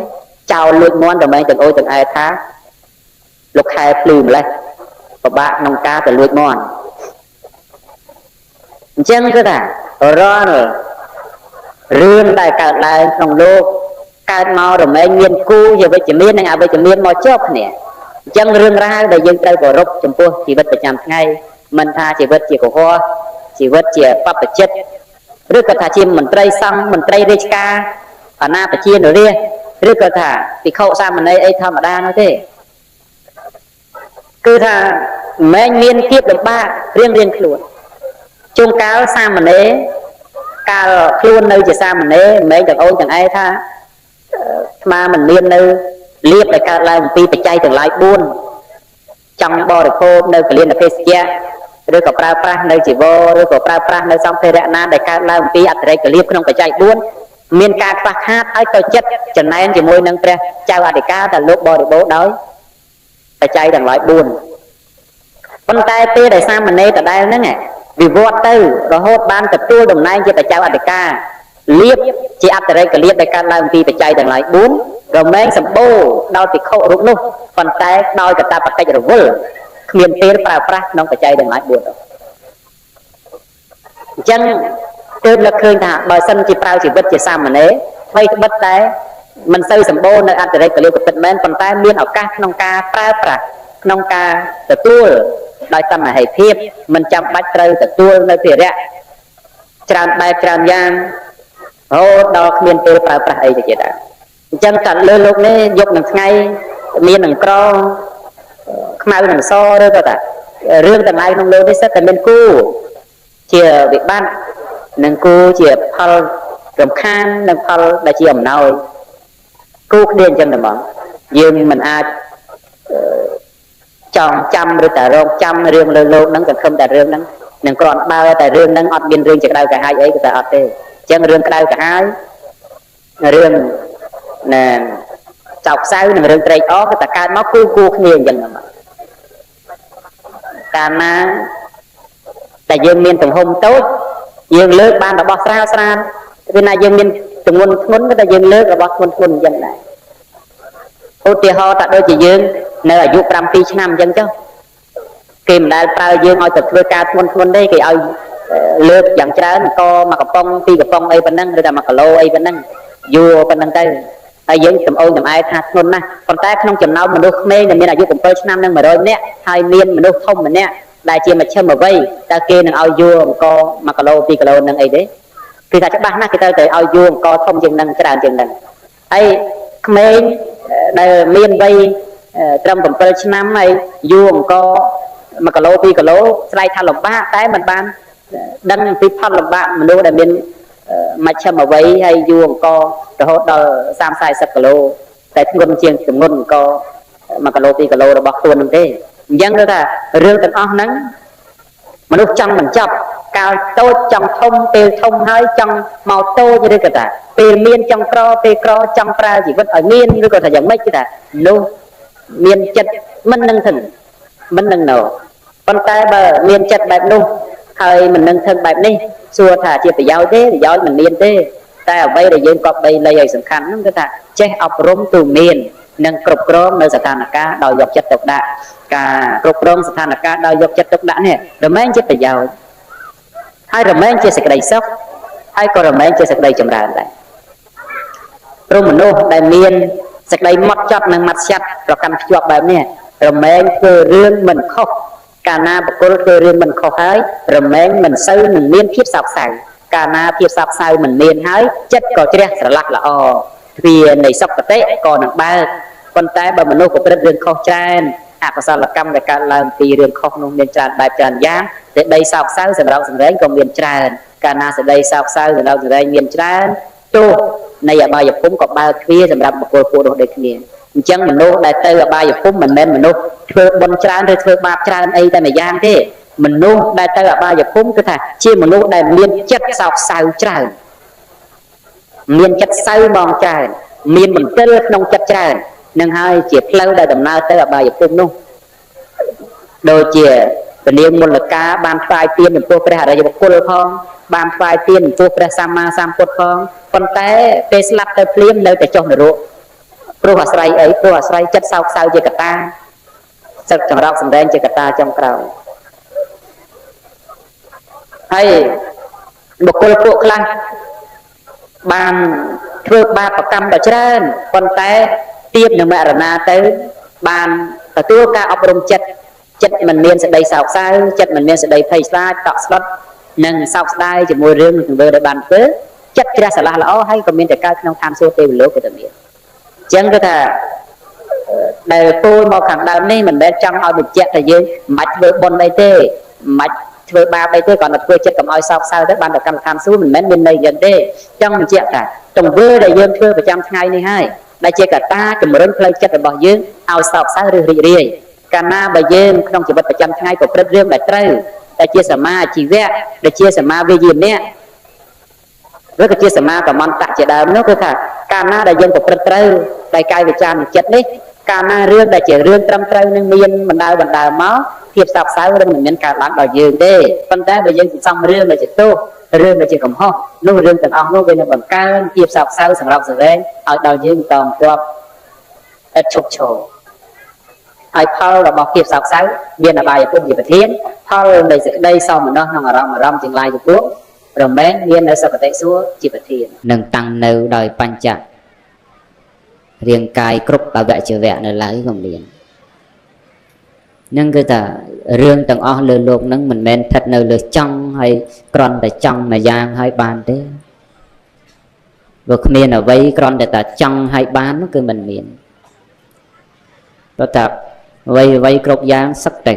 ចោលលួចមន់រមែងទាំងអូនទាំងឯថាលោកខែភ្លឺម្លេះពិបាកក្នុងការទៅលួចមន់អញ្ចឹងគឺថារាល់រឿងដែលកើតឡើងក្នុងលោកកើតមករមែងមានគូជាវិជ្ជមាននិងអវិជ្ជមានមកជាប់គ្នា អញ្ចឹងរឿងរ៉ាវដែលយើងត្រូវគោរពចំពោះជីវិតប្រចាំថ្ងៃមិនថាជីវិតជាកុហកជីវិតជាបព្វជិតឬក៏ថាជាមន្ត្រីសង្ឃមន្ត្រីរាជការអាណាព្យានរាជឬក៏ថាភិក្ខុសាមណេរអីធម្មតានោះទេគឺថាមិនមែនមានភាពលំបាករៀងរៀងខ្លួនជួនកាលសាមណេរកាលខ្លួននៅជាសាមណេរមិនមែនទាំងអូនទាំងឯងថាអាត្មាមិនមាននៅលៀបដែលកើតឡើងអំពីបច្ច័យទាំងឡាយ4ចង់បរិភោគនៅកលិនភេសជ្ជៈឬក៏ប្រើប្រាស់នៅជីវរឬក៏ប្រើប្រាស់នៅសម្ភារៈណាដែលកើតឡើងអំពីអតិរេកលៀបក្នុងបច្ច័យ4មានការខ្វះខាតហើយក៏ចិត្តចំណែនជាមួយនឹងព្រះចៅអធិការតែលោកបរិបូរដោយបច្ច័យទាំងឡាយ4ប៉ុន្តែពេលដែលសាមណេរដដែលហ្នឹងវិវត្តទៅរហូតបានទទួលតំណែងជាព្រះចៅអធិការលៀបជាអតិរេកលៀបដែលកើតឡើងពីបច្ច័យទាំងឡាយ4រមែងសម្បូរដល់ភិក្ខុរូបនោះប៉ុន្តែដោយកតបកិច្ចរវល់គ្មានពេលប្រើប្រាស់ក្នុងបច្ច័យទាំងឡាយ4នោះអញ្ចឹងទើបនឹកឃើញថាបើសិនជាប្រើជីវិតជាសាមណេរថ្មីត្បិតតែមិនសូវសម្បូរនៅអតិរេកលៀបក៏ពិតមែនប៉ុន្តែមានឱកាសក្នុងការប្រើប្រាស់ក្នុងការទទួលដោយសមហិភាពមិនចាំបាច់ត្រូវទទួលនៅភារៈច្រើនបែបច្រើនយ៉ាងរហូតដល់គ្មានពេលប្រើប្រាស់អីទៅទៀតដែរអញ្ចឹងតែលើលោកនេះយប់នឹងថ្ងៃមាននឹងក្រខ្មៅនឹងសឬក៏ថារឿងទាំងឡាយក្នុងលោកនេះសិតតែមានគូជាវិបត្តិនិងគូជាផលរំខាននិងផលដែលជាអំណោយគូគ្នាអញ្ចឹងតែហ្មងយើងមិនអាចចង់ចាំឬតែរងចាំរឿងលើលោកហ្នឹងសង្ឃឹមតែរឿងហ្នឹងនឹងគ្រាន់បើតែរឿងហ្នឹងអត់មានរឿងជាក្តៅក្រហាយអីក៏តែអត់ទេអញ្ចឹងរឿងក្តៅក្រហាយរឿងណែចោកសៅនិងរឿងត្រេកអរក៏តែកើតមកគូគូគ្នាអញ្ចឹងហ្នឹងកាលណាតែយើងមានទំហំតូចយើងលើកបានរបស់ស្រាលស្រាលពេលណាយើងមានទម្ងន់ធ្ងន់ក៏តែយើងលើករបស់ធ្ងន់ធ្ងន់អញ្ចឹងដែរឧទាហរណ៍តែដូចជាយើងនៅអាយុ7ឆ្នាំអញ្ចឹងចុះគេមិនដែលប្រើយើងឲ្យទៅធ្វើការធ្ងន់ធ្ងន់ទេគេឲ្យលើកយ៉ាងច្រើនកមួយកំប៉ុងពីរកំប៉ុងអីប៉ុណ្ណឹងឬតែ1គីឡូអីប៉ុណ្ណឹងយួរប៉ុណ្ណឹងទៅហើយយើងចំអូនចំអែថាធ្ងន់ណាស់ប៉ុន្តែក្នុងចំណោមមនុស្សក្មេងដែលមានអាយុ7ឆ្នាំនិង100នាក់ហើយមានមនុស្សធំម្នាក់ដែលជាមជ្ឈិមអ្វីតើគេនឹងឲ្យយួរអង្គ1គីឡូ2គីឡូនឹងអីទេគឺថាច្បាស់ណាស់គេត្រូវតែឲ្យយួរអង្គធំជាងនឹងច្រើនជាងនឹងហើយក្មេងដែលមានវ័យត្រឹម7ឆ្នាំហើយយួរអង្គ1គីឡូ2គីឡូស្រែកថាលំបាកតែមិនបានដឹងពីផលលំបាកមនុស្សដែលមានមជ្ឈិមអ្វីហើយយួរអង្គរហូតដល់30 40គីឡូតែធ្ងន់ជាងទម្ងន់អង្គ1គីឡូ2គីឡូរបស់ខ្លួននឹងទេអញ្ចឹងគឺថារឿងទាំងអស់ហ្នឹងមនុស្សចង់បញ្ចប់កាលតូចចង់ធំពេលធំហើយចង់មកតូចឬក៏ថាពេលមានចង់ក្រពេលក្រចង់ប្រើជីវិតឲ្យមានឬក៏ថាយ៉ាងម៉េចគឺថានោះមានចិត្តមិននឹងធឹងមិននឹងណោប៉ុន្តែបើមានចិត្តបែបនោះហើយមិននឹងធឹងបែបនេះសួរថាជាប្រយោជន៍ទេប្រយោជន៍មិនមានទេតែអ្វីដែលយើងក៏បីលៃឲ្យសំខាន់ហ្នឹងគឺថាចេះអប់រំទូមាននិងគ្រប់គ្រងនៅស្ថានភាពដោយយកចិត្តទុកដាក់ការគ្រប់គ្រងស្ថានភាពដោយយកចិត្តទុកដាក់នេះរមែងជាប្រយោជន៍ហើយរមែងជាសេចក្តីសុខហើយក៏រមែងជាសេចក្តីចម្រើនដែរព្រោះមនុស្សដែលមានសេចក្តីម៉ត់ចត់និងម៉ាត់ឆាត់ប្រកាន់ភ្ជាប់បែបនេះរមែងធ្វើរឿងមិនខុសកាលណាបុគ្គលធ្វើរឿងមិនខុសហើយរមែងមិនសូវនឹងមានភាពសោកសៅកាលណាភាពសោកសៅមិនមានហើយចិត្តក៏ជ្រះស្រឡះល្អទ្វារនៃសុគតិក៏នឹងបើកប៉ុន្តែបើមនុស្សប្រព្រឹត្តរឿងខុសច្រើនអកុសលកម្មដែលកើតឡើងពីរឿងខុសនោះមានច្រើនបែបច្រើនយ៉ាងសេចក្តីសោកសៅសម្រោកសម្រែងក៏មានច្រើនកាលណាសេចក្តីសោកសៅសម្រោកសម្រែងមានច្រើនទោសនៃអបាយភូមិក៏បើកទ្វារសម្រាប់បុគ្គលពួកនោះដូចគ្នាអញ្ចឹងមនុស្សដែលទៅអបាយភូមិមិនមែនមនុស្សធ្វើបុណ្យច្រើនឬធ្វើបាបច្រើនអីតែម្យ៉ាងទេមនុស្សដែលទៅអបាយភូមិគឺថាជាមនុស្សដែលមានចិត្តសោកសៅច្រើនមានចិត្តសៅមងច្រើនមានមន្ទិលក្នុងចិត្តច្រើននឹងហើយជាផ្លូវដែលដំណើរទៅអបាយភូមិនោះដូចជាពនាងមលកាបានថ្វាយទានចំពោះព្រះអរិយបុគ្គលផងបានថ្វាយទានចំពោះព្រះសម្មាសម្ពុទ្ធផងប៉ុន្តែពេលស្លាប់ទៅភ្លាមនៅតែចុះនរកព្រោះអាស្រ័យអីព្រោះអាស្រ័យចិត្តសោកសៅជាកតាសឹកចម្រោកសម្ដែងជាកតាចុងក្រោយហើយបុគ្គលពួកខ្លះបានធ្វើបាបកម្មដ៏ច្រើនប៉ុន្តែទៀបនឹងមរណាទៅបាន ទទួលការអប់រំចិត្តចិត្តមិនមានសេចក្តីសោកសៅចិត្តមិនមានសេចក្តីភ័យខ្លាចតក់ស្លុតនិងសោកស្ដាយជាមួយរឿងទង្វើដែលបានធ្វើចិត្តជ្រះស្រឡះល្អហើយក៏មានតែកើតក្នុងឋានសួគ៌ទេវលោកក៏តែមានអញ្ចឹងគឺថាដែលពោលមកខាងដើមនេះមិនមែនចង់ឲ្យបញ្ជាក់ថាយើងមិនបាច់ធ្វើបុណ្យអីទេមិនបាច់ធ្វើបាបអីទេគ្រាន់តែធ្វើចិត្តកុំឲ្យសោកសៅទៅបានតែកម្មដ្ឋានសួគ៌មិនមែនមានន័យយ៉ាងទេចង់បញ្ជាក់ថាទង្វើដែលយើងធ្វើប្រចាំថ្ងៃនេះហើយដែលជាកត្តាជំរុញផ្លូវចិត្តរបស់យើងឲ្យសោកសៅឬរីករាយកាលណាបើយើងក្នុងជីវិតប្រចាំថ្ងៃប្រព្រឹត្តរឿងដែលត្រូវដែលជាសមាជីវៈដែលជាសមាវិញ្ញាណឬក៏ជាសមាកមន្តៈជាដើមនោះគឺថាកាលណាដែលយើងប្រព្រឹត្តត្រូវដោយកាយវិចារនិងចិត្តនេះកាលណារឿងដែលជារឿងត្រឹមត្រូវនឹងមានបណ្ដើមកភាពសោកសៅឬមិនមានកើតឡើងដល់យើងទេប៉ុន្តែបើយើងសន្សំរឿងដែលជាទោសរឿងដែលជាកំហុសនោះរឿងទាំងអស់នោះវានឹងបង្កើនភាពសោកសៅសម្រាប់សម្រែងឲ្យដល់យើងតមទាប់ឥតឈប់ឈរហើយផលរបស់ភាពសោកសៅមានអបាយភូមិជាប្រធានផលនៃសេចក្តីសោមនស្សក្នុងអារម្មណ៍ទាំងឡាយចំពោះរមែងមាននៅសុគតិសួគ៌ជាប្រធាននឹងតាំងនៅដោយបញ្ចៈរាងកាយគ្រប់អវយវៈនៅឡើយក៏មាននឹងគឺថារឿងទាំងអស់លើលោកនឹងមិនមែនស្ថិតនៅលើចង់ហើយគ្រាន់តែចង់មួយយ៉ាងហើយបានទេបើគ្មានអ្វីគ្រាន់តែតែចង់ហើយបាននោះគឺមិនមានព្រោះថាអ្វីគ្រប់យ៉ាងសឹកតែ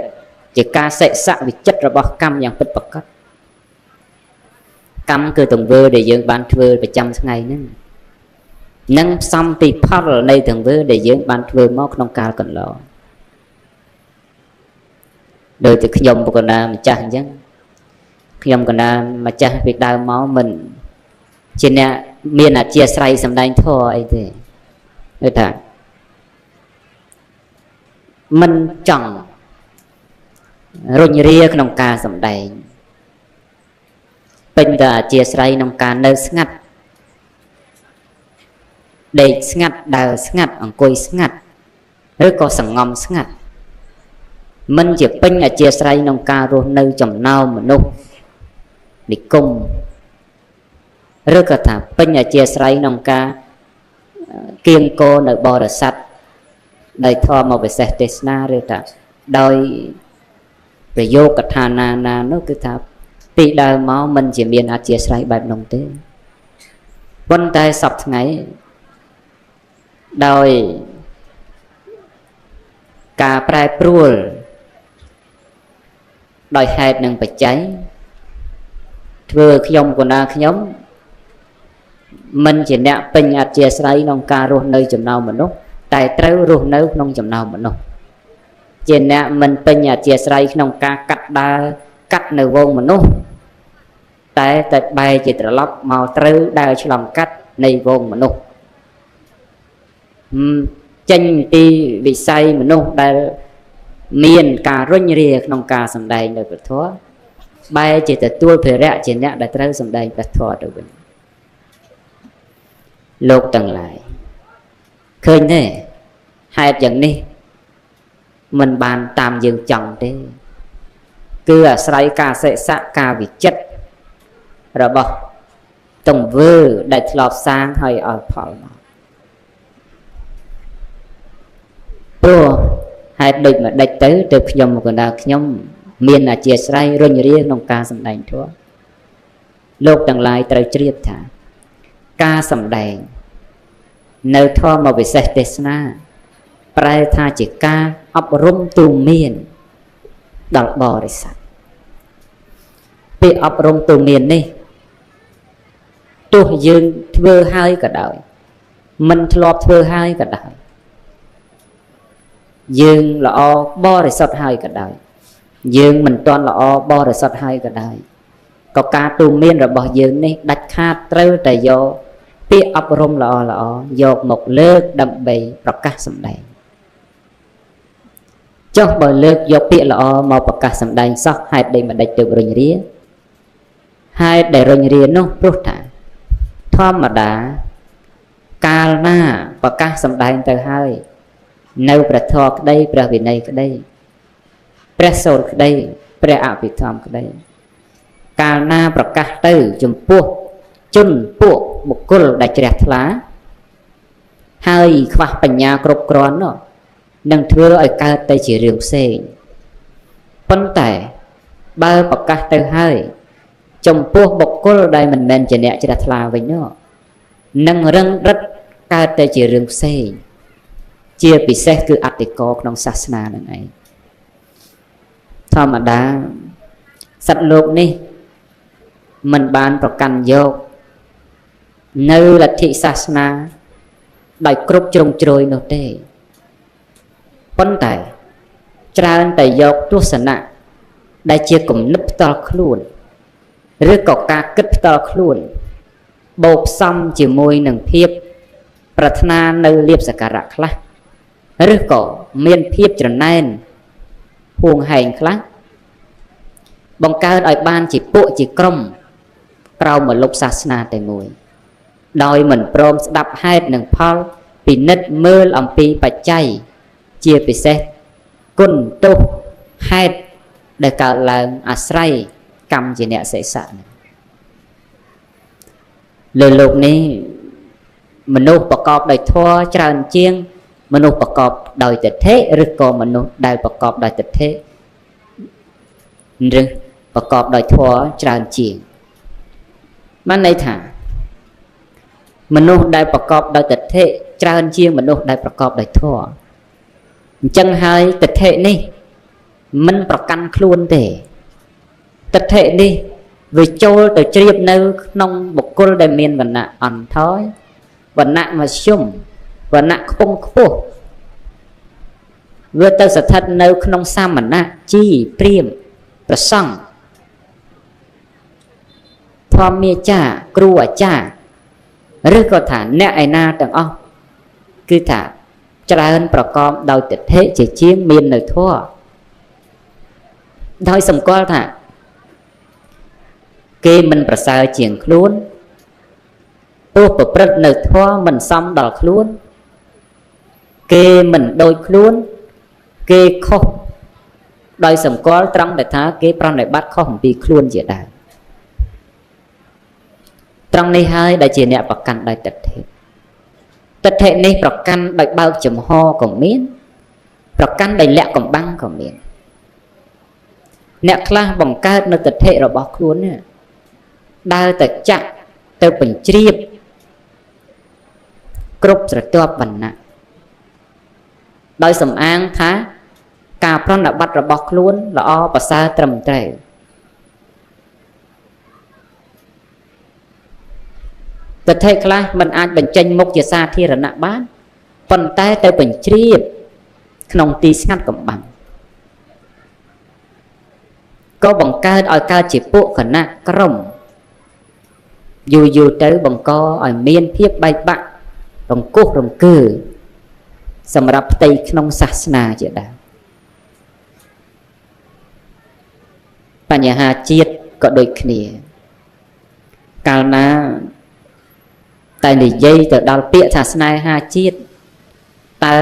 ជាការសិសៈវិចិត្ររបស់កម្មយ៉ាងពិតប្រាកដកម្មគឺទង្វើដែលយើងបានធ្វើប្រចាំថ្ងៃហ្នឹងនឹងផ្សំពីផលនៃទង្វើដែលយើងបានធ្វើមកក្នុងកាលកន្លងដោយតែខ្ញុំកណ្ដាលម្ចាស់អញ្ចឹងខ្ញុំកណ្ដាលម្ចាស់ពីដើមមកមិនជាអ្នកមានអធិស្រ័យសម្ដែងធម៌អីទេគឺថាមិនចង់រុញរាក្នុងការសម្ដែងពេញតែអធិស្រ័យក្នុងការនៅស្ងាត់ដេកស្ងាត់ដើរស្ងាត់អង្គុយស្ងាត់ឬក៏សងំស្ងាត់មិនជាពេញអធិស្រ័យក្នុងការរស់នៅចំណោមមនុស្សនិគមឬក៏ថាពេញអធិស្រ័យក្នុងការគៀងគរនៅបរិស័ទដោយធម៌មកពិសេសទេសនាឬថាដោយប្រយោគកថាណាណានោះគឺថាពីដើមមកមិនជាមានអធិស្រ័យបែបនោះទេប៉ុន្តែសព្វថ្ងៃដោយការប្រែប្រួលដោយហេតុនិងបច្ច័យធ្វើខ្ញុំកណ្ដាលខ្ញុំមិនជាអ្នកពេញអធិស្រ័យក្នុងការរស់នៅចំណោមមនុស្សតែត្រូវរស់នៅក្នុងចំណោមមនុស្សជាអ្នកមិនពេញអធិស្រ័យក្នុងការកាត់ដើរកាត់នៅវងមនុស្សតែបែរជាត្រឡប់មកត្រូវដើរឆ្លងកាត់នៃវងមនុស្សចេញពីវិស័យមនុស្សដែលមានការរុញរាក្នុងការសម្ដែងនៅព្រះធម៌បែរជាទទួលភារៈជាអ្នកដែលត្រូវសម្ដែងព្រះធម៌ទៅវិញលោកទាំងឡាយឃើញទេហេតុយ៉ាងនេះមិនបានតាមយើងចង់ទេគឺអាស្រ័យការសិសៈការវិចិត្ររបស់ទង្វើដែលធ្លាប់សាងហើយឲ្យផលមកព្រោះហេតុដូចម្ដេចទៅទើបខ្ញុំកណ្ដាលខ្ញុំមានអធិស្រ័យរុញរាក្នុងការសម្ដែងធម៌លោកទាំងឡាយត្រូវជ្រាបថាការសម្ដែងនៅធម៌វិសេសទេសនាប្រែថាជាការអប់រំទូមានដល់បរិស័ទពេលអប់រំទូមាននេះទោះយើងធ្វើហើយក៏ដោយមិនធ្លាប់ធ្វើហើយក៏ដោយយើងល្អបរិសុទ្ធហើយក៏ដោយយើងមិនទាន់ល្អបរិសុទ្ធហើយក៏ដោយក៏ការទូមានរបស់យើងនេះដាច់ខាតត្រូវតែយកពាក្យអប់រំល្អល្អយកមកលើកដើម្បីប្រកាសសម្ដែងចុះបើលើកយកពាក្យល្អមកប្រកាសសម្ដែងសោះហេតុដីម្ដេចទើបរុញរាហេតុដែលរុញរានោះព្រោះថាធម្មតាកាលណាប្រកាសសម្ដែងទៅហើយនៅព្រះធម៌ក្តីព្រះវិន័យក្តីព្រះសូត្រក្តីព្រះអភិធម្មក្តីកាលណាប្រកាសទៅចំពោះជនពួកបុគ្គលដែលជ្រះថ្លាហើយខ្វះបញ្ញាគ្រប់គ្រាន់នោះ នឹងធ្វើឲ្យកើតទៅជារឿងផ្សេងប៉ុន្តែបើប្រកាសទៅហើយចំពោះបុគ្គលដែលមិនមែនជាអ្នកជ្រះថ្លាវិញនោះនឹងរឹងរិតកើតទៅជារឿងផ្សេងជាពិសេសគឺអតិកោក្នុងសាសនានឹងឯងធម្មតាសត្វលោកនេះមិនបានប្រកាន់យកនៅលទ្ធិសាសនាដោយគ្រប់ជ្រុងជ្រោយនោះទេប៉ុន្តែច្រើនតែយកទស្សនៈដែលជាគំនិតផ្ទាល់ខ្លួនឬក៏ការគិតផ្ទាល់ខ្លួនបូកផ្សំជាមួយនឹងភាពប្រាថ្នានៅលៀបសក្ការៈខ្លះឬក៏មានភាពច្រណែនហួងហែងខ្លះបង្កើតឲ្យបានជាពួកជាក្រុមក្រោមមលុបសាសនាតែមួយដោយមិនព្រមស្ដាប់ហេតុនិងផលពិនិត្យមើលអំពីបច្ច័យជាពិសេសគុណទោសហេតុដែលកើតឡើងអាស្រ័យកម្មជាអ្នកសិស្សៈលើលោកនេះមនុស្សប្រកបដោយធម៌ច្រើនជាងមនុស្សប្រកបដោយទិដ្ឋិឬក៏មនុស្សដែលប្រកបដោយទិដ្ឋិឬប្រកបដោយធម៌ច្រើនជាងបានន័យថាមនុស្សដែលប្រកបដោយទិដ្ឋិច្រើនជាងមនុស្សដែលប្រកបដោយធម៌អញ្ចឹងហើយទិដ្ឋិនេះមិនប្រកាន់ខ្លួនទេទិដ្ឋិនេះវាចូលទៅជ្រាបនៅក្នុងបុគ្គលដែលមានវណ្ណៈអន់ថយវណ្ណៈមធ្យមវណ្ណៈខ្ពង់ខ្ពស់វាទៅស្ថិតនៅក្នុងសាមណៈជីព្រាមប្រសង់ធម្មាចារគ្រូអាចារ្យឬក៏ថាអ្នកឯណាទាំងអស់គឺថាច្រើនប្រកបដោយទិដ្ឋិជាជាងមាននៅធម៌ដោយសម្គាល់ថាគេមិនប្រសើរជាងខ្លួនទោះប្រព្រឹត្តនៅធម៌មិនសមដល់ខ្លួនគេមិនដូចខ្លួនគេខុសដោយសម្គាល់ត្រង់ដែលថាគេប្រណិប័តខុសអំពីខ្លួនជាដើមត្រង់នេះហើយដែលជាអ្នកប្រកាន់ដោយទិដ្ឋិទិដ្ឋិនេះប្រកាន់ដោយបើកចំហក៏មានប្រកាន់ដោយលាក់កំបាំងក៏មានអ្នកខ្លះបង្កើតនៅទិដ្ឋិរបស់ខ្លួននេះដើរទៅចាក់ទៅបញ្ជ្រាបគ្រប់ស្រទាប់វណ្ណៈដោយសំអាងថាការប្រណិប័តរបស់ខ្លួនល្អប្រសើរត្រឹមត្រូវទិដ្ឋិខ្លះមិនអាចបញ្ចេញមុខជាសាធារណៈបានប៉ុន្តែទៅបញ្ជ្រាបក្នុងទីស្ងាត់កំបាំងក៏បង្កើតឲ្យកើតជាពួកគណៈក្រុមយូរយូរទៅបង្កឲ្យមានភាពបែកបាក់រង្គោះរង្គើសម្រាប់ផ្ទៃក្នុងសាសនាជាដើមបញ្ហាជាតិក៏ដូចគ្នាកាលណាតែនិយាយទៅដល់ពាក្យថាស្នេហាជាតិតើ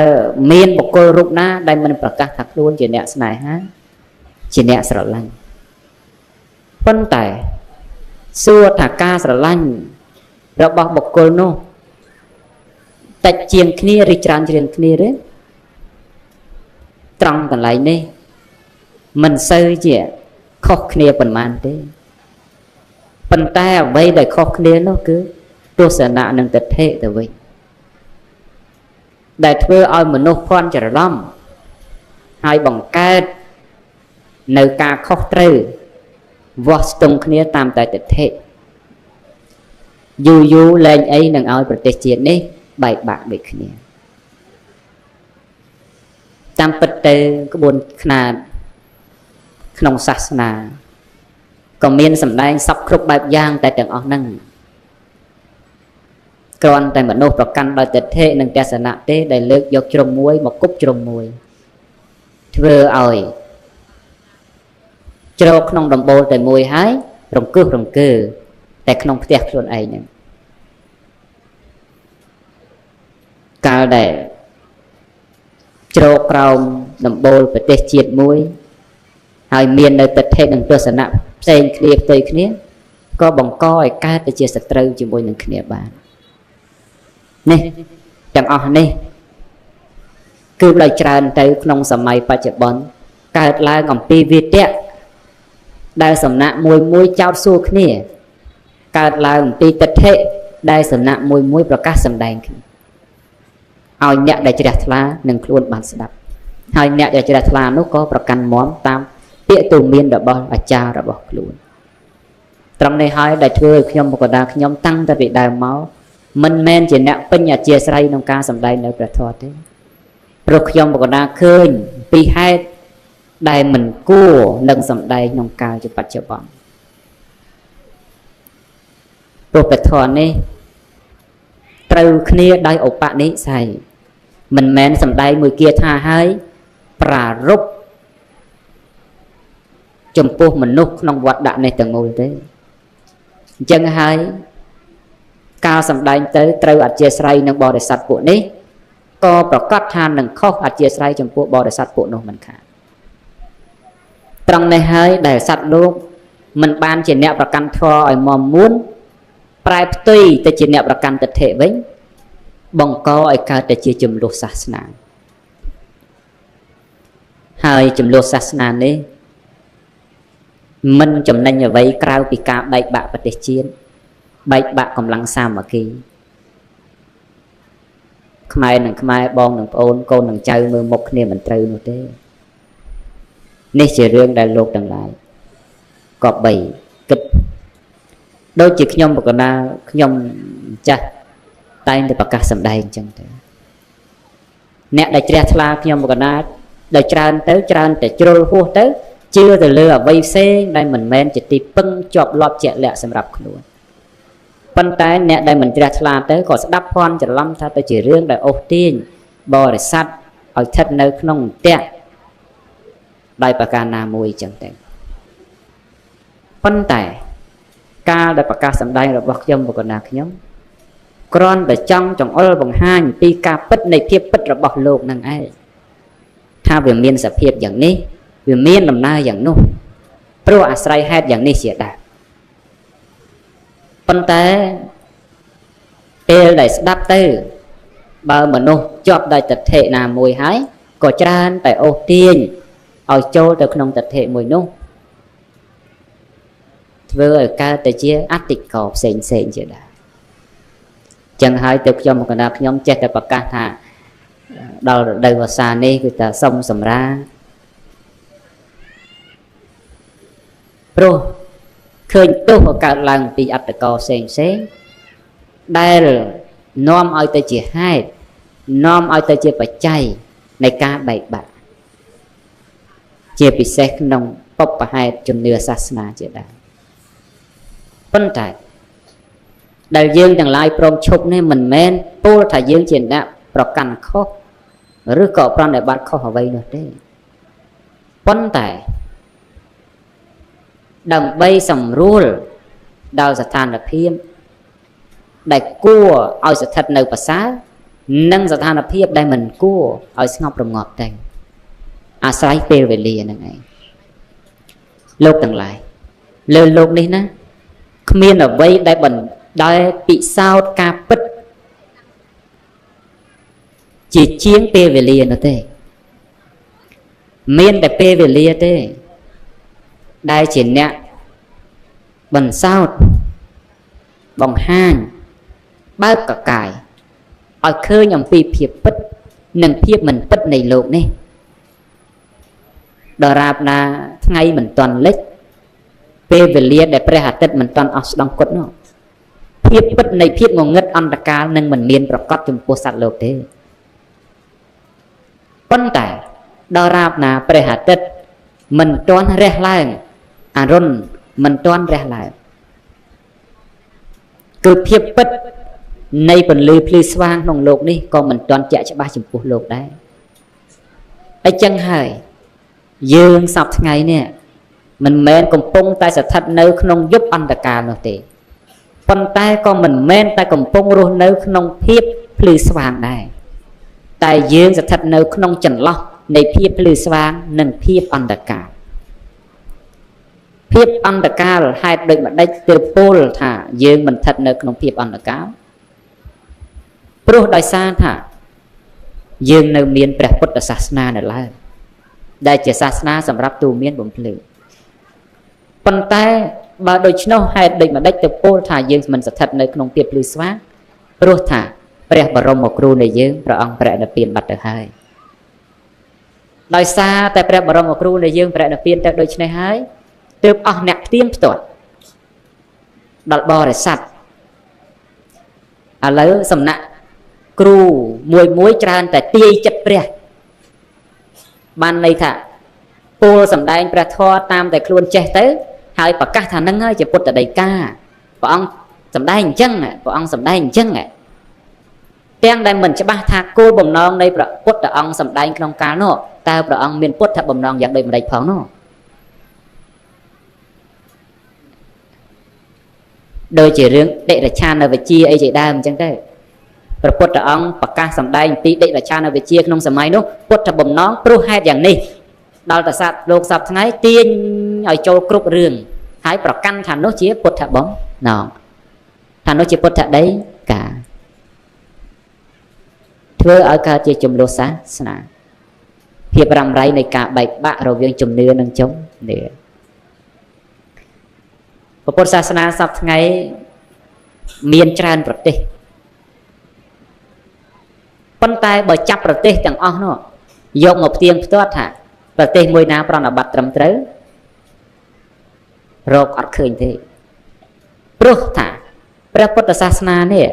មានបុគ្គលរូបណាដែលមិនប្រកាសថាខ្លួនជាអ្នកស្នេហាជាអ្នកស្រឡាញ់ប៉ុន្តែសួរថាការស្រឡាញ់របស់បុគ្គលនោះតិចជាងគ្នាឬច្រើនជាងគ្នាទេត្រង់កន្លែងនេះមិនសូវជាខុសគ្នាប៉ុន្មានទេប៉ុន្តែអ្វីដែលខុសគ្នានោះគឺទស្សនៈនិងទិដ្ឋិទៅវិញដែលធ្វើឲ្យមនុស្សភ័ន្តច្រឡំហើយបង្កើតនៅការខុសត្រូវវាស់ស្ទង់គ្នាតាមតែទិដ្ឋិយូរយូរលែងអីនឹងឲ្យប្រទេសជាតិនេះបែកបាក់ដូចគ្នាតាមពិតទៅក្បួនខ្នាតក្នុងសាសនាក៏មានសម្ដែងសពគ្រប់បែបយ៉ាងតែទាំងអស់ហ្នឹងគ្រាន់តែមនុស្សប្រកាន់ដោយទិដ្ឋិនិងទស្សនៈទេដែលលើកយកជ្រុងមួយមកគប់ជ្រុងមួយធ្វើឲ្យជ្រកក្នុងដំបូលតែមួយហើយរង្គើរង្គើតែក្នុងផ្ទះខ្លួនឯងហ្នឹងកាលដែលជ្រកក្រោមដំបូលប្រទេសជាតិមួយហើយមាននៅទិដ្ឋិនិងទស្សនៈផ្សេងគ្នាផ្ទុយគ្នាក៏បង្កឲ្យកើតទៅជាសត្រូវជាមួយនឹងគ្នាបាននេះទាំងអស់នេះ គឺដោយច្រើនទៅក្នុងសម័យបច្ចុប្បន្នកើតឡើងអំពីវិទ្យដែលសំណាក់មួយមួយចោទសួរគ្នាកើតឡើងអំពីទិដ្ឋិដែលសំណាក់មួយមួយប្រកាសសម្ដែងគ្នាឲ្យអ្នកដែលជ្រះថ្លានឹងខ្លួនបានស្ដាប់ហើយអ្នកដែលជ្រះថ្លានោះក៏ប្រកាន់មមតាមពាក្យទូមានរបស់អាចារ្យរបស់ខ្លួនត្រង់នេះហើយដែលធ្វើឲ្យខ្ញុំបកដាខ្ញុំតាំងតែពីដើមមកមិនមែនជាអ្នកពេញអធិស្ឋានក្នុងការសម្ដែងនៅព្រះធម៌ទេព្រោះខ្ញុំបកដាឃើញពីហេតុដែលមិនគួរនឹងសម្ដែងក្នុងកាលជាបច្ចុប្បន្នព្រោះព្រះធម៌នេះត្រូវគ្នាដោយឧបនិស្ស័យមិនមែនសម្ដែងមួយគាថាហើយប្រារព្ធចំពោះមនុស្សក្នុងវត្តដាក់នេះទាំងមូលទេអញ្ចឹងហើយការសម្ដែងទៅត្រូវអធិស្ឋាននឹងបរិស័ទពួកនេះក៏ប្រកាសថានឹងខុសអធិស្ឋានចំពោះបរិស័ទពួកនោះមិនខានត្រង់នេះហើយដែលសត្វលោកមិនបានជាអ្នកប្រកាន់ធម៌ឲ្យមមមួនប្រែផ្ទុយទៅជាអ្នកប្រកាន់ទិដ្ឋិវិញបង្កឲ្យកើតទៅជាចំនួនសាសនាហើយចំនួនសាសនានេះមិនចំណេញអ្វីក្រៅពីការបែកបាក់ប្រទេសជាតិបែកបាក់កម្លាំងសាមគ្គីខ្មែរនិងខ្មែរបងនិងប្អូនកូននិងចៅមើលមុខគ្នាមិនត្រូវនោះទេនេះជារឿងដែលលោកទាំងឡាយក៏បីគិតដូចជាខ្ញុំបកណាខ្ញុំចាស់តែងតែប្រកាសសម្ដែងអញ្ចឹងទៅអ្នកដែលជ្រះថ្លាខ្ញុំបកណាដែលច្រើនទៅច្រើនតែជ្រុលហួសទៅជឿទៅលើអ្វីផ្សេងដែលមិនមែនជាទីពឹងជាប់លាប់ជាក់លាក់សម្រាប់ខ្លួនប៉ុន្តែអ្នកដែលមិនជ្រះថ្លាទៅក៏ស្ដាប់ភ័ន្តច្រឡំថាទៅជារឿងដែលអូសទាញបរិស័ទឲ្យស្ថិតនៅក្នុងអន្ទាក់ដោយប្រការណាមួយអញ្ចឹងទៅប៉ុន្តែការដែលប្រកាសសម្ដែងរបស់ខ្ញុំបកណាខ្ញុំគ្រាន់តែចង់ចង្អុលបង្ហាញពីការពិតនៃភាពពិតរបស់លោកនឹងឯងថាវាមានសភាពយ៉ាងនេះវាមានដំណើរយ៉ាងនោះព្រោះអាស្រ័យហេតុយ៉ាងនេះជាដើមប៉ុន្តែពេលដែលស្ដាប់ទៅបើមនុស្សជាប់ដោយទិដ្ឋិណាមួយហើយក៏ច្រើនតែអូសទាញឲ្យចូលទៅក្នុងទិដ្ឋិមួយនោះធ្វើឲ្យកើតទៅជាអតិកោផ្សេងផ្សេងជាដើមចឹងហើយទៅខ្ញុំកណ្ដាលខ្ញុំចេះតែប្រកាសថាដល់រដូវវស្សានេះគឺថាសុំសម្រាព្រោះឃើញទោសក៏កើតឡើងពីអត្តកោផ្សេងផ្សេងដែលនាំឲ្យទៅជាហេតុនាំឲ្យទៅជាបច្ច័យនៃការបែកបាក់ជាពិសេសក្នុងបុព្វហេតុជំនឿសាសនាជាដើមប៉ុន្តែដែលយើងទាំងឡាយព្រមឈប់នេះមិនមែនពោលថាយើងជាអ្នកប្រកាន់ខុសឬក៏ប្រណិប័តខុសអ្វីនោះទេប៉ុន្តែដើម្បីសម្រួលដល់ស្ថានភាពដែលគួរឲ្យស្ថិតនៅប្រសើរនិងស្ថានភាពដែលមិនគួរឲ្យស្ងប់រងាប់ទៅអាស្រ័យពេលវេលាហ្នឹងឯងលោកទាំងឡាយលើលោកនេះណាគ្មានអ្វីដែលបណ្ដោយពិសោធន៍ការពិតជាជាងពេលវេលានោះទេមានតែពេលវេលាទេដែលជាអ្នកបន្សោតបង្ហាញបើកកកាយឲ្យឃើញអំពីភាពពិតនិងភាពមិនពិតនៃលោកនេះដរាបណាថ្ងៃមិនទាន់លិចពេលវេលាដែលព្រះអាទិត្យមិនទាន់អស់ស្ដង់គត់នោះភាពពិតនៃភាពងងឹតអន្តកាលនឹងមិនមានប្រកបចំពោះសត្វលោកទេប៉ុន្តែដរាបណាព្រះអាទិត្យមិនទាន់រះឡើងអរុណមិនទាន់រះឡើងគឺភាពពិតនៃពន្លឺភ្លឺស្វាងក្នុងលោកនេះក៏មិនទាន់ជាក់ច្បាស់ចំពោះលោកដែរអញ្ចឹងហើយយើងសប្តាហ៍ថ្ងៃនេះមិនមែនកំពុងតែស្ថិតនៅក្នុងយុគអន្តកាលនោះទេប៉ុន្តែក៏មិនមែនតែកំពុងរស់នៅក្នុងភាពភ្លឺស្វាងដែរតែយើងស្ថិតនៅក្នុងចន្លោះនៃភាពភ្លឺស្វាងនិងភាពអន្តកាលភាពអន្តកាលហេតុដូចម្ដេចទើបពោលថាយើងមិនស្ថិតនៅក្នុងភាពអន្តកាលព្រោះដោយសារថា យើងនៅមានព្រះពុទ្ធសាសនានៅឡើយដែលជាសាសនាសម្រាប់ទូមានបំភ្លឺប៉ុន្តែបើដូច្នោះហេតុដូចម្ដេចទៅពោលថាយើងមិនស្ថិតនៅក្នុងភាពភ្លឺស្វាងព្រោះថាព្រះបរមគ្រូនៃយើងព្រះអង្គបរិនិព្វានបាត់ទៅហើយដោយសារតែព្រះបរមគ្រូនៃយើងបរិនិព្វានទៅដូច្នេះហើយទើបអស់អ្នកផ្ទៀងផ្ទាត់ដល់បរិស័ទឥឡូវសំណាក់គ្រូមួយមួយច្រើនតែទាយចិត្តព្រះបានន័យថាពោលសម្ដែងព្រះធម៌តាមតែខ្លួនចេះទៅហើយប្រកាសថានឹងហើយជាពុទ្ធដីកាព្រះអង្គសម្ដែងអញ្ចឹងព្រះអង្គសម្ដែងអញ្ចឹងទាំងដែលមិនច្បាស់ថាគោលបំណងនៃព្រះពុទ្ធអង្គសម្ដែងក្នុងកាលនោះតើព្រះអង្គមានពុទ្ធបំណងយ៉ាងដូចម្ដេចផងនោះដូចជារឿងតិរច្ឆានវិជ្ជាអីជាដើមអញ្ចឹងទៅព្រះពុទ្ធអង្គប្រកាសសម្ដែងពីតិរច្ឆានវិជ្ជាក្នុងសម័យនោះពុទ្ធបំណងព្រោះហេតុយ៉ាងនេះដល់តែសត្វលោកសពថ្ងៃទាញឲ្យចូលគ្រប់រឿងហើយប្រកាន់ថានោះជាពុទ្ធបំណងថានោះជាពុទ្ធដីកាធ្វើឲ្យកើតជាចំនួនសាសនាភាពរ៉ាំរ៉ៃនៃការបែកបាក់រវាងជំនឿនិងជំនឿពុទ្ធសាសនាសពថ្ងៃមានច្រើនប្រទេសប៉ុន្តែបើចាប់ប្រទេសទាំងអស់នោះយកមកផ្ទៀងផ្ទាត់ថាប្រទេសមួយណាប្រណិប័តត្រឹមត្រូវរកអត់ឃើញទេព្រោះថាព្រះពុទ្ធសាសនានេះ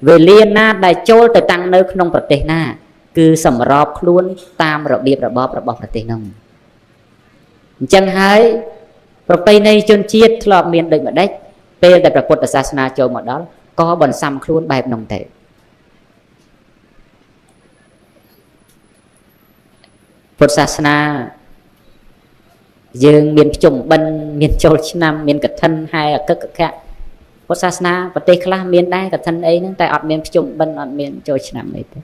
វេលាណាដែលចូលទៅតាំងនៅក្នុងប្រទេសណាគឺសម្របខ្លួនតាមរបៀបរបបរបស់ប្រទេសនោះអញ្ចឹងហើយប្រពៃណីជនជាតិធ្លាប់មានដូចម្ដេចពេលដែលព្រះពុទ្ធសាសនាចូលមកដល់ក៏បន្សាំខ្លួនបែបនោះទៅពុទ្ធសាសនាយើងមានភ្ជុំបិណ្ឌមានចូលឆ្នាំមានកឋិនហែអកកកៈពុទ្ធសាសនាប្រទេសខ្លះមានដែរកឋិនអីហ្នឹងតែអត់មានភ្ជុំបិណ្ឌអត់មានចូលឆ្នាំអីទេ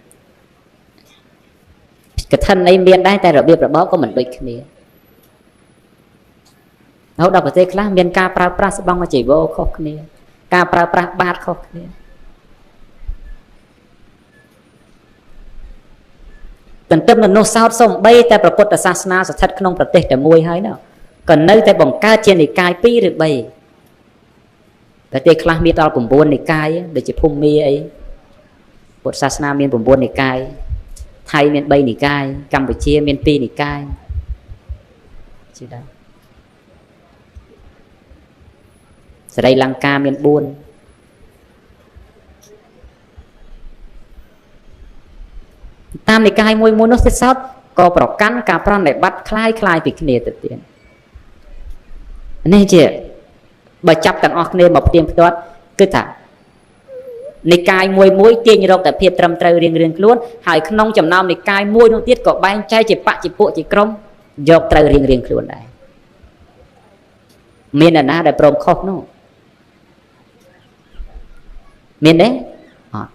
កឋិនអីមានដែរតែរបៀបរបបក៏មិនដូចគ្នារហូតដល់ប្រទេសខ្លះមានការប្រើប្រាស់ស្បង់ជីវរខុសគ្នាការប្រើប្រាស់បាតខុសគ្នាទន្ទឹមនឹងនោះសោតសំបីតែព្រះពុទ្ធសាសនាស្ថិតក្នុងប្រទេសតែមួយហើយនោះក៏នៅតែបង្កើតជានិកាយ2ឬ3ប្រទេសខ្លះមានដល់9និកាយដូចជាភូមិអីពុទ្ធសាសនាមាន9និកាយថៃមាន3និកាយកម្ពុជាមាន2និកាយជាដើមស្រីលង្កាមាន4តាមនិកាយមួយមួយនោះទៀតសោតក៏ប្រកាន់ការប្រណិប័តคล้ายៗពីគ្នាទៅទៀតនេះជាបើចាប់ទាំងអស់គ្នាមកផ្ទៀងផ្ទាត់គឺថានិកាយមួយមួយទាញរកតែភាពត្រឹមត្រូវរៀងៗខ្លួនហើយក្នុងចំណោមនិកាយមួយនោះទៀតក៏បែងចែកជាបច្ចជាពួកជាក្រុមយកត្រូវរៀងៗខ្លួនដែរមានអ្នកណាដែលព្រមខុសនោះមានទេអត់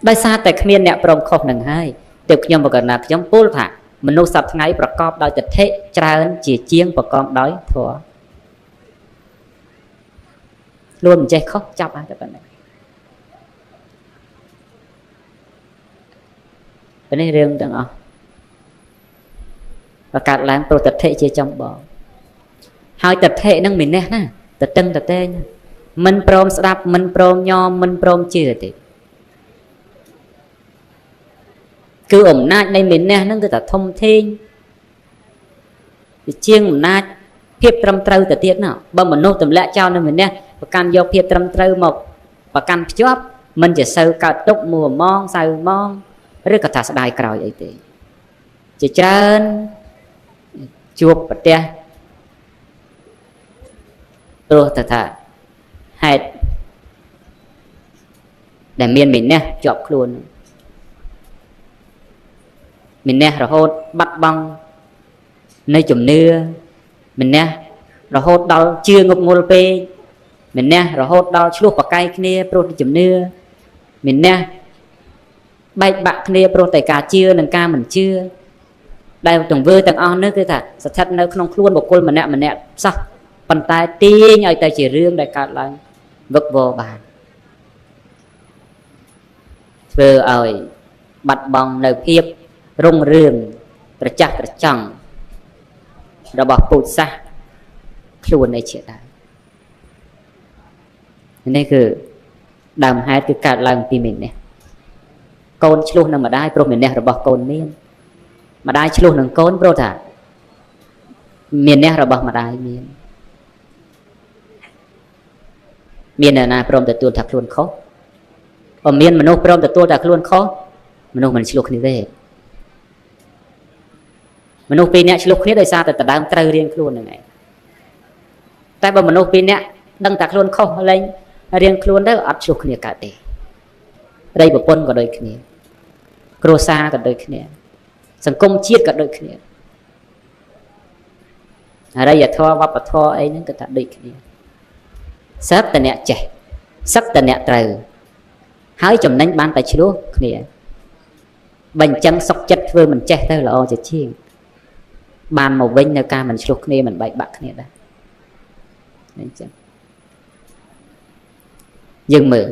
ដោយសារតែគ្មានអ្នកព្រមខុសនឹងហើយទើបខ្ញុំបកណាខ្ញុំពោលថាមនុស្សសប្តាហ៍ថ្ងៃប្រកបដោយទិដ្ឋិច្រើនជាជាងប្រកបដោយធម៌ខ្លួនមិនចេះខុសចាប់តែប៉ុណ្ណេះនេះរឿងទាំងអស់ប្រកាសឡើងព្រោះទិដ្ឋិជាចម្បងហើយទិដ្ឋិនឹងមានះណាតតឹងតតែងមិនព្រមស្ដាប់មិនព្រមញោមមិនព្រមជឿទេគឺអំណាចនៃមានះហ្នឹងគឺថាធំធេងជាជាងអំណាចភាពត្រឹមត្រូវទៅទៀតណាបើមនុស្សទម្លាក់ចោលនៅមានះប្រកាន់យកភាពត្រឹមត្រូវមកប្រកាន់ភ្ជាប់មិនជាសូវកើតទុកមួម៉ងសៅម៉ងឬក៏ថាស្ដាយក្រោយអីទេជាច្រើនជួបប្រទះព្រោះតែថាហេតុដែលមានមានះជាប់ខ្លួនមានះរហូតបាត់បង់នៃជំនឿមានះរហូតដល់ជឿងប់ងល់ពេកមានះរហូតដល់ឆ្លោះប្រកែកគ្នាព្រោះជំនឿមានះបែកបាក់គ្នាព្រោះតែការជឿនិងការមិនជឿដែលទង្វើទាំងអស់នេះគឺថាស្ថិតនៅក្នុងខ្លួនបុគ្គលម្នាក់ម្នាក់សោះប៉ុន្តែទាញឲ្យទៅជារឿងដែលកើតឡើងវឹកវរបានធ្វើឲ្យ បាត់បង់នៅភាពរុងរឿងត្រចះត្រចង់របស់ពូជសាសន៍ខ្លួនឯជាដើមនេះគឺដើមហេតុគឺកើតឡើងពីមាននេះកូនឆ្លោះនឹងម្ដាយព្រោះមាននេះរបស់កូនមានម្ដាយឆ្លោះនឹងកូនព្រោះថាមាននេះរបស់ម្ដាយមានមានអ្នកណាព្រមទទួលថាខ្លួនខុសបើមានមនុស្សព្រមទទួលថាខ្លួនខុសមនុស្សមិនឆ្លោះគ្នាទេមនុស្សពីរនាក់ឆ្លោះគ្នាដោយសារតែដដើមត្រូវរៀងខ្លួនហ្នឹងឯងតែបើមនុស្សពីរនាក់ដឹងតែខ្លួនខុសលែងរៀងខ្លួនទៅអត់ឆ្លោះគ្នាកើតទេប្តីប្រពន្ធក៏ដូចគ្នាគ្រួសារក៏ដូចគ្នាសង្គមជាតិក៏ដូចគ្នាអរិយធម៌វប្បធម៌អីហ្នឹងក៏ថាដូចគ្នាសឹកតែអ្នកចេះសឹកតែអ្នកត្រូវហើយចំណេញបានតែឆ្លោះគ្នាបើអញ្ចឹងសុកចិត្តធ្វើមិនចេះទៅល្អជាជាងបានមកវិញនៅការមិនឆ្លោះគ្នាមិនបែកបាក់គ្នាដែរអញ្ចឹងយើងមើល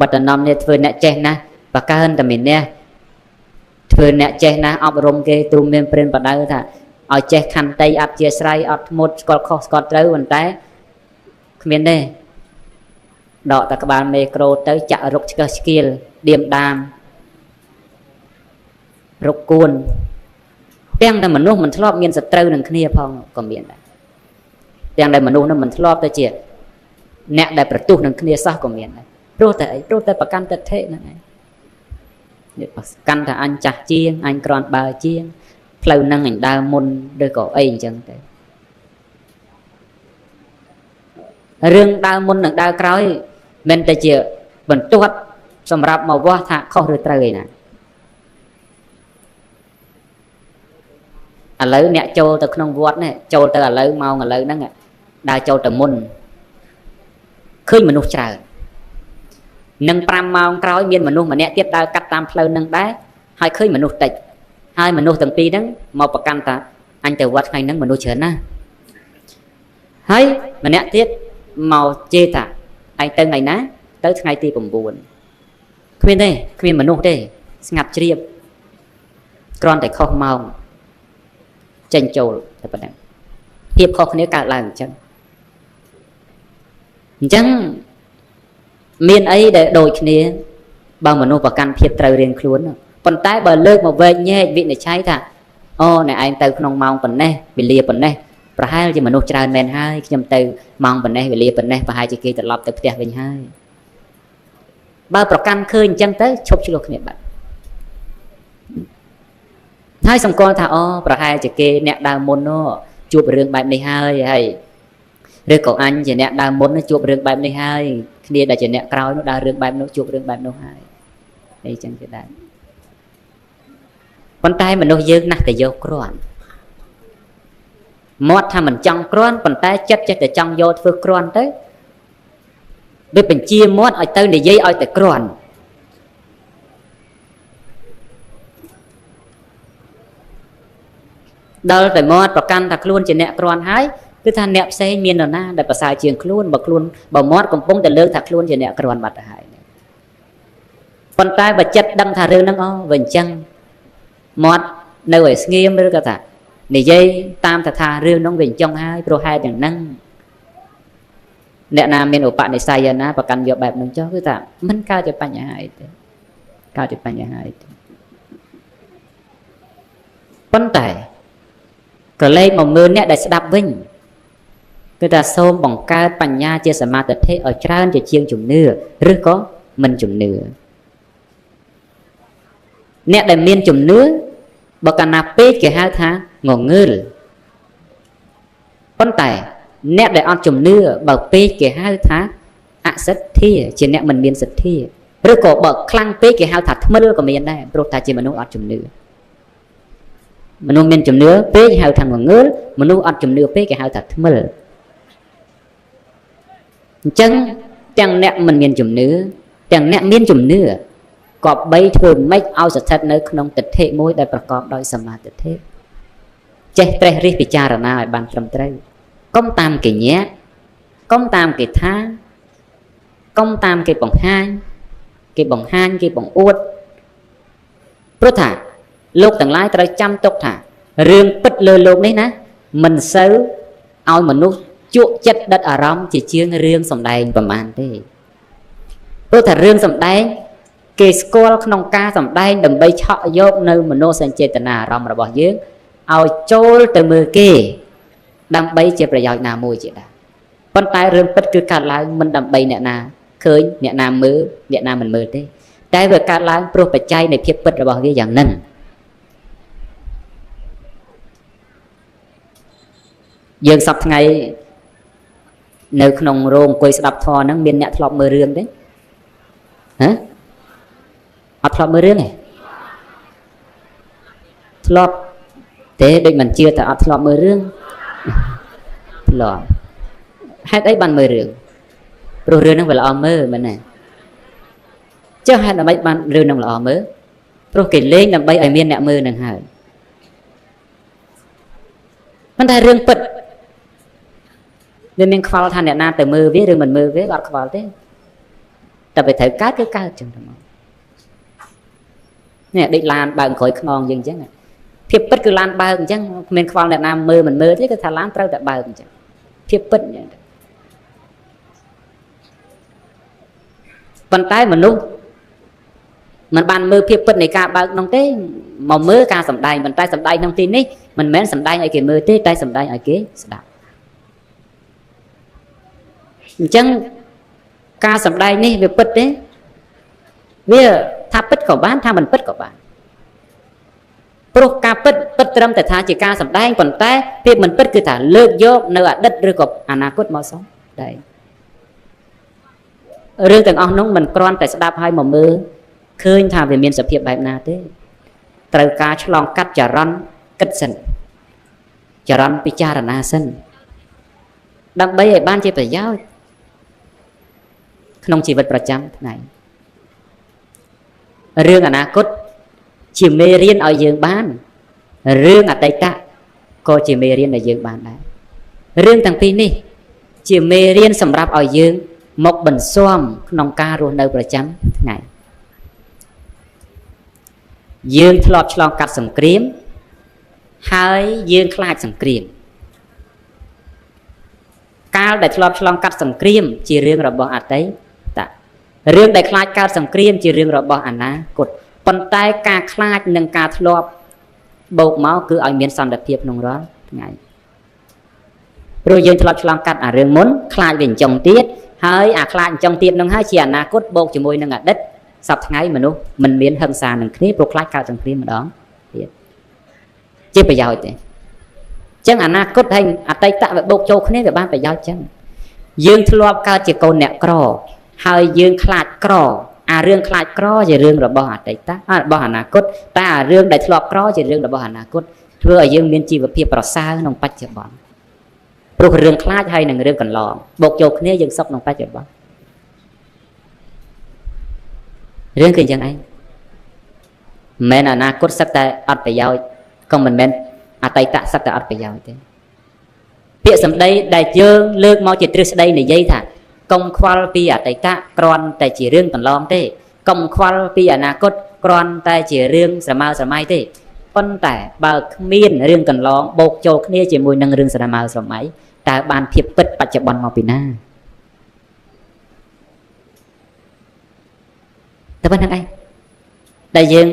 បដនំនេះធ្វើអ្នកចេះណាស់បកើនតែមានអ្នកធ្វើអ្នកចេះណាស់អប់រំគេទូមានព្រានបដៅថាឲ្យចេះខន្តីអធិស្រ័យអត់ធ្មត់ស្គាល់ខុសស្គាល់ត្រូវប៉ុន្តែគ្មានទេដកតែក្បាលមេក្រូទៅចាក់រុកឆ្កឹះឆ្កៀលឌៀមដាមរុកគួនទាំងតែមនុស្សមិនធ្លាប់មានសត្រូវនឹងគ្នាផងក៏មានដែរទាំងដែលមនុស្សនោះមិនធ្លាប់ទៅជាអ្នកដែលប្រទុះនឹងគ្នាសោះក៏មានដែរព្រោះតែអីព្រោះតែប្រកាន់ទិដ្ឋិហ្នឹងឯងប្រកាន់ថាអញចាស់ជាងអញក្រាន់បើជាងផ្លូវហ្នឹងអញដើរមុនឬក៏អីអញ្ចឹងទៅរឿងដើរមុននិងដើរក្រោយមិនតែជាបន្ទាត់សម្រាប់មកវាស់ថាខុសឬត្រូវឯណាឥឡូវអ្នកចូលទៅក្នុងវត្តនេះចូលទៅឥឡូវម៉ោងឥឡូវហ្នឹងដើរចូលទៅមុនឃើញមនុស្សច្រើននឹង5ម៉ោងក្រោយមានមនុស្សម្នាក់ទៀតដើរកាត់តាមផ្លូវនឹងដែរហើយឃើញមនុស្សតិចហើយមនុស្សទាំងពីរហ្នឹងមកប្រកាន់ថាអញទៅវត្តថ្ងៃហ្នឹងមនុស្សច្រើនណាស់ហើយម្នាក់ទៀតមកជេរថាឯងទៅថ្ងៃណាទៅថ្ងៃទី9គ្មានទេគ្មានមនុស្សទេស្ងាត់ជ្រាបគ្រាន់តែខុសម៉ោងចេញចូលតែប៉ុណ្ណឹងភាពខុសគ្នាកើតឡើងអញ្ចឹងអញ្ចឹងមានអីដែលដូចគ្នាបើមនុស្សប្រកាន់ភាពត្រូវរៀងខ្លួនប៉ុន្តែបើលើកមកវែកញែកវិនិច្ឆ័យថាអូអ្នកឯងទៅក្នុងម៉ោងប៉ុណ្ណេះវេលាប៉ុណ្ណេះប្រហែលជាមនុស្សច្រើនមែនហើយខ្ញុំទៅម៉ោងប៉ុណ្ណេះវេលាប៉ុណ្ណេះប្រហែលជាគេត្រឡប់ទៅផ្ទះវិញហើយបើប្រកាន់ឃើញអញ្ចឹងទៅឈប់ឆ្លោះគ្នាបាត់ហើយសម្គាល់ថាអូប្រហែលជាគេអ្នកដើមមុននោះជួបរឿងបែបនេះហើយហើយឬក៏អញជាអ្នកដើមមុនជួបរឿងបែបនេះហើយគ្នាដែលជាអ្នកក្រោយនោះដើររឿងបែបនោះជួបរឿងបែបនោះហើយអីចឹងគេដែរប៉ុន្តែមនុស្សយើងណាស់តែយកគ្រាន់មាត់ថាមិនចង់គ្រាន់ប៉ុន្តែចិត្តចេះតែចង់យកធ្វើគ្រាន់ទៅវាបញ្ជាមាត់ឲ្យទៅនិយាយឲ្យតែគ្រាន់ដល់តែមាត់ប្រកាន់ថាខ្លួនជាអ្នកគ្រាន់ហើយគឺថាអ្នកផ្សេងមាននរណាដែលប្រសើរជាងខ្លួនបើខ្លួនបើមាត់កំពុងតែលើកថាខ្លួនជាអ្នកគ្រាន់បាត់ទៅហើយប៉ុន្តែបើចិត្តដឹងថារឿងហ្នឹងអូវាអញ្ចឹងមាត់នៅឲ្យស្ងៀមឬក៏ថានិយាយតាមថារឿងហ្នឹងវាអញ្ចឹងហើយព្រោះហេតុយ៉ាងហ្នឹងអ្នកណាមានឧបនិស្ស័យណាប្រកាន់យកបែបហ្នឹងចុះគឺថាមិនកើតជាបញ្ហាអីទេកើតជាបញ្ហាអីទេប៉ុន្តែក៏លេខមកមើលអ្នកដែលស្ដាប់វិញគឺថាសូមបង្កើតបញ្ញាជាសមាធិឲ្យច្រើនជាជាងជំនឿឬក៏មិនជំនឿអ្នកដែលមានជំនឿបើកាលណាពេកគេហៅថាងងើលប៉ុន្តែអ្នកដែលអត់ជំនឿបើពេកគេហៅថាអសទ្ធាជាអ្នកមិនមានសទ្ធាឬក៏បើខ្លាំងពេកគេហៅថាថ្មិលក៏មានដែរព្រោះថាជាមនុស្សអត់ជំនឿមនុស្សមានជំនឿពេកហៅថាងងើលមនុស្សអត់ជំនឿពេកគេហៅថាថ្មិលអញ្ចឹងទាំងអ្នកមិនមានជំនឿទាំងអ្នកមានជំនឿ គប្បីធ្វើម៉េចឲ្យស្ថិតនៅក្នុងទិដ្ឋិមួយដែលប្រកបដោយសមាទិដ្ឋិចេះត្រេះរិះពិចារណាឲ្យបានត្រឹមត្រូវកុំតាមគេញាក់កុំតាមគេថាកុំតាមគេបង្ហាញ គេបង្ហាញគេបង្អួតព្រោះថាលោកទាំងឡាយត្រូវចាំទុកថារឿងពិតលើលោកនេះណាមិនសូវឲ្យមនុស្សជក់ចិត្តដិតអារម្មណ៍ជាជាងរឿងសម្ដែងប្រមាណទេព្រោះថារឿងសម្ដែងគេស្គាល់ក្នុងការសម្ដែងដើម្បីឆក់យកនៅមโนសញ្ចេតនាអារម្មណ៍របស់យើងឲ្យចូលទៅមើលគេដើម្បីជាប្រយោជន៍ណាមួយជាដើមប៉ុន្តែរឿងពិតគឺកើតឡើងមិនដើម្បីអ្នកណាឃើញអ្នកណាមើលអ្នកណាមិនមើលទេតែវាកើតឡើងព្រោះបច្ច័យនៃភាពពិតរបស់វាយ៉ាងហ្នឹងយើងសប្តាហ៍ថ្ងៃនៅក្នុងរោងអង្គុយស្ដាប់ធម៌ហ្នឹងមានអ្នកធ្លាប់មើលរឿងទេហ៎អត់ធ្លាប់មើលរឿងទេធ្លាប់ទេដូចមិនជឿតែអត់ធ្លាប់មើលរឿងធ្លាប់ហេតុអីបានមើលរឿងព្រោះរឿងហ្នឹងវាល្អមើលមែនទេចុះហេតុអ្វីបានរឿងហ្នឹងល្អមើលព្រោះគេលេងដើម្បីឲ្យមានអ្នកមើលនឹងហើយប៉ុន្តែរឿងពិតវាមានខ្វល់ថាអ្នកណាទៅមើលវាឬមិនមើលវាអត់ខ្វល់ទេតែវាត្រូវកើតគឺកើតចឹងទៅមកនេះដូចឡានបើកក្រោយខ្នងយើងចឹងភាពពិតគឺឡានបើកអញ្ចឹងគ្មានខ្វល់អ្នកណាមើលមិនមើលទេគឺថាឡានត្រូវតែបើកអញ្ចឹងភាពពិតអញ្ចឹងប៉ុន្តែមនុស្សមិនបានមើលភាពពិតនៃការបើកនោះទេមកមើលការសម្ដែងប៉ុន្តែសម្ដែងក្នុងទីនេះមិនមែនសម្ដែងឲ្យគេមើលទេតែសម្ដែងឲ្យគេស្ដាប់អញ្ចឹងការសម្ដែងនេះវាពិតទេវាថាពិតក៏បានថាមិនពិតក៏បានព្រោះការពិតពិតត្រឹមតែថាជាការសម្ដែងប៉ុន្តែភាពមិនពិតគឺថាលើកយកនៅអតីតឬក៏អនាគតមកសម្ដែងរឿងទាំងអស់នោះមិនគ្រាន់តែស្ដាប់ហើយមកមើលឃើញថាវាមានសភាពបែបណាទេត្រូវការឆ្លងកាត់ចរន្តគិតសិនចរន្តពិចារណាសិនដើម្បីឲ្យបានជាប្រយោជន៍ក្នុងជីវិតប្រចាំថ្ងៃរឿងអនាគតជាមេរៀនឲ្យយើងបានរឿងអតីតក៏ជាមេរៀនដែលយើងបានដែររឿងទាំងពីរនេះជាមេរៀនសម្រាប់ឲ្យយើងមកបន្ស៊ាំក្នុងការរស់នៅប្រចាំថ្ងៃយើងធ្លាប់ឆ្លងកាត់សង្គ្រាមហើយយើងខ្លាចសង្គ្រាមកាលដែលធ្លាប់ឆ្លងកាត់សង្គ្រាមជារឿងរបស់អតីតរឿងដែលខ្លាចកើតសង្គ្រាមជារឿងរបស់អនាគតប៉ុន្តែការខ្លាចនិងការធ្លាប់បូកមកគឺឲ្យមានសន្តិភាពក្នុងរាល់ថ្ងៃព្រោះយើងធ្លាប់ឆ្លងកាត់អារឿងមុនខ្លាចវាអញ្ចឹងទៀតហើយអាខ្លាចអញ្ចឹងទៀតនឹងហើយជាអនាគតបូកជាមួយនឹងអតីតសប្តាហ៍ថ្ងៃមនុស្សមិនមានហិង្សានឹងគ្នាព្រោះខ្លាចកើតសង្គ្រាមម្ដងទៀតជាប្រយោជន៍ទេអញ្ចឹងអនាគតហើយអតីតវាបូកចូលគ្នាវាបានប្រយោជន៍អញ្ចឹងយើងធ្លាប់កើតជាកូនអ្នកក្រហើយយើងខ្លាចក្រអារឿងខ្លាចក្រជារឿងរបស់អតីតរបស់អនាគតតែអារឿងដែលធ្លាប់ក្រជារឿងរបស់អនាគតធ្វើឲ្យយើងមានជីវភាពប្រសើរក្នុងបច្ចុប្បន្នព្រោះរឿងខ្លាចហើយនឹងរឿងកន្លងបូកចូលគ្នាយើងសុខក្នុងបច្ចុប្បន្នរឿងគឺអញ្ចឹងឯងមិនមែនអនាគតសឹកតែអត់ប្រយោជន៍ក៏មិនមែនអតីតសឹកតែអត់ប្រយោជន៍ទេពាក្យសម្ដីដែលយើងលើកមកជាទ្រឹស្ដីនិយាយថាកុំខ្វល់ពីអតីតគ្រាន់តែជារឿងកន្លងទេកុំខ្វល់ពីអនាគតគ្រាន់តែជារឿងស្រមើស្រមៃទេប៉ុន្តែបើគ្មានរឿងកន្លងបូកចូលគ្នាជាមួយនឹងរឿងស្រមើស្រមៃតើបានភាពពិតបច្ចុប្បន្នមកពីណាតែប៉ុណ្្នឹងឯងដែលយើង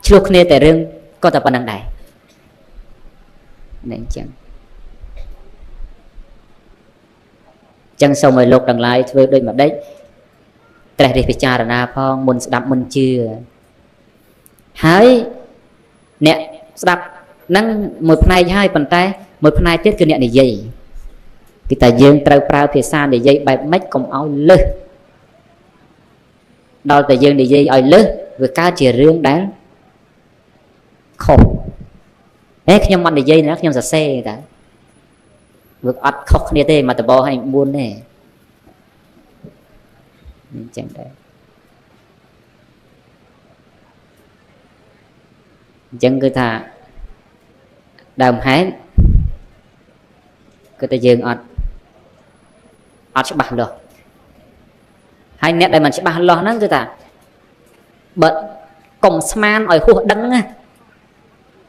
ឆ្លោះគ្នាតែរឿងក៏តែប៉ុណ្្នឹងដែរនេះអញ្ចឹងចឹងសូមឲ្យលោកទាំងឡាយធ្វើដូចម្ដេចត្រេះរិះពិចារណាផងមុនស្ដាប់មុនជឿហើយអ្នកស្ដាប់ហ្នឹងមួយផ្នែកហើយប៉ុន្តែមួយផ្នែកទៀតគឺអ្នកនិយាយគឺតែយើងត្រូវប្រើភាសានិយាយបែបម៉េចកុំឲ្យលើសដល់តែយើងនិយាយឲ្យលើសវាកើតជារឿងដែលខុសហេខ្ញុំអត់និយាយណាខ្ញុំសរសេរតើវាអត់ខុសគ្នាទេមកតបឲ្យ4ទេអញ្ចឹងដែរអញ្ចឹងគឺថាដើមហេតុគឺតែយើងអត់ច្បាស់លាស់ហើយអ្នកដែលមិនច្បាស់លាស់ហ្នឹងគឺថា បើកុំស្មានឲ្យហួសដឹងណា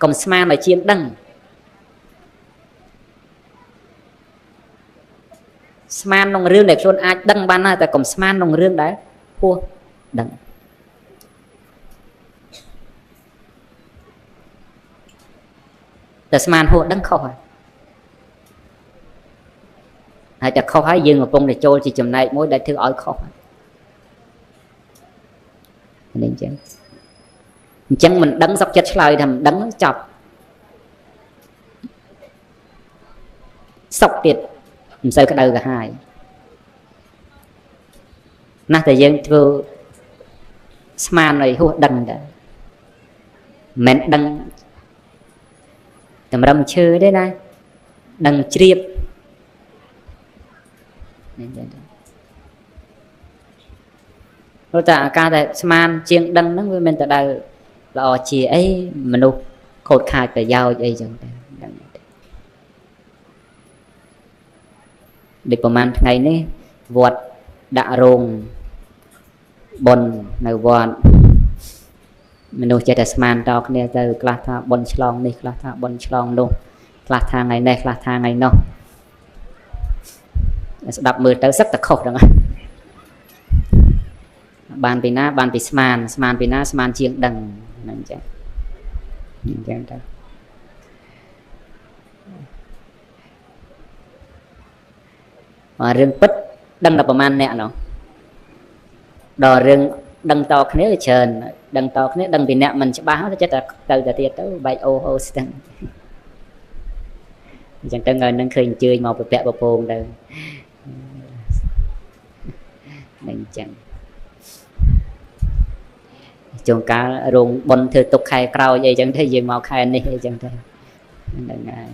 កុំស្មានឲ្យជាងដឹងស្មានក្នុងរឿងដែលខ្លួនអាចដឹងបានណាតែកុំស្មានក្នុងរឿងដែលហួសដឹងតែស្មានហួសដឹងខុសហើយហើយតែខុសហើយយើងកំពុងតែចូលជាចំណែកមួយដែលធ្វើឲ្យខុសនេះអញ្ចឹងមិនដឹងសុខចិត្តឆ្លើយថាមិនដឹងចប់សុខទៀតមិនសូវក្តៅក្រហាយណាស់តែយើងធ្វើស្មានឲ្យហួសដឹងដែរមិនដឹងតម្រឹមឈើទេណាដឹងជ្រាបនេះចឹងទៅព្រោះតែអាការដែលស្មានជាងដឹងហ្នឹងវាមិនទៅដែលល្អជាអីមនុស្សខូចខាតប្រយោជន៍អីចឹងទៅដឹងដូចប្រហែលថ្ងៃនេះវត្តដាក់រោងបុណ្យនៅវត្តមនុស្សចេះតែស្មានតគ្នាទៅខ្លះថាបុណ្យឆ្លងនេះខ្លះថាបុណ្យឆ្លងនោះខ្លះថាថ្ងៃនេះខ្លះថាថ្ងៃនោះស្ដាប់មើលទៅសឹកតែខុសហ្នឹងបានពីណាបានពីស្មានស្មានពីណាស្មានជាងដឹងហ្នឹងចឹងអញ្ចឹងទៅរឿងពិតដឹងតែប្រហែលអ្នកនោះដល់រឿងដឹងតគ្នាច្រើនដឹងតគ្នាដឹងពីអ្នកមិនច្បាស់ទៅចិត្តតែទៅទៅទៀតទៅបែកអូហូស្ទឹងអញ្ចឹងទៅថ្ងៃហ្នឹងឃើញអញ្ជើញមកប្រពាក់ប្រពងទៅនឹងអញ្ចឹងជួនកាលរោងបុណ្យធ្វើទុកខែក្រោយអីចឹងទៅយើងមកខែនេះអីចឹងទៅហ្នឹងហើយ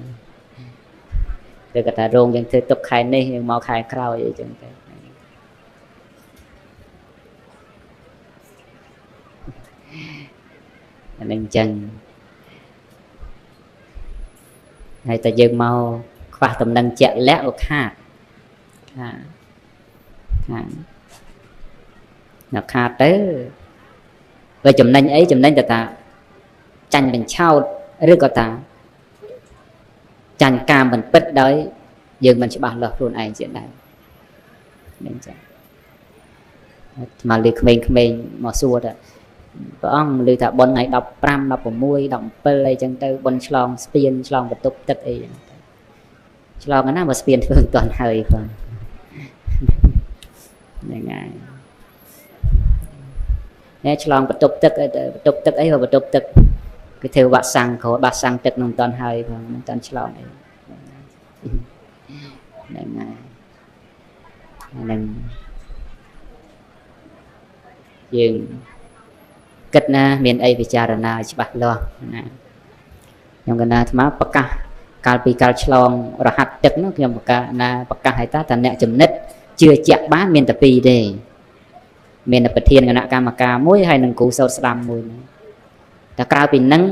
ឬក៏ថារោងយើងធ្វើទុកខែនេះយើងមកខែក្រោយអីចឹងទៅអានឹងចឹងហើយតែយើងមកខ្វះតំណែងជាក់លាក់ក៏ខាតខាតខាតដល់ខាតទៅវាចំណេញអីចំណេញតែថាចាញ់បញ្ឆោតឬក៏ថាចាញ់ការមិនពិតដោយយើងមិនច្បាស់លាស់ខ្លួនឯងជាដើមនឹងចឹងអាត្មាលើក្មេងៗមកសួរថាព្រះអង្គឮថាបុណ្យថ្ងៃ15 16 17អីចឹងទៅបុណ្យឆ្លងស្ពានឆ្លងបន្ទប់ទឹកអីចឹងទៅឆ្លងណាបើស្ពានធ្វើមិនទាន់ហើយផងហ្នឹងហើយនេះឆ្លងបន្ទប់ទឹកបន្ទប់ទឹកអីក៏បន្ទប់ទឹកគេធ្វើវ៉ាក់សាំងក្រោយបាសសាំងទឹកនឹងមិនទាន់ហើយផងមិនទាន់ឆ្លងអីហ្នឹងហើយហ្នឹងយើងគិតណាមានអីពិចារណាច្បាស់លាស់ណាខ្ញុំកណាអាត្មាប្រកាសកាលពីកាលឆ្លងរហាត់ទឹកនោះខ្ញុំប្រកាសណាប្រកាសឲ្យតាតាអ្នកចំណិតជឿជាក់បានមានតែពីរទេមានតែប្រធានគណៈកម្មការមួយហើយនឹងគ្រូសោតស្ដាំមួយតែក្រៅពីនឹង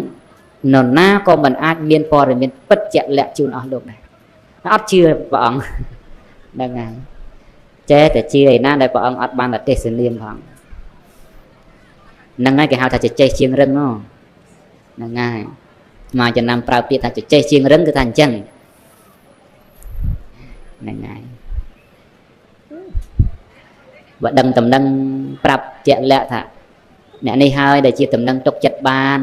នរណាក៏មិនអាចមានព័ត៌មានពិតជាក់លាក់ជូនអស់លោកដែរអត់ជឿព្រះអង្គហ្នឹងហើយចេះតែជឿឯណាដែលព្រះអង្គអត់បានទេសនាមផងហ្នឹងហើយគេហៅថាចេះជាងរឹងហ្នឹងហើយមកចំណាំប្រើពាក្យថាចេះជាងរឹងគឺថាអញ្ចឹងហ្នឹងហើយបើដឹងតំណឹងប្រាប់ជាក់លាក់ថាអ្នកនេះហើយដែលជាតំណឹងទុកចិត្តបាន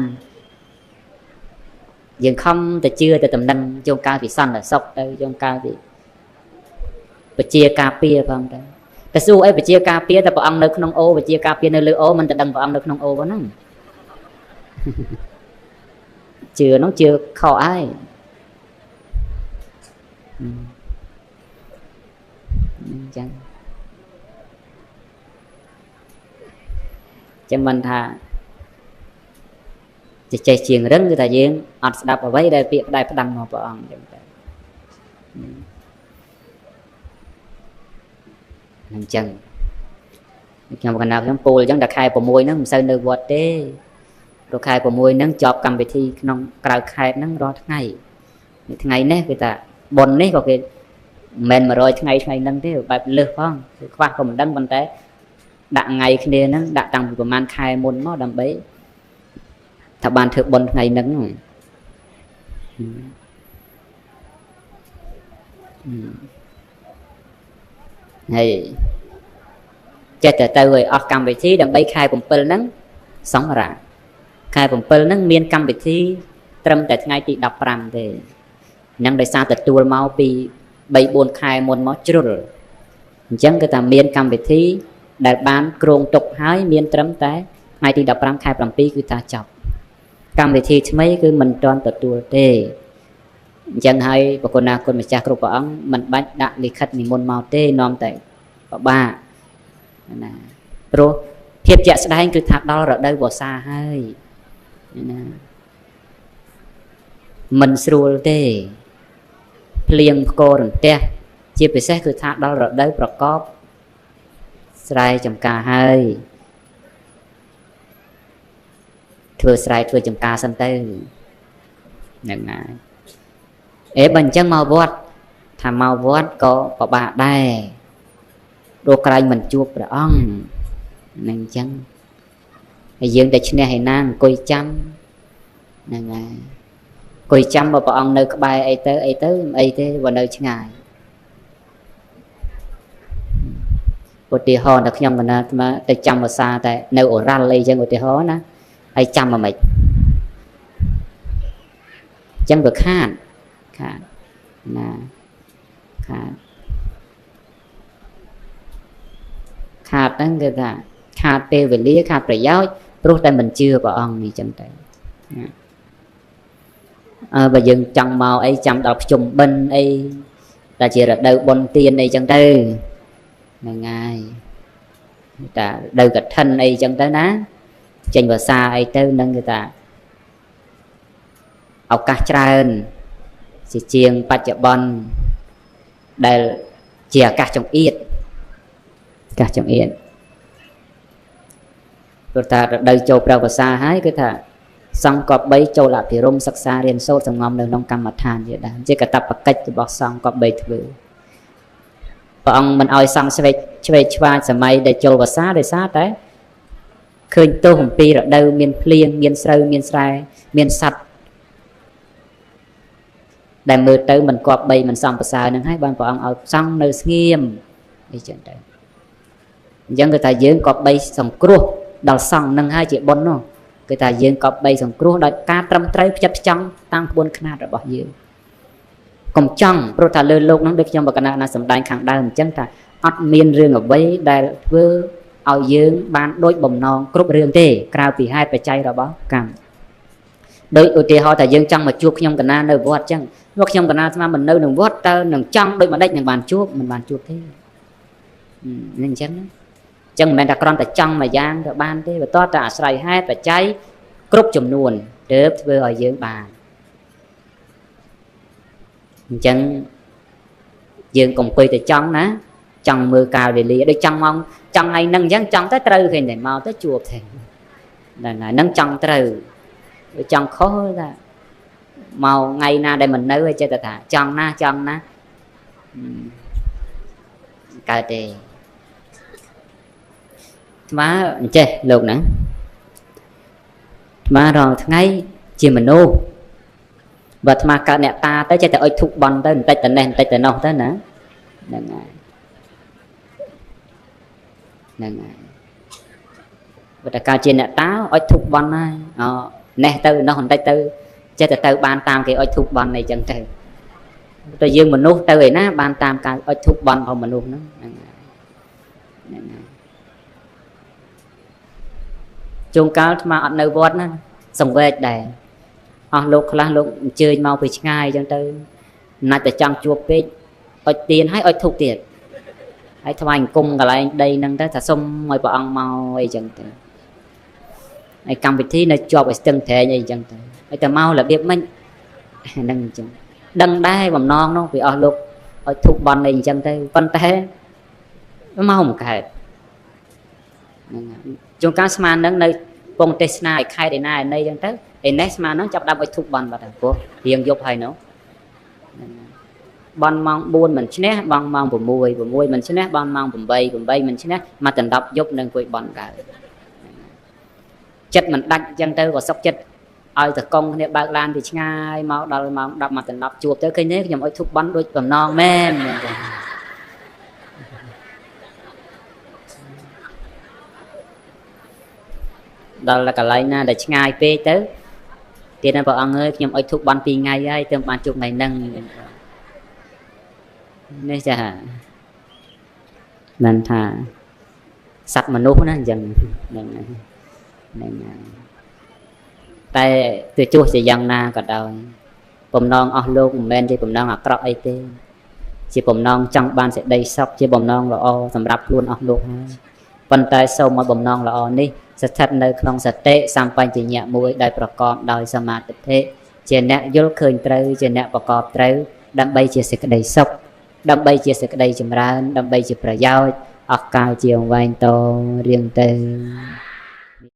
យើងខំទៅជឿទៅតំណឹងជួនកាលពីសន្តិសុខទៅជួនកាលពីពជាការពារផងទៅតែសួរអីពជាការពារតែព្រះអង្គនៅក្នុងអូពជាការពារនៅលើអូមិនទៅដឹងព្រះអង្គនៅក្នុងអូប៉ុណ្ណឹងជឿនោះជឿខុសហើយអញ្ចឹងចាំមិនថាចេះជាងរឹងគឺថាយើងអត់ស្ដាប់អ្វីដែលពាក្យផ្ដែផ្ដាំមកព្រះអង្គអញ្ចឹងទៅអញ្ចឹងខ្ញុំកណ្ដាលខ្ញុំពោលអញ្ចឹងតែខែ6ហ្នឹងមិនសូវនៅវត្តទេព្រោះខែ6ហ្នឹងជាប់កម្មវិធីក្នុងក្រៅខេត្តហ្នឹងរាល់ថ្ងៃថ្ងៃនេះគឺថាបុណ្យនេះក៏គេមិនមែន100ថ្ងៃថ្ងៃហ្នឹងទេបែបលើសផងគឺខ្វះក៏មិនដឹងប៉ុន្តែ ដាក់ថ្ងៃគ្នាហ្នឹងដាក់តាំងពីប្រហែលខែមុនមកដើម្បីថាបានធ្វើបុណ្យថ្ងៃហ្នឹងហើយចេះតែទៅឲ្យអស់កម្មវិធីដើម្បីខែ7ហ្នឹងសម្រាប់ខែ7ហ្នឹងមានកម្មវិធីត្រឹមតែថ្ងៃទី15ទេហ្នឹងដោយសារទទួលមកពី3 4ខែមុនមកជ្រុលអញ្ចឹងគឺថាមានកម្មវិធីដែលបានគ្រោងទុកហើយមានត្រឹមតែថ្ងៃទី15ខែ7គឺថាចប់កម្មវិធីថ្មីគឺមិនទាន់ទទួលទេអញ្ចឹងហើយប្រគុណណាគុណម្ចាស់គ្រប់ព្រះអង្គមិនបាច់ដាក់លិខិតនិមន្តមកទេនាំតែពិបាកណាព្រោះភាពជាក់ស្ដែងគឺថាដល់រដូវវស្សាហើយណាមិនស្រួលទេភ្លៀងផ្គររន្ទះជាពិសេសគឺថាដល់រដូវប្រកបស្រែចម្ការហើយធ្វើស្រែធ្វើចម្ការសិនទៅហ្នឹងហើយអេបើអញ្ចឹងមកវត្តថាមកវត្តក៏ពិបាកដែរព្រោះក្រែងមិនជួបព្រះអង្គហ្នឹងអញ្ចឹងហើយយើងតែឈ្នះឯណាអង្គុយចាំហ្នឹងហើយអង្គុយចាំបើព្រះអង្គនៅក្បែរអីទៅអីទៅអីទេបើនៅឆ្ងាយឧទាហរណ៍តែខ្ញុំកណាអាត្មាទៅចាំភាសាតែនៅអូរ៉ាល់អីចឹងឧទាហរណ៍ណាហើយចាំមកមិនអញ្ចឹងវាខាតខាតណាខាតខាតហ្នឹងគឺថាខាតពេលវេលាខាតប្រយោជន៍ព្រោះតែមិនជឿព្រះអង្គនេះចឹងទៅណាអើបើយើងចង់មកអីចាំដល់ភ្ជុំបិណ្ឌអីតែជារដូវបុណ្យទានអីចឹងទៅហ្នឹងហើយតារដូវកឋិនអីចឹងទៅណាចេញភាសាអីទៅនឹងគឺថាឱកាសច្រើនជាជាងបច្ចុប្បន្នដែលជាឱកាសចង្អៀតឱកាសចង្អៀតព្រោះថារដូវចូលព្រះវស្សាហើយគឺថាសង្ឃគប្បីចូលអភិរមសិក្សារៀនសូត្រសង្ងំនៅក្នុងកម្មដ្ឋានជាដើមជាកតបកិច្ចរបស់សង្ឃគប្បីធ្វើព្រះអង្គមិនឲ្យសង្ឃឆ្វេងឆ្វេងឆ្វាចសម័យដែលចូលវស្សាដោយសារតែឃើញទោសអំពីរដូវមានភ្លៀងមានស្រូវមានស្រែមានសត្វដែលមើលទៅមិនគប្បីមិនសមប្រសើរនឹងហើយបានព្រះអង្គឲ្យសង្ឃនៅស្ងៀមអីចឹងទៅអញ្ចឹងគឺថាយើងគប្បីសង្គ្រោះដល់សង្ឃនឹងហើយជាបុណ្យនោះគឺថាយើងគប្បីសង្គ្រោះដោយការត្រឹមត្រូវផ្ចិតផ្ចង់តាមក្បួនខ្នាតរបស់យើងកុំចង់ព្រោះថាលើលោកនោះដូចខ្ញុំបកណាសម្ដែងខាងដើមអញ្ចឹងថាអត់មានរឿងអ្វីដែលធ្វើឲ្យយើងបានដូចបំណងគ្រប់រឿងទេក្រៅពីហេតុបច្ច័យរបស់កម្មដោយឧទាហរណ៍ថាយើងចង់មកជួបខ្ញុំកណានៅវត្តអញ្ចឹងមកខ្ញុំកណាស្មានមិននៅនឹងវត្តតើនឹងចង់ដូចម្ដេចនឹងបានជួបមិនបានជួបទេនឹងអញ្ចឹងណាអញ្ចឹងមិនមែនថាគ្រាន់តែចង់មួយយ៉ាងក៏បានទេបើតើតែអាស្រ័យហេតុបច្ច័យគ្រប់ចំនួនទើបធ្វើឲ្យយើងបានអញ្ចឹងយើងកុំអង្គុយតែចង់ណាចង់មើលកាលវេលាដូចចង់មកចង់ថ្ងៃហ្នឹងអញ្ចឹងចង់ទៅត្រូវឃើញតែមកទៅជួបទេហ្នឹងហើយហ្នឹងចង់ត្រូវចង់ខុសថាមកថ្ងៃណាដែលមិននៅឲ្យចេះតែថាចង់ណាចង់ណាកើតទេអាត្មាអញ្ចេះលោកហ្នឹងអាត្មារាល់ថ្ងៃជាមនុស្សបើអាត្មាកើតអ្នកតាទៅចេះតែអុជធូបបន់ទៅបន្តិចទៅនេះបន្តិចទៅនោះទៅណាហ្នឹងហើយហ្នឹងហើយបើតែកើតជាអ្នកតាអុជធូបបន់ហើយអូនេះទៅនោះបន្តិចទៅចេះតែទៅបានតាមគេអុជធូបបន់អីចឹងទៅតែយើងមនុស្សទៅឯណាបានតាមការអុជធូបបន់របស់មនុស្សហ្នឹងហ្នឹងហើយជួនកាលអាត្មាអត់នៅវត្តណាសង្វេគដែរអស់លោកខ្លះលោកអញ្ជើញមកពីឆ្ងាយអញ្ចឹងទៅណាច់តែចង់ជួបពេកអុជទៀនហើយអុជធូបទៀតហើយថ្វាយអង្គមកន្លែងដីហ្នឹងទៅថាសុំឲ្យព្រះអង្គមកអីចឹងទៅហើយកម្មវិធីនៅជាប់ឲ្យស្ទឹងត្រែងអីចឹងទៅហើយតែមករបៀបម៉េចហ្នឹងអញ្ចឹងដឹងដែរបំណងនោះពីអស់លោកឲ្យធូបបន់អីអញ្ចឹងទៅប៉ុន្តែមកមិនកើតហ្នឹងជួនកាលស្មានហ្នឹងនៅពងទេសនាឲ្យខេតឯណាឯណីចឹងទៅឯនេះស្មានហ្នឹងចាប់ដើមឲ្យធូបបន់បាត់ហើយព្រោះរៀងយប់ហើយនោះ បន់ម៉ោង4មិនឈ្នះបន់ម៉ោង6 6មិនឈ្នះបន់ម៉ោង8 8មិនឈ្នះមកដណ្ដប់យប់នឹងអង្គុយបន់កើតចិត្តមិនដាច់អញ្ចឹងទៅក៏សុកចិត្តឲ្យតកងគ្នាបើកឡានពីឆ្ងាយមកដល់ម៉ោង10មកដណ្ដប់ជួបទៅឃើញទេខ្ញុំឲ្យធុបបន់ដូចបំណងមែនដល់កន្លែងណាដែលឆ្ងាយពេកទៅទៀតណាព្រះអង្គអើយខ្ញុំឲ្យធុបបន់2ថ្ងៃហើយទើបបានជួបថ្ងៃហ្នឹងនេះចាមិនថាសត្វមនុស្សណាអញ្ចឹងហ្នឹងហ្នឹងតែទោះជួសជាយ៉ាងណាក៏ដោយបំណងអស់លោកមិនមែនជាបំណងអាក្រក់អីទេជាបំណងចង់បានសេចក្តីសុខជាបំណងល្អសម្រាប់ខ្លួនអស់លោកហើយប៉ុន្តែសូមឲ្យបំណងល្អនេះស្ថិតនៅក្នុងសតិសម្បញ្ញៈមួយដែលប្រកបដោយសមាធិជាអ្នកយល់ឃើញត្រូវជាអ្នកប្រកបត្រូវដើម្បីជាសេចក្តីសុខដើម្បីជាសេចក្តីចម្រើនដើម្បីជាប្រយោជន៍អស់កាលជាអង្វែងតរៀងទៅ។